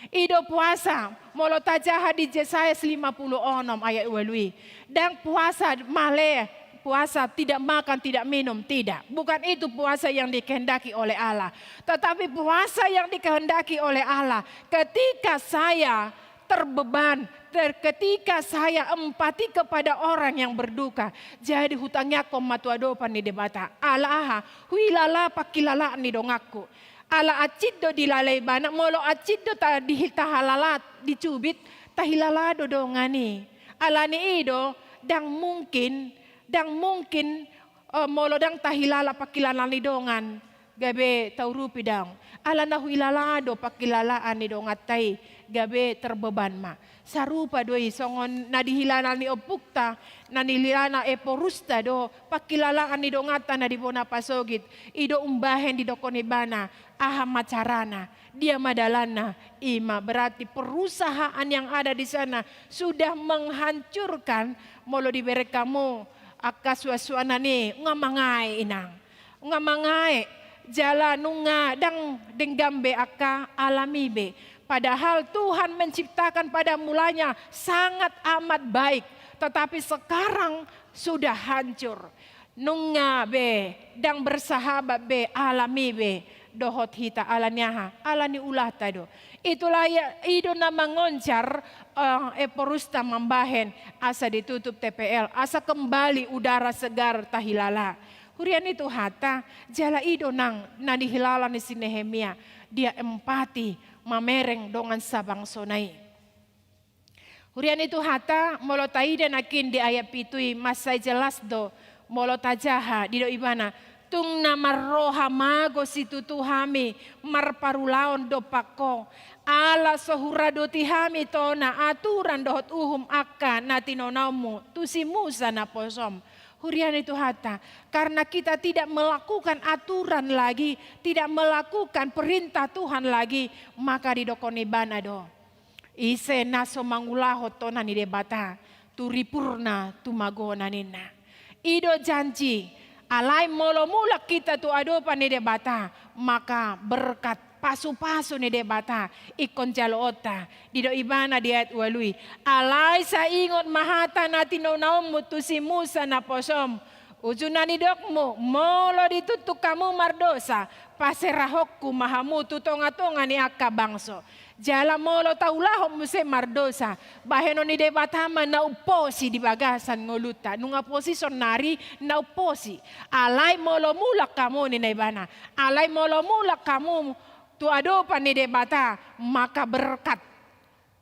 I do puasa, molo tajaha di Jesaya lima puluh onom ayat ualu i. Ndang puasa male, puasa tidak makan, tidak minum, tidak. Bukan itu puasa yang dikehendaki oleh Allah. Tetapi puasa yang dikehendaki oleh Allah, ketika saya terbeban, ter-, ketika saya empati kepada orang yang berduka. Jadi hutangiangkon ma tu adopan ni Debata. Ala aha? Huilala pangkilalaan ni donganku. Ala hansit do dilala ibana, molo hansit do ta-, di-, tahalala, dicubit, tahilala do dongan i. Ala ni i do, ndang mungkin, ndang mungkin, eh, molo ndang tahilala pangkilalaan ni dongan, gabe taurupi daong. Ala na huilala do pangkilalaan ni donganta i, gabe terbeban ma. Sarupa do i songon na dihilala ni ompunta, na nilala eporusta do, pangkilalaan ni donganta na di bona pasogit, i do umbahen didok ibana, aha ma carana, dia ma dalanna, i ma berarti perusahaan yang ada di sana sudah menghancurkan, molo dibereng hamu angka suansuanan i, nunga mangae inang. Nunga mangae, jala nunga ndang denggan be angka alam i be. Padahal Tuhan menciptakan pada mulanya sangat amat baik, tetapi sekarang sudah hancur. Nunga be, ndang bersahabat be alam i be dohot hita, ala ni aha? Ala ni ulahta do. Itulah ia, i do na mangonjar, eh, eporusta mambahen asa ditutup T P L, asa kembali udara segar tahilala. Huria ni Tuhanta, jala i do nang na nihilala ni si Nehemia, dia empati mamereng dongan sabangsona i. Huria ni Tuhanta, molo taida nangkin di ayat pitu i, mansai jelas do, molo tajaha, didok ibana, tung na marroha mago situtu hami marparulaon dompak ho, ala so huradoti hami tona aturan dohot uhum angka na tinonaonmu tu si Musa naposom. Huria ni Tuhanta, karena kita tidak melakukan aturan lagi, tidak melakukan perintah Tuhan lagi, maka didokkon ibana do, ise na so mangulahon tona ni Debata tu ripurna, tu magona ninna. I do janji, alai molo mulak hita tu adopan ni Debata, maka berkat, pasupasu ni Debata ingkon jaloonta. Didok ibana di ayat ualu i, alai sai ingot ma hata na tinonaonmu tu si Musa naposom. Uju na nidokmu, molo ditungtung hamu mardosa, paserahonku ma hamu tu tongatonga ni angka bangso. Jala molo taulahon muse mardosa, bahenon ni Debata ma na umposi di bagasan ngolunta. Nunga posi saonari, na umposi. Alai molo mulak hamu, ninna ibana, alai molo mulak hamu tu adopan ni Debata, maka berkat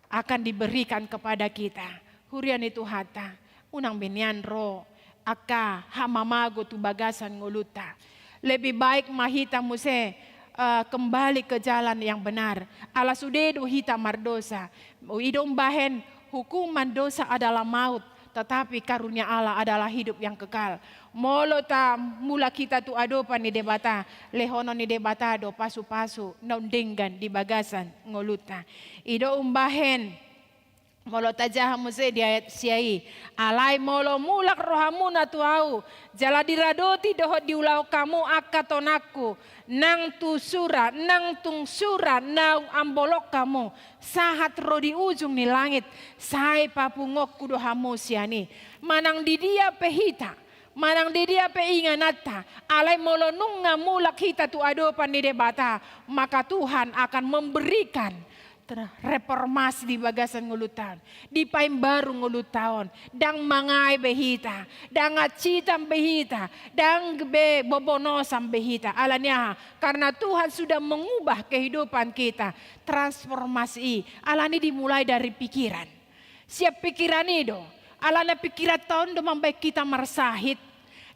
akan diberikan kepada kita. Huria ni Tuhanta, unang be nian ro angka hamamago tu bagasan ngolunta. Lebih baik ma hita muse, eh, kembali ke jalan yang benar. Ala sude do hita mardosa. I do umbahen hukuman dosa adalah maut, tetapi karunia Allah adalah hidup yang kekal. Molo ta mulak hita tu adopan ni Debata, lehonon ni Debata do pasupasu naung denggan di bagasan ngolunta. I do umbahen, molo tajaha muse di ayat sia i, alai molo mulak rohamuna tu ahu, jala diradoti dohot diulahon hamu angka tonangku, nang tu sura, nang tung sura naung ambolhon hamu, sahat ro di ujung ni langit, sai papunguonku do hamu sian i. Manang di dia pe hita, manang di dia pe ingananta, alai molo nunga mulak hita tu adopan ni Debata, maka Tuhan akan memberikan ter-, reformasi di bagasan ngolunta on, dipaimbaru ngolunta on, ndang mangae be hita, ndang hansitan be hita, ndang be bobonosan be hita. Ala ni aha? Karena Tuhan sudah mengubah kehidupan kita, transformasi i. Ala ni i dimulai dari pikiran. Sian pikiran i do, alana pikiranta on do mambahen hita marsahit.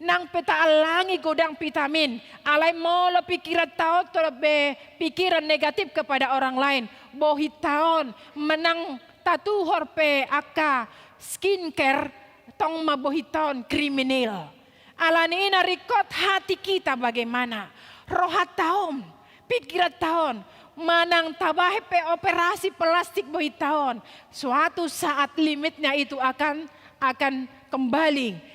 Nang pe taallangi godang vitamin, alai molo pikiranta on tong be pikiran negatif kepada orang lain, bohinta on manang tatuhor pe angka skincare, tong ma bohinta on kriminal. Ala ni i na ringkot hati kita bagaimana, rohanta on, pikiranta on, manang tabahen pe operasi plastik bohinta on, suatu saat limitnya itu akan, akan kembali.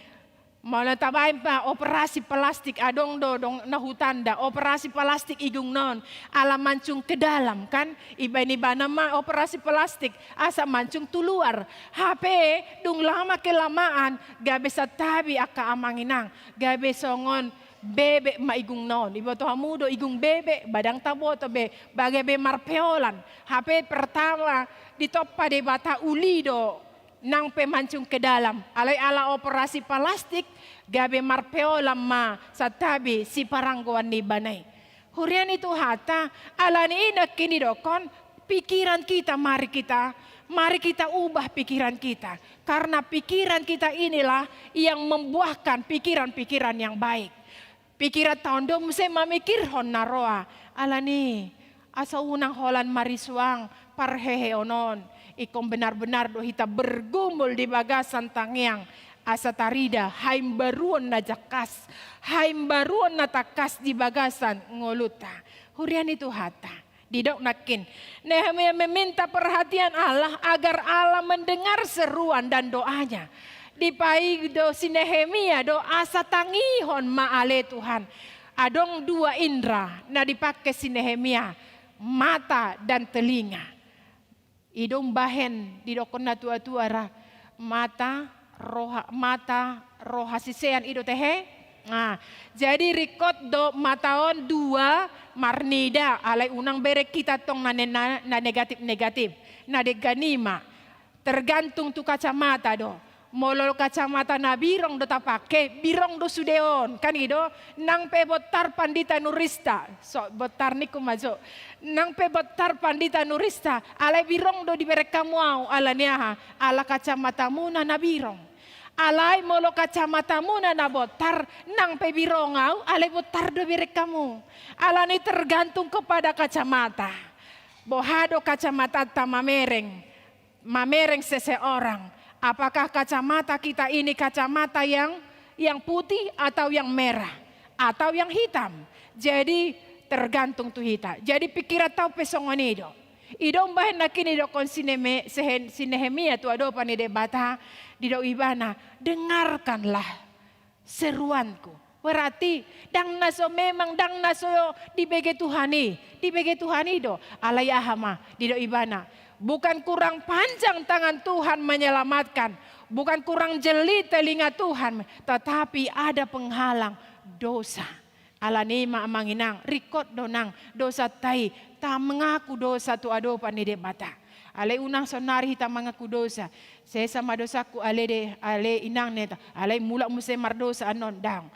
Molo tabahen pe operasi plastik, adong do, dong na hutanda, operasi plastik igungna on, ala mancung ke dalam kan, ibaen ibana ma operasi plastik, asa mancung tu luar. Hape dung lama kelamaan, gabe santabi angka amang inang, gabe songon Bebek ma igungna on, diboto hamu do igung bebek? Ba ndang taboto be, ba gabe marpeolan. Hape pertama ditompa Debata uli do nang pe mancung ke dalam. Alai ala operasi plastik, gabe marpeolan ma santabi siparanggoan ni ibana i. Huria ni Tuhanta, ala ni i nangkin didokkon, pikiran kita, mari kita, mari kita ubah pikiran kita. Karena pikiran kita inilah yang membuahkan pikiran-pikiran yang baik. Pikiranta on do muse mamikirhon na roa. Ala ni i, asa unang holan marisuang parheheon on. Ingkon benar-benar do hita bergumul di bagasan tangiang, asa tarida haimbaruon na jangkas, haimbaruon na tangkas di bagasan ngolunta. Huria ni Tuhanta, didok nangkin, Nehemia meminta perhatian Allah agar Allah mendengar seruan dan doanya. Dipaidao si Nehemia do asa tangihon ma ale Tuhan. Adong dua indra na dipake si Nehemia, mata dan telinga. I do umbahen didokkon na tua-tua ra, mata, roha, mata, roha sisean, i do tehe. Nah, jadi ringkot do mata on dua, marnida, alai unang bereng hita tong na ne-, na, na negatif-negatif, na denggan i ma. Tergantung tu kacamata do. Molo kacamata na birong do tapake, birong do sude on. Kan i do, nang pe bontar Pandita Nurista. So, bontar ningku ma jo. Nang pe bontar Pandita Nurista, alai birong do dibereng hamu au, ala ni aha? Ala kacamatana na birong. Alai molo kacamatana na bontar, nang pe birong au, alai bontar do bereng hamu. Ala ni i tergantung kepada kacamata. Boha do kacamatanta mamereng, mamereng seseorang. Apakah kacamata kita ini kacamata yang, yang putih atau yang merah? Atau yang hitam? Jadi, tergantung tu hita. Jadi, pikiranta on pe songon i do. I do umbahen nangkin didokkon si Neme-, sehe-, si Nehemia tu adopan ni Debata, didok ibana, dengarkanlah seruanku. Berarti, ndang na so memang, ndang na so dibege Tuhan i, dibege Tuhan i do. Alai aha ma, didok ibana. Bukan kurang panjang tangan Tuhan menyelamatkan, bukan kurang jeli telinga Tuhan, tetapi ada penghalang, dosa. Ala ni i ma amang inang, ringkot do nang dosanta i, ta mengaku dosa tu adopan ni Debata. Alai unang sonari hita mangaku dosa. Sesa ma dosaku ale de, ale inang, ninna. Alai mulak muse mardosa annon, ndang.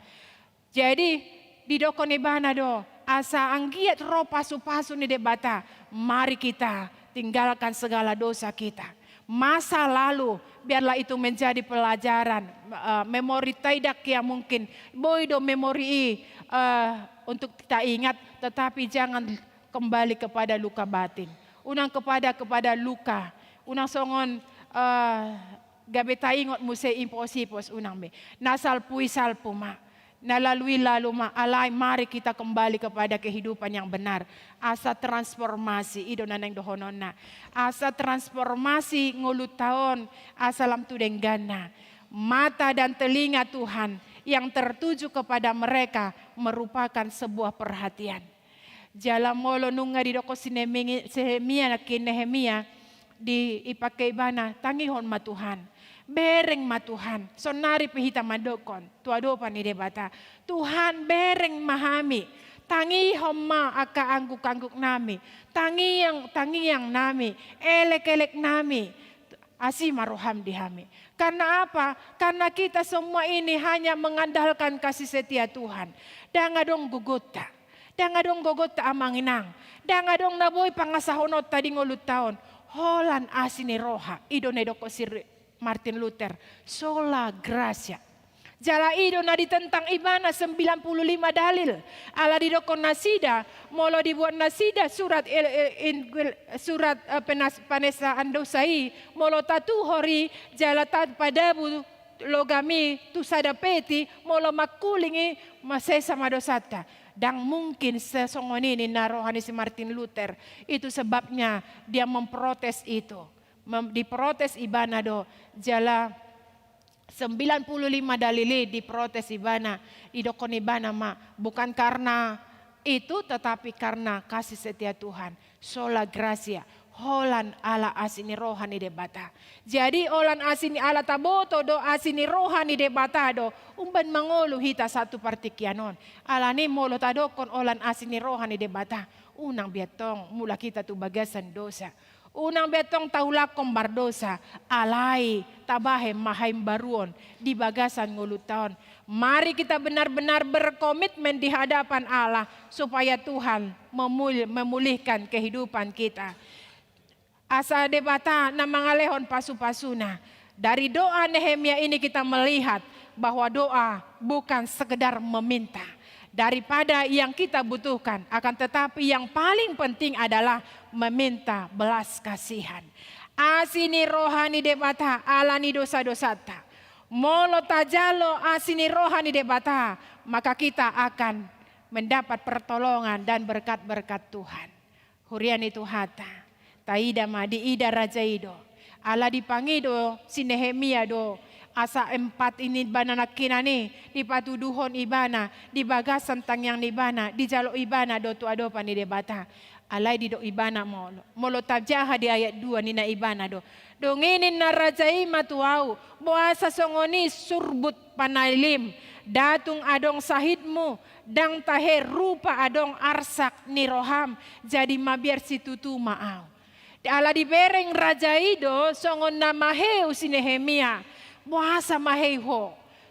Jadi, didokkon ibana do, asa anggiat ro pasu-pasu ni Debata, mari kita tinggalkan segala dosa kita. Masa lalu, biarlah itu menjadi pelajaran, eh, memori taida ia mungkin. Boi do memori i, eh, untuk kita ingat, tetapi jangan kembali kepada luka batin. Unang kepada, kepada luka. Unang songon, eh, gabe taingot muse ipos-ipos, unang be. Na salpu i salpu ma. Na lalu i lalu ma, alai mari kita kembali kepada kehidupan yang benar. Asa transformasi, i do na naeng dohononna. Asa transformasi ngolunta on, asa lam tu dengganna. Mata dan telinga Tuhan yang tertuju kepada mereka merupakan sebuah perhatian. Jala molo nunga didokkon si Nehemi-, si Nehemia, nangkin Nehemia, di, dipake ibana, tangihon ma Tuhan. Bereng ma Tuhan. Sonari pe hita mandokkon tu adopan ni Debata. Tuhan, bereng ma hami. Tangihon ma angka angguk-angguk nami. Tangiang, tangiang nami. Elek-elek nami. Asi ma roham di hami. Karena apa? Karena kita semua ini hanya mengandalkan kasih setia Tuhan. Ndang adong gogonta. Ndang adong gogonta amang inang. Ndang adong na boi pangasahononta di ngolunta on. Holan asi ni roha. I do na didokkon si Ri-, Martin Luther. Sola gratia. Jala i do na ditentang ibana sembilan puluh lima dalil. Ala didokkon nasida, molo dibuat nasida surat, eh, eh, in-, surat, eh, penas-, panesaan dosa i, molo tatuhor i, jala tapadabu logam i tu sada peti, molo mangkuling i, masesa ma dosanta. Ndang mungkin sesongon i ninna roha ni si Martin Luther. Itu sebabnya dia memprotes itu. Mem-, diprotes ibana do, jala sembilan puluh lima dalil i diprotes ibana, didokkon ibana ma, bukan karena itu, tetapi karena kasih setia Tuhan. Sola gratia, holan ala asi ni roha ni Debata. Jadi holan asi ni, ala taboto do asi ni roha ni Debata do umbahen mangolu hita sahat tu partingkian on. Alani molo tadokkon holan asi ni roha ni Debata, unang be antong mulak hita tu bagasan dosa. Unang be antong taulakhon mardosa, alai tabahen ma haimbaruon di bagasan ngolunta on. Mari kita benar-benar berkomitmen di hadapan Allah supaya Tuhan memul-, memulihkan kehidupan kita. Asa Debata na mangalehon pasu-pasuna. Dari doa Nehemia ini kita melihat bahwa doa bukan sekedar meminta. Daripada yang kita butuhkan, akan tetapi yang paling penting adalah meminta belas kasihan. Asi ni roha ni Debata ala ni dosa-dosanta. Molo tajalo asi ni roha ni Debata, maka kita akan mendapat pertolongan dan berkat-berkat Tuhan. Huria ni Tuhanta, taida ma, diida raja i do. Ala dipangido si Nehemia do, asa empat i ibana nangkinan i, dipatuduhon ibana di bagasan tangiang ni ibana, dijalo ibana do tu adopan ni Debata. Alai didok ibana molo, molo tajaha di ayat dua ninna ibana do. Dung i ninna raja i ma tu ahu, boasa songon i surbut panailim, ndang tung adong sahitmu, ndang tahe rupa adong arsak ni roham, jadi mabiar situtu ma ahu. Ala dibereng raja i do songon na maheu si Nehemia, boasa maheu ho,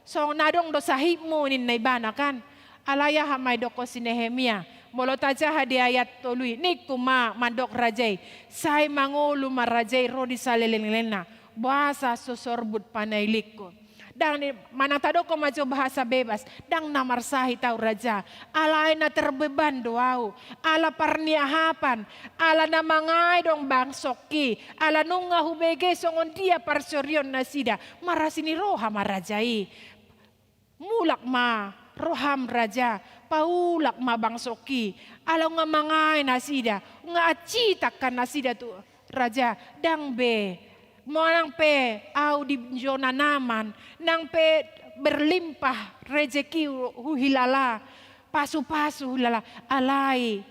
songon na adong do sahitmu ninna ibana kan. Alai aha ma didokkon si Nehemia, molo tajaha di ayat tolu i, ningku ma mandok raja i, sai mangolu ma raja i ro di saleleng-lelengna, boasa so sorbut panailingku. Ndang ni, manang tadokkon ma jo bahasa bebas, ndang na marsahit ahu raja, alai na terbeban do ahu, ala parniahapan, ala na mangae do bangsongki, ala nunga hubege songon dia parsorion nasida, marasi ni roha ma raja i. Mulak ma roham raja, paulak ma bangsongki, ala nunga mangae nasida, nunga ancit angka nasida tu raja, ndang be. Manang pe ahu di jona nyaman, nang pe berlimpah rejeki hu-, huhilala, pasu-pasu huhilala, alai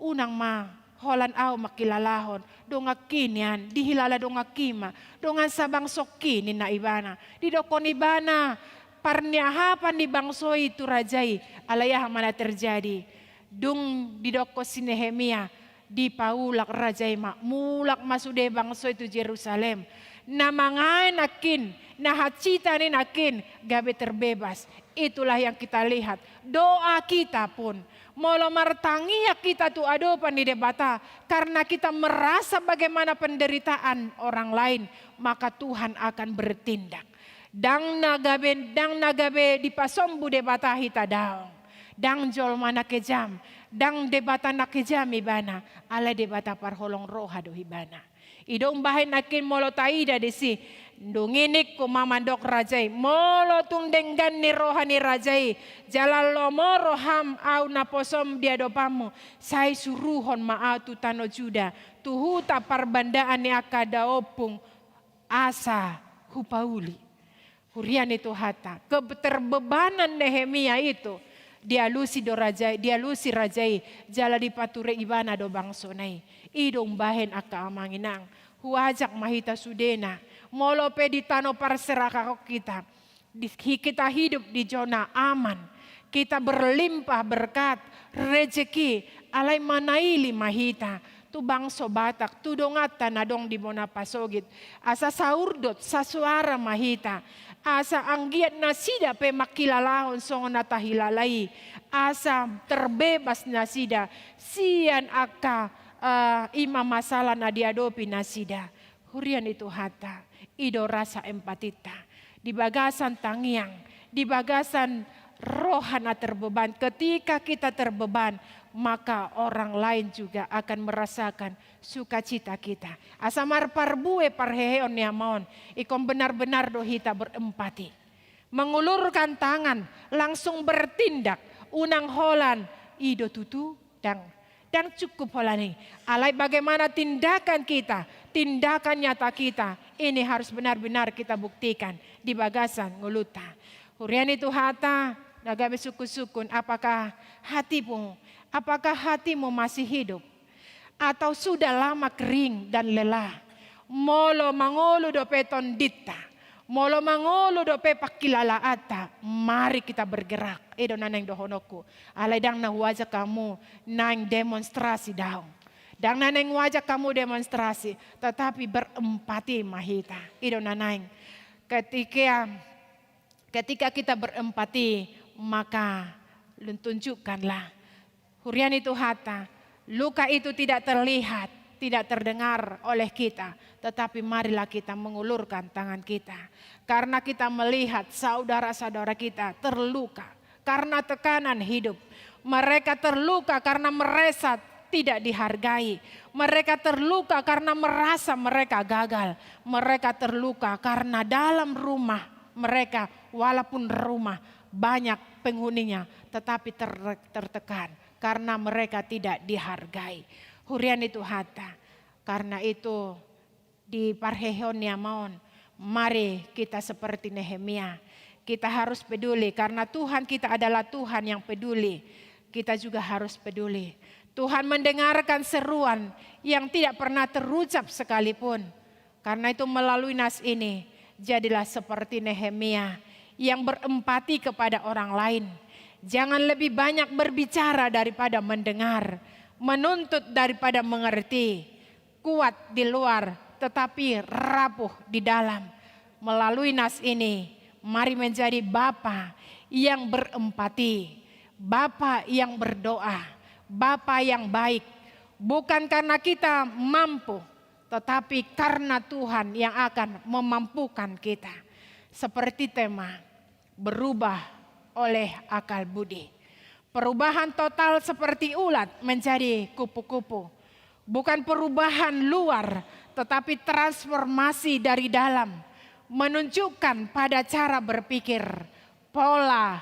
unang ma holan ahu mangkilalahon donganki nian, dihilala donganki ma, dongan sabangsongki ninna ibana. Didokkon ibana parniahapan ni bangso i tu raja i, alai aha ma na terjadi? Dung didokkon si Nehemia, dipaulak raja i ma, mulak ma sude bangso i tu Jerusalem. Na mangae nangkin, na hansitan i nangkin, gabe terbebas. Itulah yang kita lihat. Doa kita pun, molo martangiang hita tu adopan ni Debata, karena kita merasa bagaimana penderitaan orang lain, maka Tuhan akan bertindak. Ndang na gabe, ndang na gabe dipasombu Debata hita, daong. Ndang jolma na kejam, ndang Debata na kejam ibana, alai Debata parholong roha do ibana. I do umbahen nangkin molo taida disi, dung i ningku ma mandok raja i, molo tung denggan ni roha ni raja i, jala lomo roham ahu naposom di adopanmu, sai suruhon ma ahu tu tano Juda, tu huta parbandaan ni angka daompung, asa hupauli. Huria ni Tuhanta, keterbebanan Nehemia itu dialusi do raja, dialusi raja i, jala dipature ibana do bangsona i. I do umbahen angka amang inang, huajak ma hita sudena, molo pe di tano parserahahon hita, di, hi-, kita hidup di zona aman, kita berlimpah berkat, rejeki, alai manaili ma hita tu bangso Batak, tu donganta na adong di bona pasogit. Asa saurdot, sasuara ma hita. Asa anggiat nasida pe mangkilalahon songon na tahilala i. Asa terbebas nasida sian angka, eh, ima masalah na diadopi nasida. Huria ni Tuhanta, i do rasa empatinta. Di bagasan tangiang, di bagasan roha na terbeban. Ketika kita terbeban, maka orang lain juga akan merasakan sukacita kita. Asa marparbue parheheon ni Ama on, ingkon benar-benar do hita berempati. Mengulurkan tangan, langsung bertindak, unang holan, i do tutu, ndang, ndang cukup holan i. Alai bagaimana tindakan kita, tindakan nyata kita, ini harus benar-benar kita buktikan di bagasan ngolunta. Huria ni Tuhanta, na gabe sungkun-sungkun, apakah hatimu, apakah hatimu masih hidup? atau sudah lama kering dan lelah. Molo mangolu dope tondinta, molo mangolu dope pangkilalaanta, mari kita bergerak. I do na naeng dohononku. Alai ndang na huajak hamu naeng demonstrasi, daong. Ndang na naeng huajak hamu demonstrasi, tetapi berempati ma hita. I do na naeng. Ketika, ketika kita berempati, maka tunjukkanlah. Huria ni Tuhanta, luka itu tidak terlihat, tidak terdengar oleh kita, tetapi marilah kita mengulurkan tangan kita. Karena kita melihat saudara-saudara kita terluka karena tekanan hidup. Mereka terluka karena merasa tidak dihargai. Mereka terluka karena merasa mereka gagal. Mereka terluka karena dalam rumah mereka, walaupun rumah banyak penghuninya, tetapi ter-, tertekan karena mereka tidak dihargai. Huria ni Tuhanta. Karena itu, di parheheon ni ama on, mari kita seperti Nehemia. Kita harus peduli karena Tuhan kita adalah Tuhan yang peduli. Kita juga harus peduli. Tuhan mendengarkan seruan yang tidak pernah terucap sekalipun. Karena itu, melalui nas ini, jadilah seperti Nehemia yang berempati kepada orang lain. Jangan lebih banyak berbicara daripada mendengar, menuntut daripada mengerti, kuat di luar, tetapi rapuh di dalam. Melalui nas ini, mari menjadi bapa yang berempati, bapa yang berdoa, bapa yang baik. Bukan karena kita mampu, tetapi karena Tuhan yang akan memampukan kita. Seperti tema, berubah oleh akal budi. Perubahan total seperti ulat menjadi kupu-kupu. Bukan perubahan luar, tetapi transformasi dari dalam. Menunjukkan pada cara berpikir, pola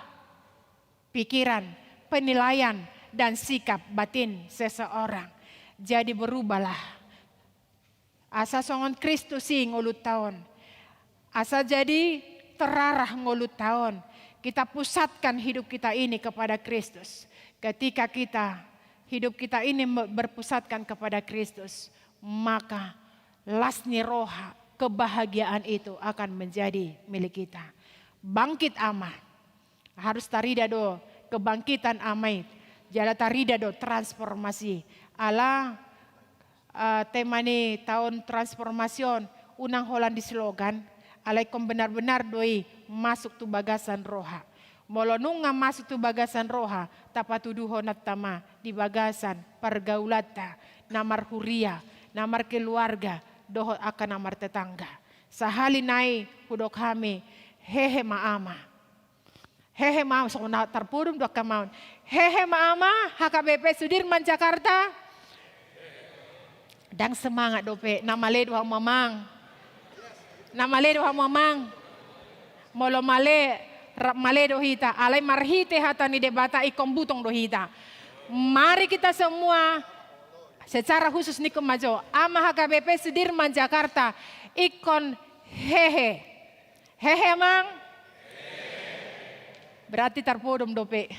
pikiran, penilaian, dan sikap batin seseorang. Jadi berubahlah. Asa songon Kristus i ngolunta on. Asa jadi terarah ngolunta on. Kita pusatkan hidup kita ini kepada Kristus. Ketika kita, hidup kita ini me-, berpusatkan kepada Kristus, maka las ni roha, kebahagiaan itu akan menjadi milik kita. Bangkit, Ama. Harus tarida do kebangkitan, Ama i. Jala tarida do transformasi. Ala, eh, tema ni taon transformasi on, unang holan di slogan, alai ingkon benar-benar do i masuk tu bagasan roha. Molo nunga masuk tu bagasan roha, tapatuduhononta ma di bagasan pargaulanta, na marhuria, na markeluarga, dohot angka na martetangga. Sahali nai hudok hami, hehe ma, Ama. Hehe ma, songon na tarpodom do angka ama on. Hehe ma, Ama, H K B P Sudirman Jakarta. Ndang semangat dope, na male do hamu, Amang. Na male do hamu, Amang. Molo male, rap male do hita, alai marhite hata ni Debata ingkon butong do hita. Mari kita semua secara khusus ningkon ma jo, Ama H K B P Sudirman Jakarta, ingkon hehe. Hehe, Amang? Berarti tarpodom dope.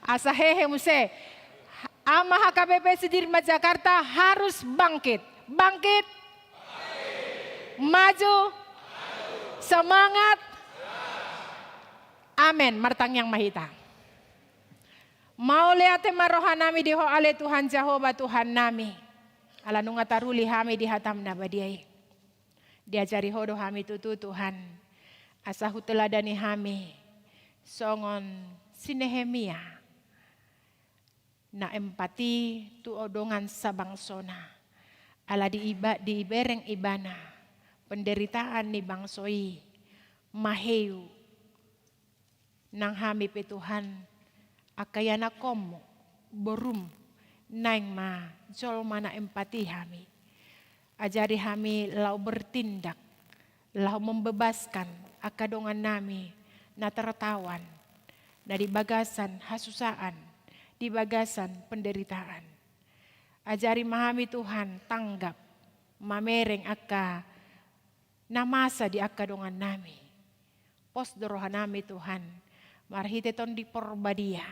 Asa hehe muse. Ama H K B P Sudirman Jakarta harus bangkit. Bangkit. Maju. Semangat. Amen. Martangiang ma hita. Mauliate ma rohanami di Ho ale Tuhan Jahowa Tuhannami. Ala nunga taruli hami di hataM na badia i. Diajari Ho do hami tutu, Tuhan, asa huteladani hami songon si Nehemia, na empati tu dongan sabangsona. Ala diiba-, dibereng ibana penderitaan ni bangso i maheu. Nang hami pe, Tuhan, angka ianakhonMu, boruM, naeng ma jolma na empati hami. Ajari hami laho bertindak, laho membebaskan angka dongannami na tertawan, na di bagasan hasusaan, di bagasan penderitaan. Ajari ma hami, Tuhan, tanggap mamereng angka na masa di angka dongannami. Pos do rohanami, Tuhan, marhite Tondi Porbadia,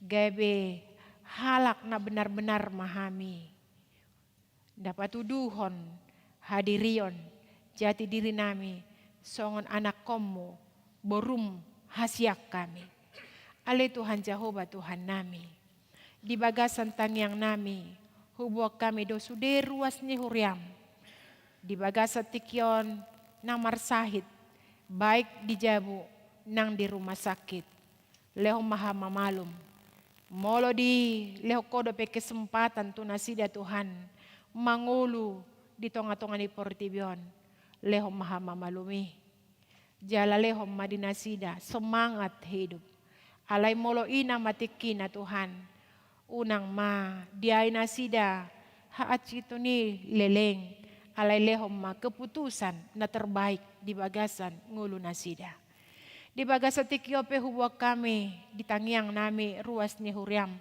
gabe halak na benar-benar ma hami na patuduhon hadirion jati diri nami songon anakkonmu, borum hasian hami. Ale Tuhan Jahowa Tuhan nami, di bagasan tangiang nami huboan hami do sude ruas ni huriam di bagasan tingki on na marsahit, baik di jabu nang di rumah sakit. Lehon ma hamamalum. Molo dilehon Ho dope kesempatan tu nasida Tuhan mangolu di tonga-tonga ni portibi on, lehon ma hamamalum i. Jala lehon ma di nasida semangat hidup. Alai molo i nama tingkina Tuhan, unang ma diae nasida haansiton i leleng, alai lehon ma keputusan na terbaik di bagasan ngolu nasida. Di bagasan tingki on pe huboan hami di tangiang nami ruas ni huriam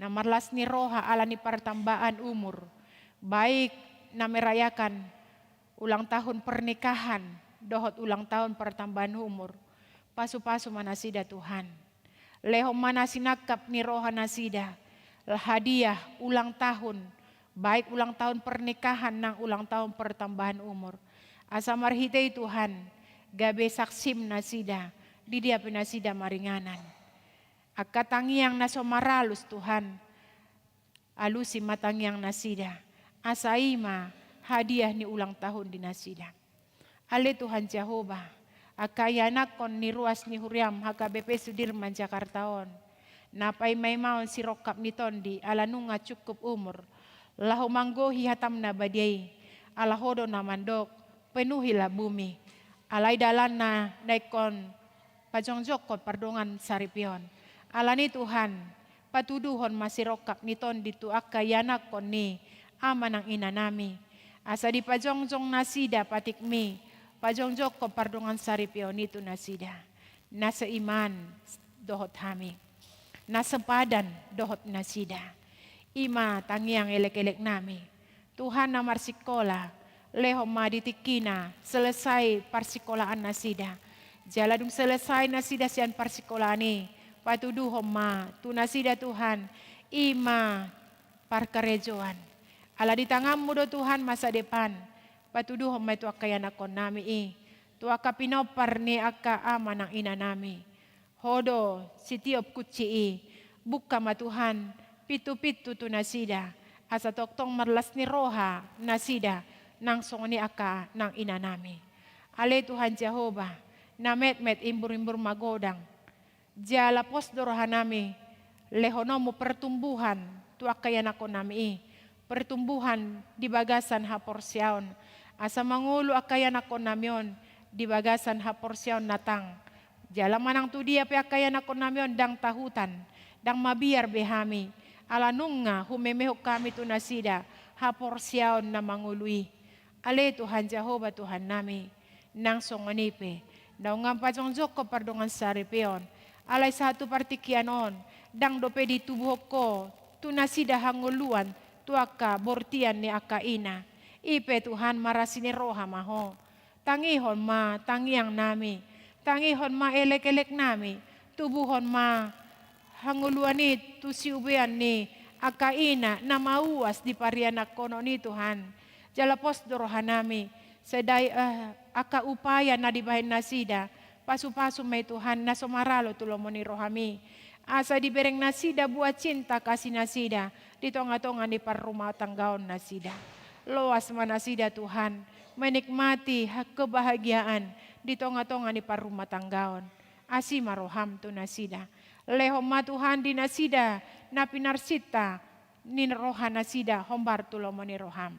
na marlas ni roha ala ni partambaan umur, baik na merayakan ulang tahun pernikahan dohot ulang tahun pertambahan umur. Pasu-pasu ma nasida Tuhan. Lehon ma na sinangkap ni roha nasida hadiah ulang tahun, baik ulang tahun pernikahan nang ulang tahun pertambahan umur. Asa marhite i Tuhan, gabe saksim nasida di dia pe nasida maringanan. Angka tangiang na so maralus Tuhan, alusi ma tangiang nasida, asa i ma hadiah ni ulang tahun di nasida. Ale Tuhan Jahowa, angka ianakhon ni ruas ni huriam H K B P Sudirman Jakarta on, na paima-imaon sirongkap ni tondi ala nunga cukup umur, laho manggohi hatam na badia i, ala Ho do na mandok, penuhilah bumi. Alai dalanna na ingkon pajongjongkon pardongansaripeon. Alani Tuhan, patuduhon ma sirongkap ni tondi tu angka ianakhon ni ama nang ina nami. Asa dipajongjong nasida patikmi, pajongjongkon pardongansaripeon i tu nasida. Na seiman dohot hami. Na sepadan dohot nasida. I ma tangiang elek-elek nami. Tuhan na marsikola, lehon ma di tingkina selesai parsikolaan nasida. Jala dung selesai nasida sian parsikolaan i, patuduhon ma tu nasida Tuhan, i ma parkarejoan. Ala di tanganmu do Tuhan masa depan, patuduhon ma i tu angka ianakhon nami i, tu angka pinompar ni angka ama nang ina nami. Ho do sitiop kunci i, buka ma Tuhan pintu-pintu tu nasida, asa tongtong marlas ni roha nasida, nang songon i angka nang ina nami. Ale Tuhan Jahowa, na metmet imbur-imbur magodang, jala pos do roha nami, lehononmu pertumbuhan tu angka ianakhon nami i, pertumbuhan di bagasan haporseaon, asa mangolu angka ianakhon nami on di bagasan haporseaon na tang. Jala manang tu dia pe angka ianakhon nami on ndang tahutan, ndang mabiar be hami, ala nunga humemehon hami tu nasida haporseaon na mangolu i. Ale Tuhan Jahowa Tuhan nami, nang songon i pe, na nunga pajongjongkon pardongansaripeon, alai sahat tu partingkian on, ndang dope ditubuhon Ho tu nasida hangoluan tu angka bortian ni angka ina. I pe Tuhan marasi ni roha ma Ho. Tangihon ma tangiang nami, tangihon ma elek-elek nami, tubuhon ma hangoluan i tu siubean ni angka ina na mauas di parianakhonon i Tuhan. Jala pos do roha nami, sadai, eh, angka upaya na dibahen nasida, pasu-pasu ma i Tuhan na so maralo tu lomo ni rohami. Asa dibereng nasida buah cinta kasih nasida di tonga-tonga ni parrumatanggaon nasida. Loas ma nasida Tuhan, menikmati ha-, kebahagiaan di tonga-tonga ni parrumatanggaon. Asi ma roham tu nasida. Lehon ma Tuhan di nasida na pinarsinta ni roha nasida hombar tu lomo ni roham.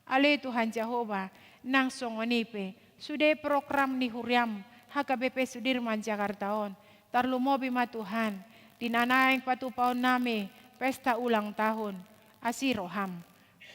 Ale Tuhan Jahowa, nang songon i pe, sude program ni huriam H K B P Sudirman Jakarta on, tarlumobi ma Tuhan, di na naeng patupaon nami pesta ulang tahun, asi roham.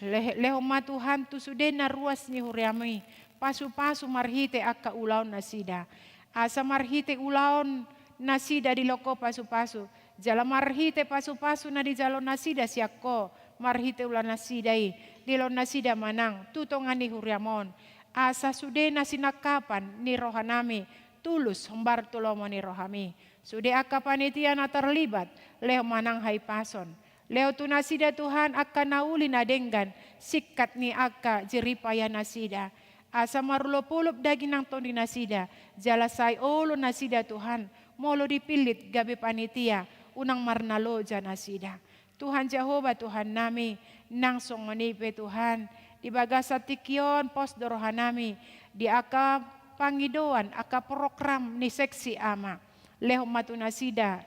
Leh-, lehon ma Tuhan tu sude na ruas ni huriami, pasu-pasu marhite angka ulaon nasida. Asa marhite ulaon nasida dilehon Ho pasu-pasu, jala marhite pasu-pasu na dijalo nasida sian Ho, marhite ulaon nasida i, dilehon nasida ma nang tu tonga ni huriam on. Asa sude na sinangkapan ni roha nami, tulus hombar tu lomo ni rohami. Sude angka panitia na terlibat, lehon ma nang hahipason. Lehon tu nasida Tuhan angka na uli na denggan, singkat ni angka jeripaya nasida. Asa marolopolop daging nang tondi nasida, jala sai olo nasida Tuhan, molo dipillit gabe panitia, unang marnaloja nasida. Tuhan Jahowa Tuhannami, nang songon i pe Tuhan, di bagasan tingki on pos do rohanami, di angka pangidoan, angka program ni seksi ama. Lehon ma tu nasida,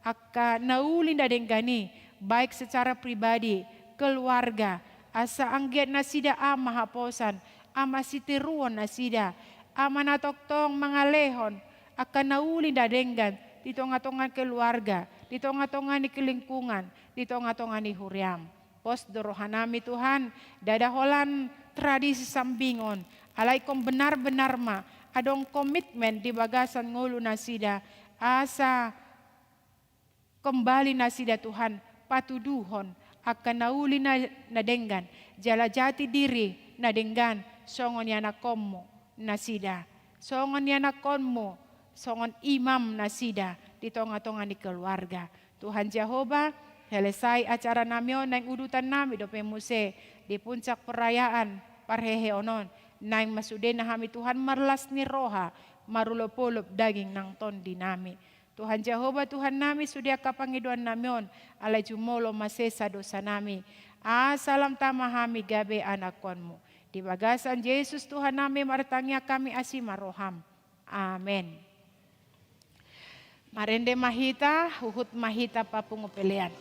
angka na uli na denggan i, baik secara pribadi, keluarga, asa anggiat nasida ama haposan, ama sitiruon nasida, ama na tongtong mangalehon, angka na uli na denggan, di tonga-tonga keluarga, di tonga-tonga ni lingkungan, di tonga-tonga ni huriam. Pos do rohanami Tuhan, ndada holan tradisi sambingon, alai ingkon benar-benar ma, adong komitmen di bagasan ngolu nasida, asa kembali nasida Tuhan, patuduhon, angka na uli na, na denggan, jala jati diri na denggan, songon ianakkonmu nasida, songon ianakkonmu, songon imam nasida, di tonga-tonga ni keluarga. Tuhan Jahowa, selesai acara nami on naeng udutan nami dope muse di puncak perayaan parheheon on, naeng ma sudena hami Tuhan marlas ni roha, marolopolop daging nang tondi nami. Tuhan Jahowa Tuhan nami sude angka pangidoan nami on, alai jumolo ma sesa dosa nami, asa lam tama hami gabe anakkonmu. Di bagasan Jesus Tuhan nami martangiang hami asi ma roham. Amen. Marende ma hita, huhut ma hita papungu pelean.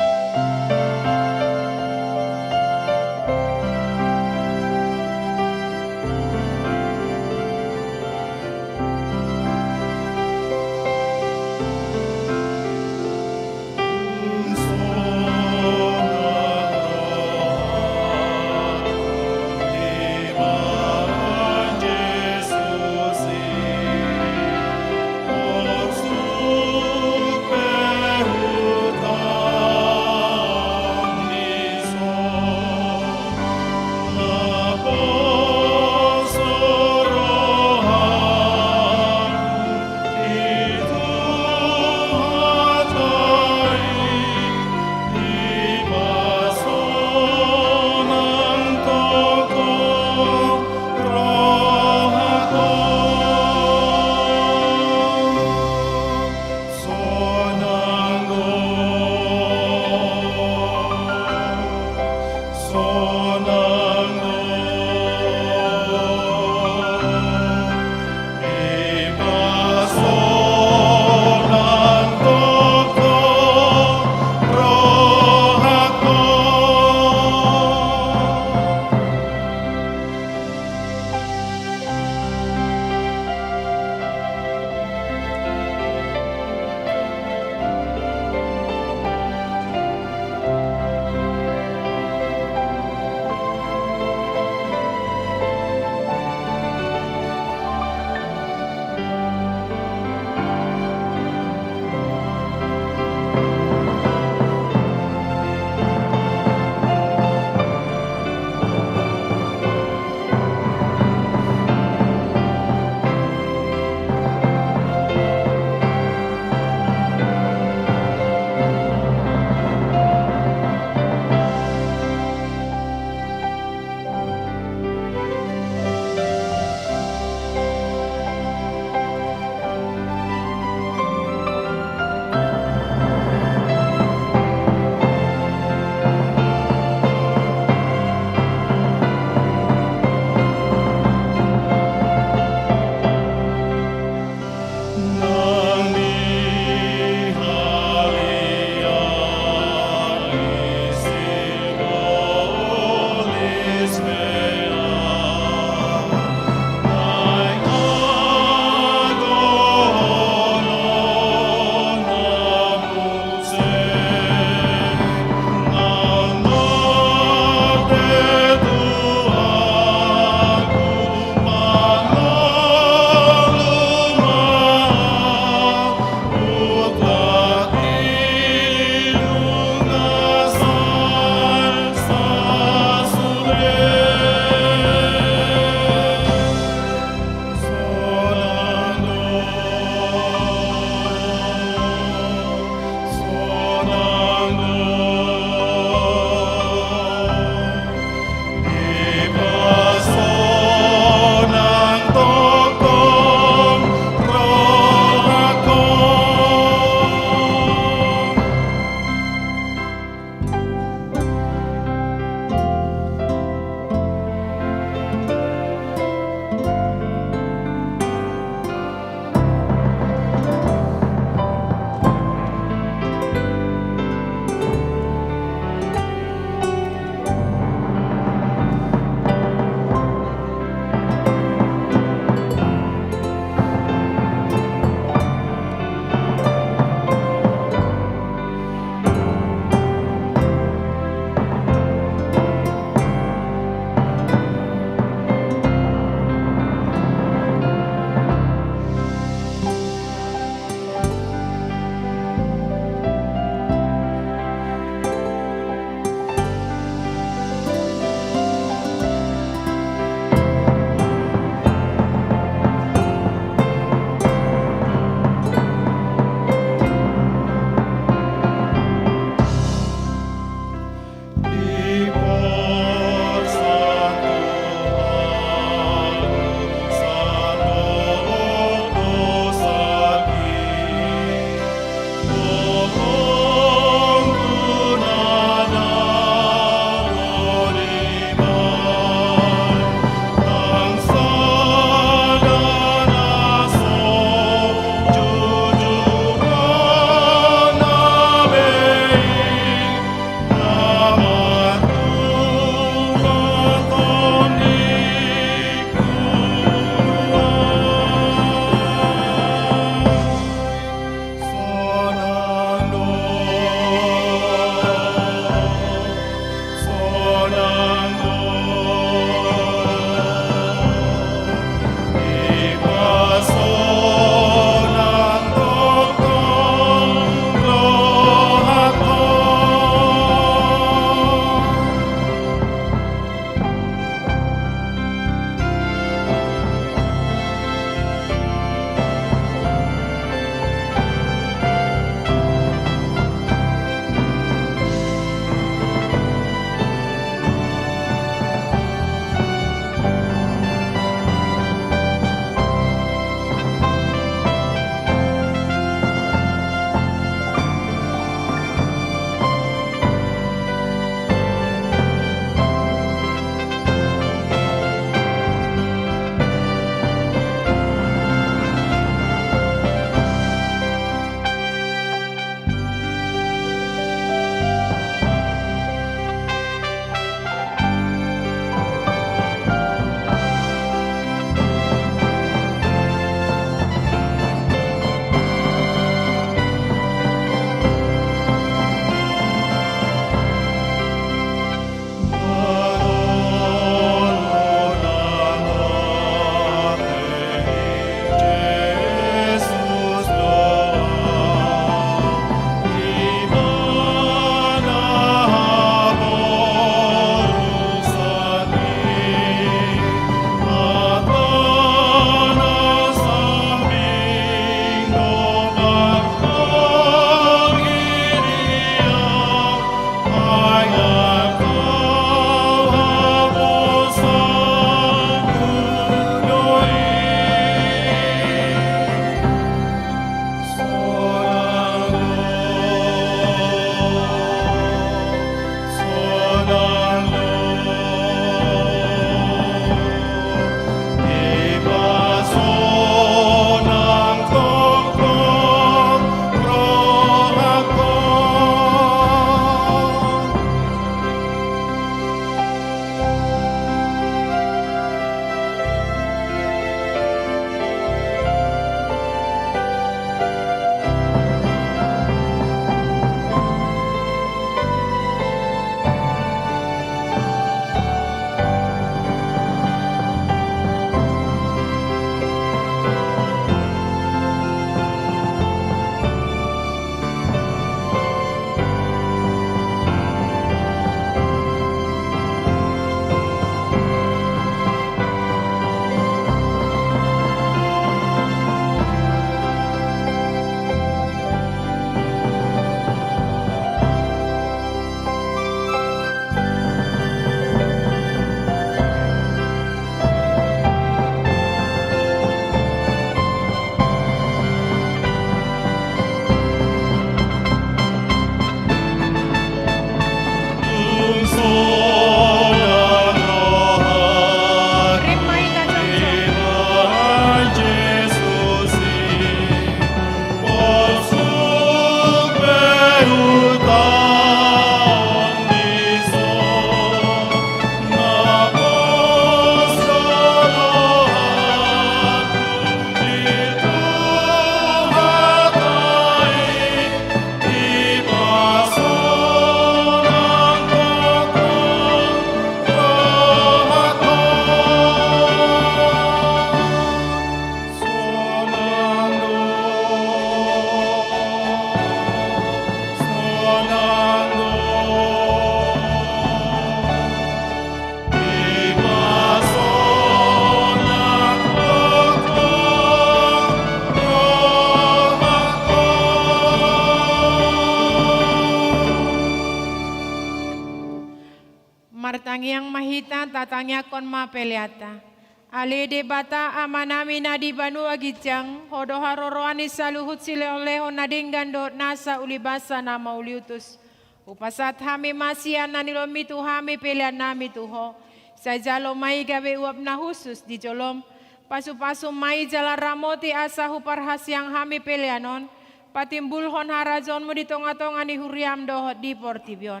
Tangiang ma hita, tatangiangkon ma peleanta. Ale Debata Amanami na di banua ginjang, Ho do haroroan ni saluhut silehonlehon na denggan dohot nasa ulibasa na mauliutus. Hupasahat hami ma sian na nilehonMi tu hami peleannami tu Ho. Sai jalo ma i gabe uap na hushus di joloM. Pasupasu ma i jala ramoti asa huparhaseang hami pelean on patimbulhon harajaonMu di tongatonga ni huriaM dohot di portibi on.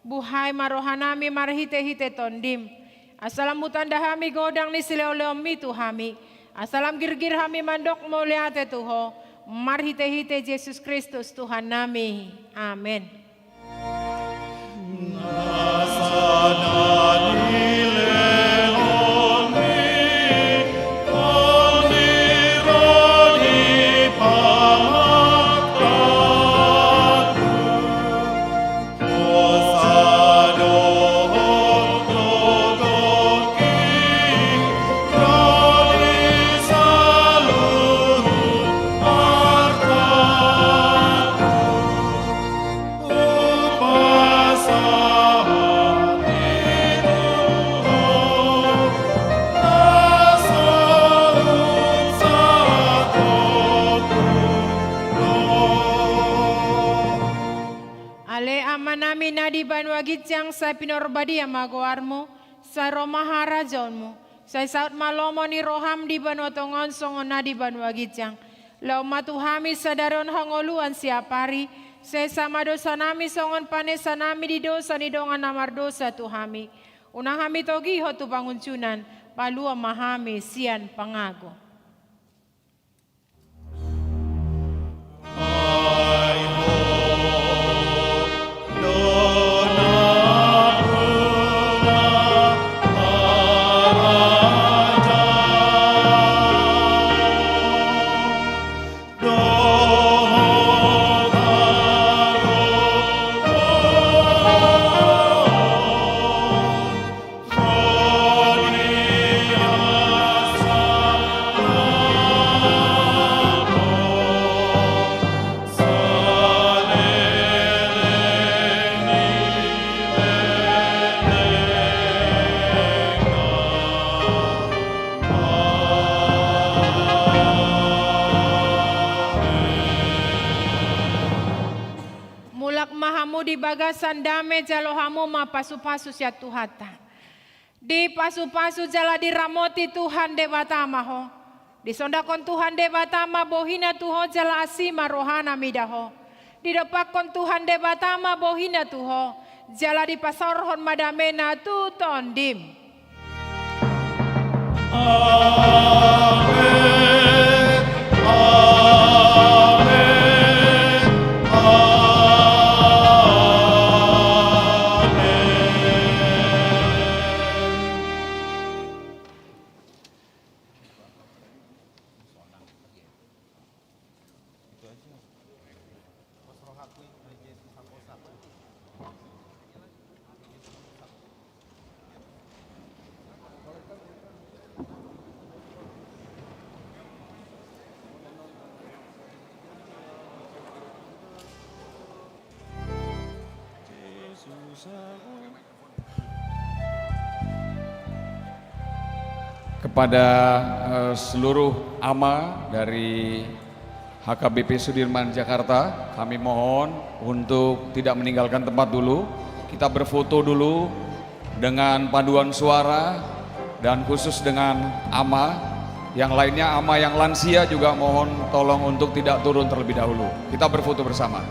Buhai ma rohanami marhitehite TondiM. Asa lam hutanda hami godang ni silehonlehonMi tu hami. Asa lam girgir hami mandok mauliate tu Ho. Marhitehite Jesus Kristus Tuhannami. Amen. Ale Amanami na di banua ginjang, sai pinarbadia ma goarMu, sai ro ma harajaonMu, sai saut ma lomo ni rohaM di banua tonga on songon na di banua ginjang. Laho ma tu hami sadari on hangoluan siap ari, sesa ma dosanami songon panesanami di dosa ni dongan na mardosa tu hami. Unang hami togihon tu pangunjunan, palua ma hami sian pangago. Mulak ma hamu di bagasan dame, jalo hamu ma pasupasu sian Tuhanta. Dipasupasu jala diramoti Tuhan Debata ma ho. Disondangkon Tuhan Debata ma bohiNa tu ho jala asi ma rohaNa mida ho. Didompakkon Tuhan Debata ma bohiNa tu ho, jala dipasaorhon ma dameNa tu tondim. Amen. Amen. Amen. Kepada, eh, seluruh ama dari H K B P Sudirman Jakarta, kami mohon untuk tidak meninggalkan tempat dulu. Kita berfoto dulu dengan paduan suara dan khusus dengan ama. Yang lainnya, ama yang lansia juga mohon tolong untuk tidak turun terlebih dahulu. Kita berfoto bersama.